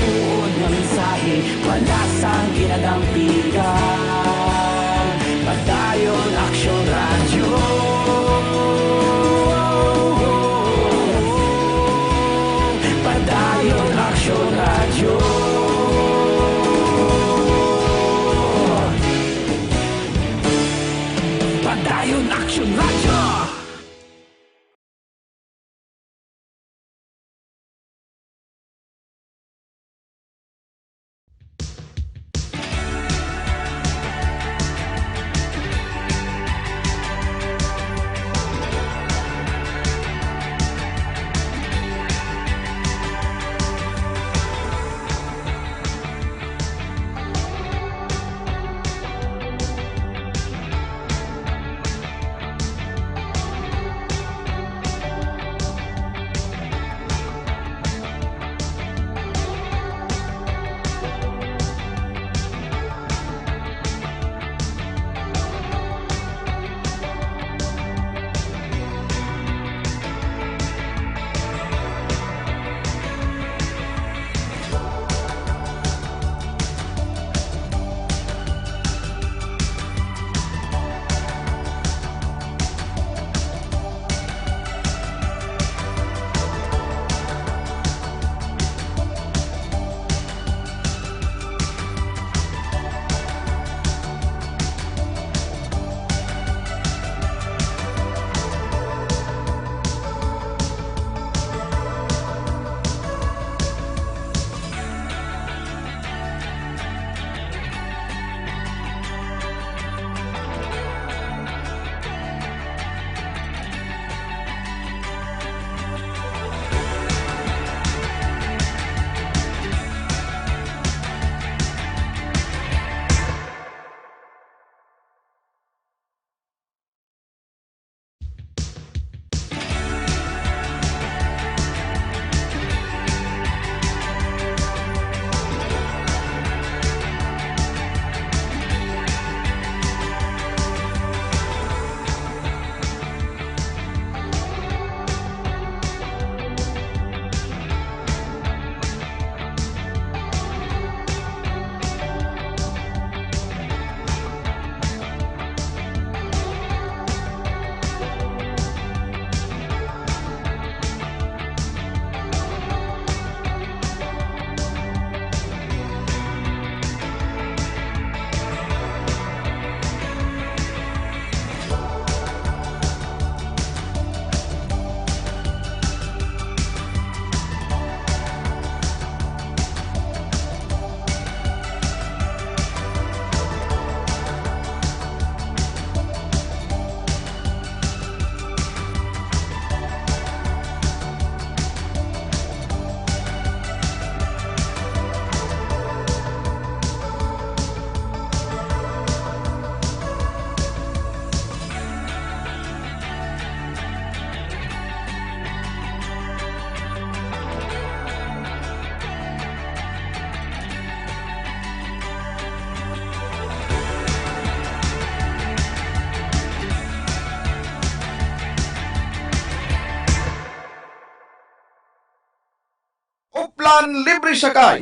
Oplan Libre Sakay.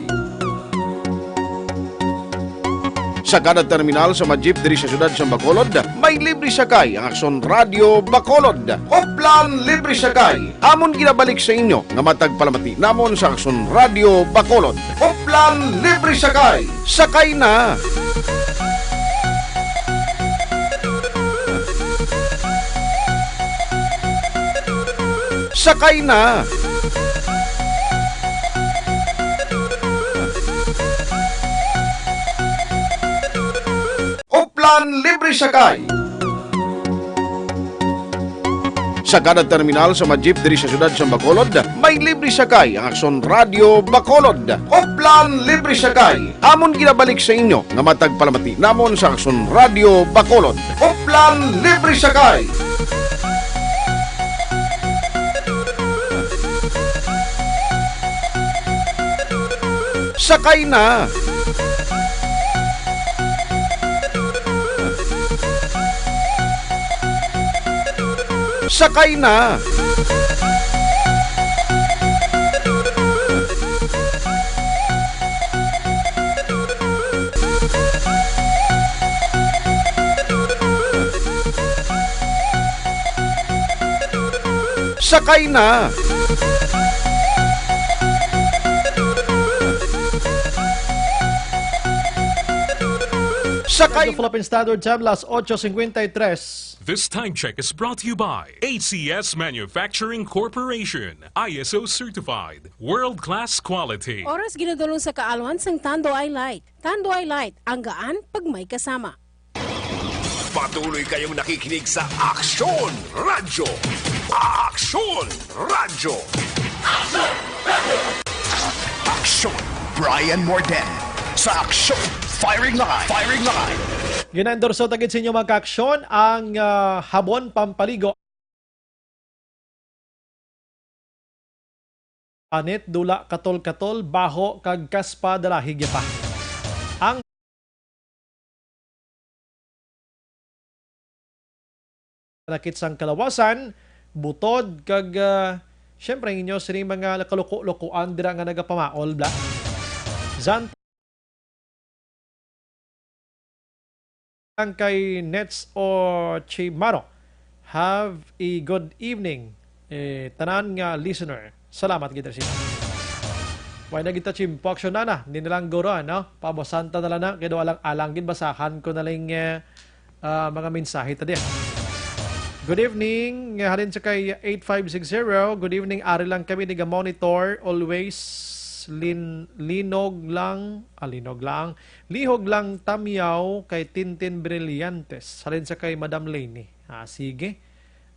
Sa kada terminal sa mga jeep diri sa siyudad sa Bacolod, may libre sakay ang Aksyon Radyo Bacolod. Oplan Libre Sakay. Amon ginabalik sa inyo nga matag palamati namon sa Aksyon Radyo Bacolod. Oplan Libre Sakay. Sakay na! Sakay na! Oplan Libre Sakay. Sa kada terminal sa mga jeep diri sa siyudad sa Bacolod, may libre sakay ang Aksyon Radyo Bacolod. Oplan Libre Sakay. Amon ginabalik sa inyo nga matag palamati namon sa Aksyon Radyo Bacolod. Oplan Libre Sakay. Sakay na! Sakay na! Sakay na! Sakay Radyo Philippine Standard Time, las ocho cincuenta y tres. This time check is brought to you by A C S Manufacturing Corporation, I S O certified, world-class quality. Oras ginadulong sa kaalwan sang Tanduay Light. Tanduay Light, ang gaan pag may kasama. Patuloy kayong nakikinig sa Aksyon Radyo. Aksyon Radyo. Aksyon, Brian Morden. Sa Aksyon, Firing Line. Firing Line. Ginaendorso ta gid sa inyo, mga kaaksyon, ang, ah, habon pampaligo. Anit, dula, katol-katol, baho, kag kaspa, dalahig pa. Ang nakit sang kalawasan, butod, kag, ah, siyempre, ang inyo sining mga kaluko-lukuan dira nga nagapamaol, bla. Zan-, lang kay Nets Ochimaro. Have a good evening, eh, tanan nga listener. Salamat gid sa inyo. Way na gid ta chimpo, aksyon na na. Hindi na lang guro, ano? Pabasan ta na lang na. Kaya daw alang-alang gid, basahan ko na lang, eh, ah, mga mensahe ta diya. Good evening, nga halin sa kay eight five six zero. Good evening, ari lang kami, naga-monitor. Always lin-, linog lang, ah, linog lang. Lihog lang tamyaw kay Tintin Brillantes. Halin sa kay Madam Leni. Ah, sige.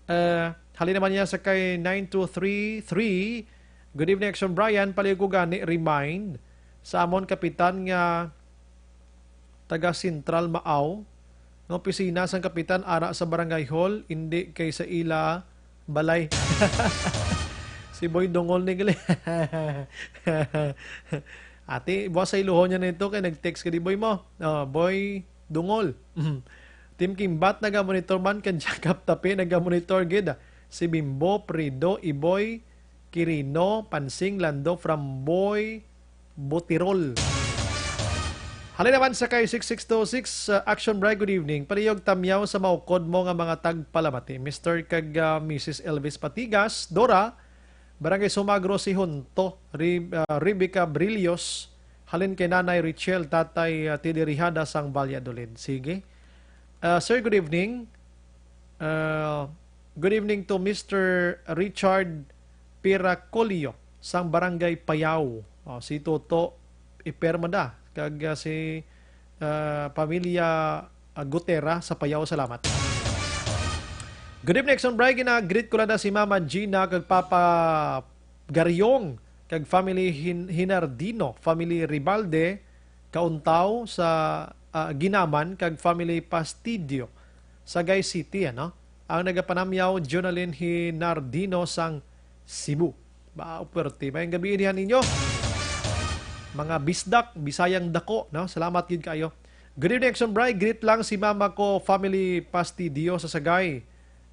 Eh, halin naman niya sa kay nine two three three. Good evening, Action Brian. Palihog ko gani, remind sa amon kapitan nga taga Central Maaw, nga opisina sang kapitan ara sa barangay hall, indi kay sa ila balay. Si Boy Dungol ni gali. Ati, buwas sa iluho niya na ito kay nag-text ka di, Boy mo. Oh, Boy Dungol. Team Kimbat, naga-monitor man, kan Jacob Tapi, naga-monitor gid. Si Bimbo, Prido, Iboy, Kirino, Pansing, Lando, Framboy, Butirol. Halin naman sa kay six six two six, uh, Action Bright, good evening. Palihog tamyaw sa maukod mo nga mga tagpalamati, Mister kag, uh, Missus Elvis Patigas, Dora, Barangay Sumagro, si Hunto, Re-, uh, Rebecca Brillos, halin kay Nanay Richel, Tatay, uh, Teddy Rijada sang Valladolid. Sige. Uh, sir, good evening. Uh, good evening to Mister Richard Piracolio sang Barangay Payaw. Oh, si Toto Ipermada kag, ah, si, ah, pamilya, ah, Gutera sa Payaw. Salamat. Good evening, Action Bray. Gina-greet ko lang na si Mama Gina kag Papa Garyong kag family Hin-, Hinardino, family Ribalde, Kauntaw sa, ah, Ginaman kag family Pastidio, Sagay City, ano? Ang nagapanamyaw, Jonalyn Hinardino sang Cebu. Ba, puwerte. Mayong gabi dihan ninyo. Mga bisdak, Bisayang dako, no? Salamat gid kayo. Good evening, Action Bray. Greet lang si mama ko, family Pastidio sa Sagay.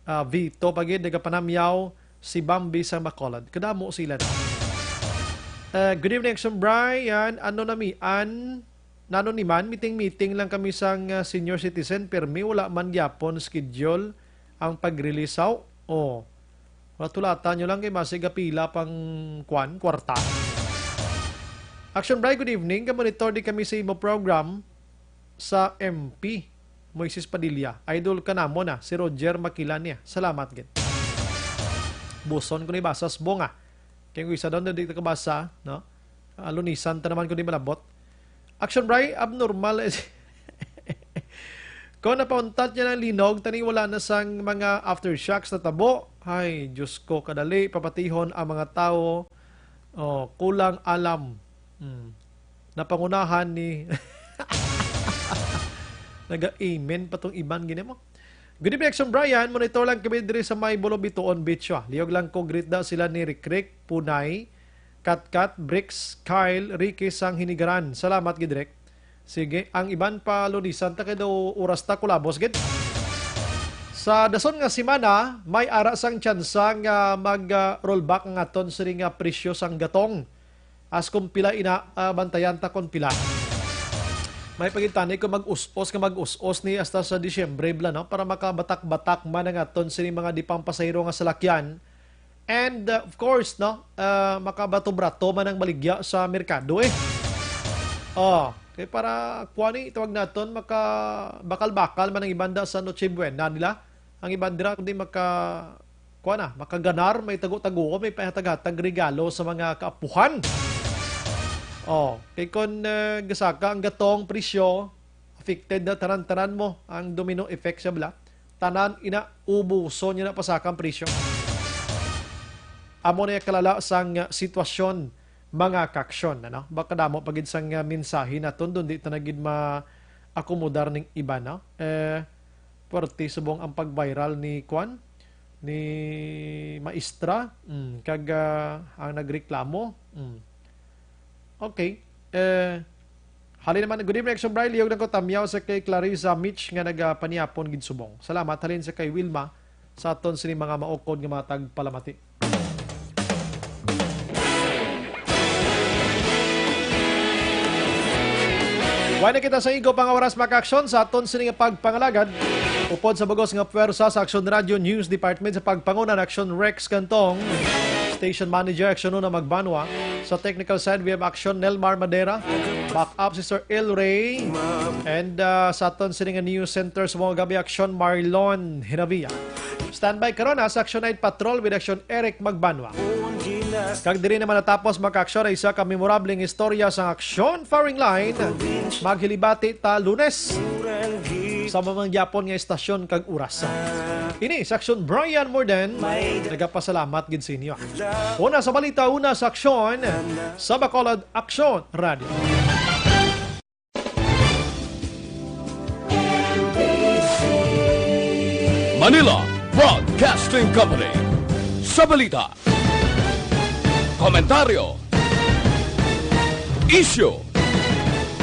Ah, Vito pa gid, nagapanamyaw, si Bambi sa Bacolod. Kadamo sila na. Uh, good evening, Action Brian. Ano na mi? An, nano ni man? Meeting-meeting lang kami sang uh, senior citizen, permi wala man gyapon schedule ang pag-release out. Oh. Wala, tulatan nyo lang kay basi gapila pang kwan, kwarta. Action Brian, good evening. Gamonitor di kami sa imo program sa M P Moises Padilla. Idol ka namon na, si Roger Maquilania. Salamat gid. Buson ko ni basa sa bunga. Kay kung isa daw na di kabasa, no? Ah, lunisan ta naman kung di malabot. Action Brian, abnormal. Kung napauntat niya ng linog, tani wala na sang mga aftershocks na tabo. Ay, Diyos ko, kadali, papatihon ang mga tao. Oh, kulang alam. Hmm. Napangunahan ni Naga-amen pa tong iban, gini mo. Good evening, Action Brian. Monitor lang kami diri sa may Bulobituon Beach, ah. Liyog lang ko, greet daw sila ni Rikrik, Punay, Katkat, Bricks, Kyle, Ricky, sang Hinigaran. Salamat gid, Rick. Sige, ang iban pa lunisan ta kay daw oras ta kulabos gid. Sa dason nga semana, may ara sang tsansa nga mag, ah, rollback ang aton sini nga presyo sang gatong. As kung pila ina, ah, bantayan ta kung pila. May pagintani ko mag-us-os nga mag-us-os ni hasta sa Disyembre bala, no? Para makabatak-batak man ang aton sini mga di pampasahero nga salakyan. And, uh, of course, no, uh, makabato-brato man ang baligya sa merkado, eh. Oh, kay para kuan ni tawag naton maka bakal-bakal man ang ibanda sa Noche Buena nila. Ang iban dira kundi maka kuan na, makaganar, may tago-tago, may pahatag-hatag regalo sa mga kaapuhan. Oh, kay kon uh, gasaka ang gatong presyo, affected na tanan-tanan mo ang domino effect sa bala. Tanan ina ubuson niya na pasakang presyo. Amo na yung kalala sang sitwasyon, mga kaksyon, ano? Baka damo pa gid sang uh, mensahe naton, doon di ta na gid ma-akomodar ning iba, no? Eh, puwerte subong ang pag-viral ni kwan, ni Maestra, mm, kag uh, ang nagreklamo. Mm. Okay. Eh, Halin naman, good evening, Action Brian. Liyog lang ko tamyaw sa kay Clarissa Mitch nga nagapanyapon gid subong. Salamat, halin sa kay Wilma sa aton sini mga maukod nga mga tagpalamati. Wala na kita sa igo pang oras, mga aksyon, sa aton sini nga pagpangalagad. Upod sa bugos nga pwersa sa Action Radio News Department sa pagpanguna ni Action Rex Cantong, Station Manager Action Una Magbanwa. Sa technical side, we have Action Nelmar Madera, back up si Sir El Rey, and uh, sa aton sini nga news center sa mga gabi, Action Marlon Hinavia. Standby karon ha, sa Action Night Patrol with Action Eric Magbanwa. Kag diri naman natapos, mga aksyon, ay isa ka memorableng istorya sa Action Firing Line. Maghilibati ta Lunes sa mga gyapon nga istasyon kag oras. Ini sa Action Brian Morden, nagapasalamat gid sa inyo. Una sa balita, una sa aksyon, sa Bacolod Action Radio. Manila Broadcasting Company. Sa balita, komentaryo, isyu,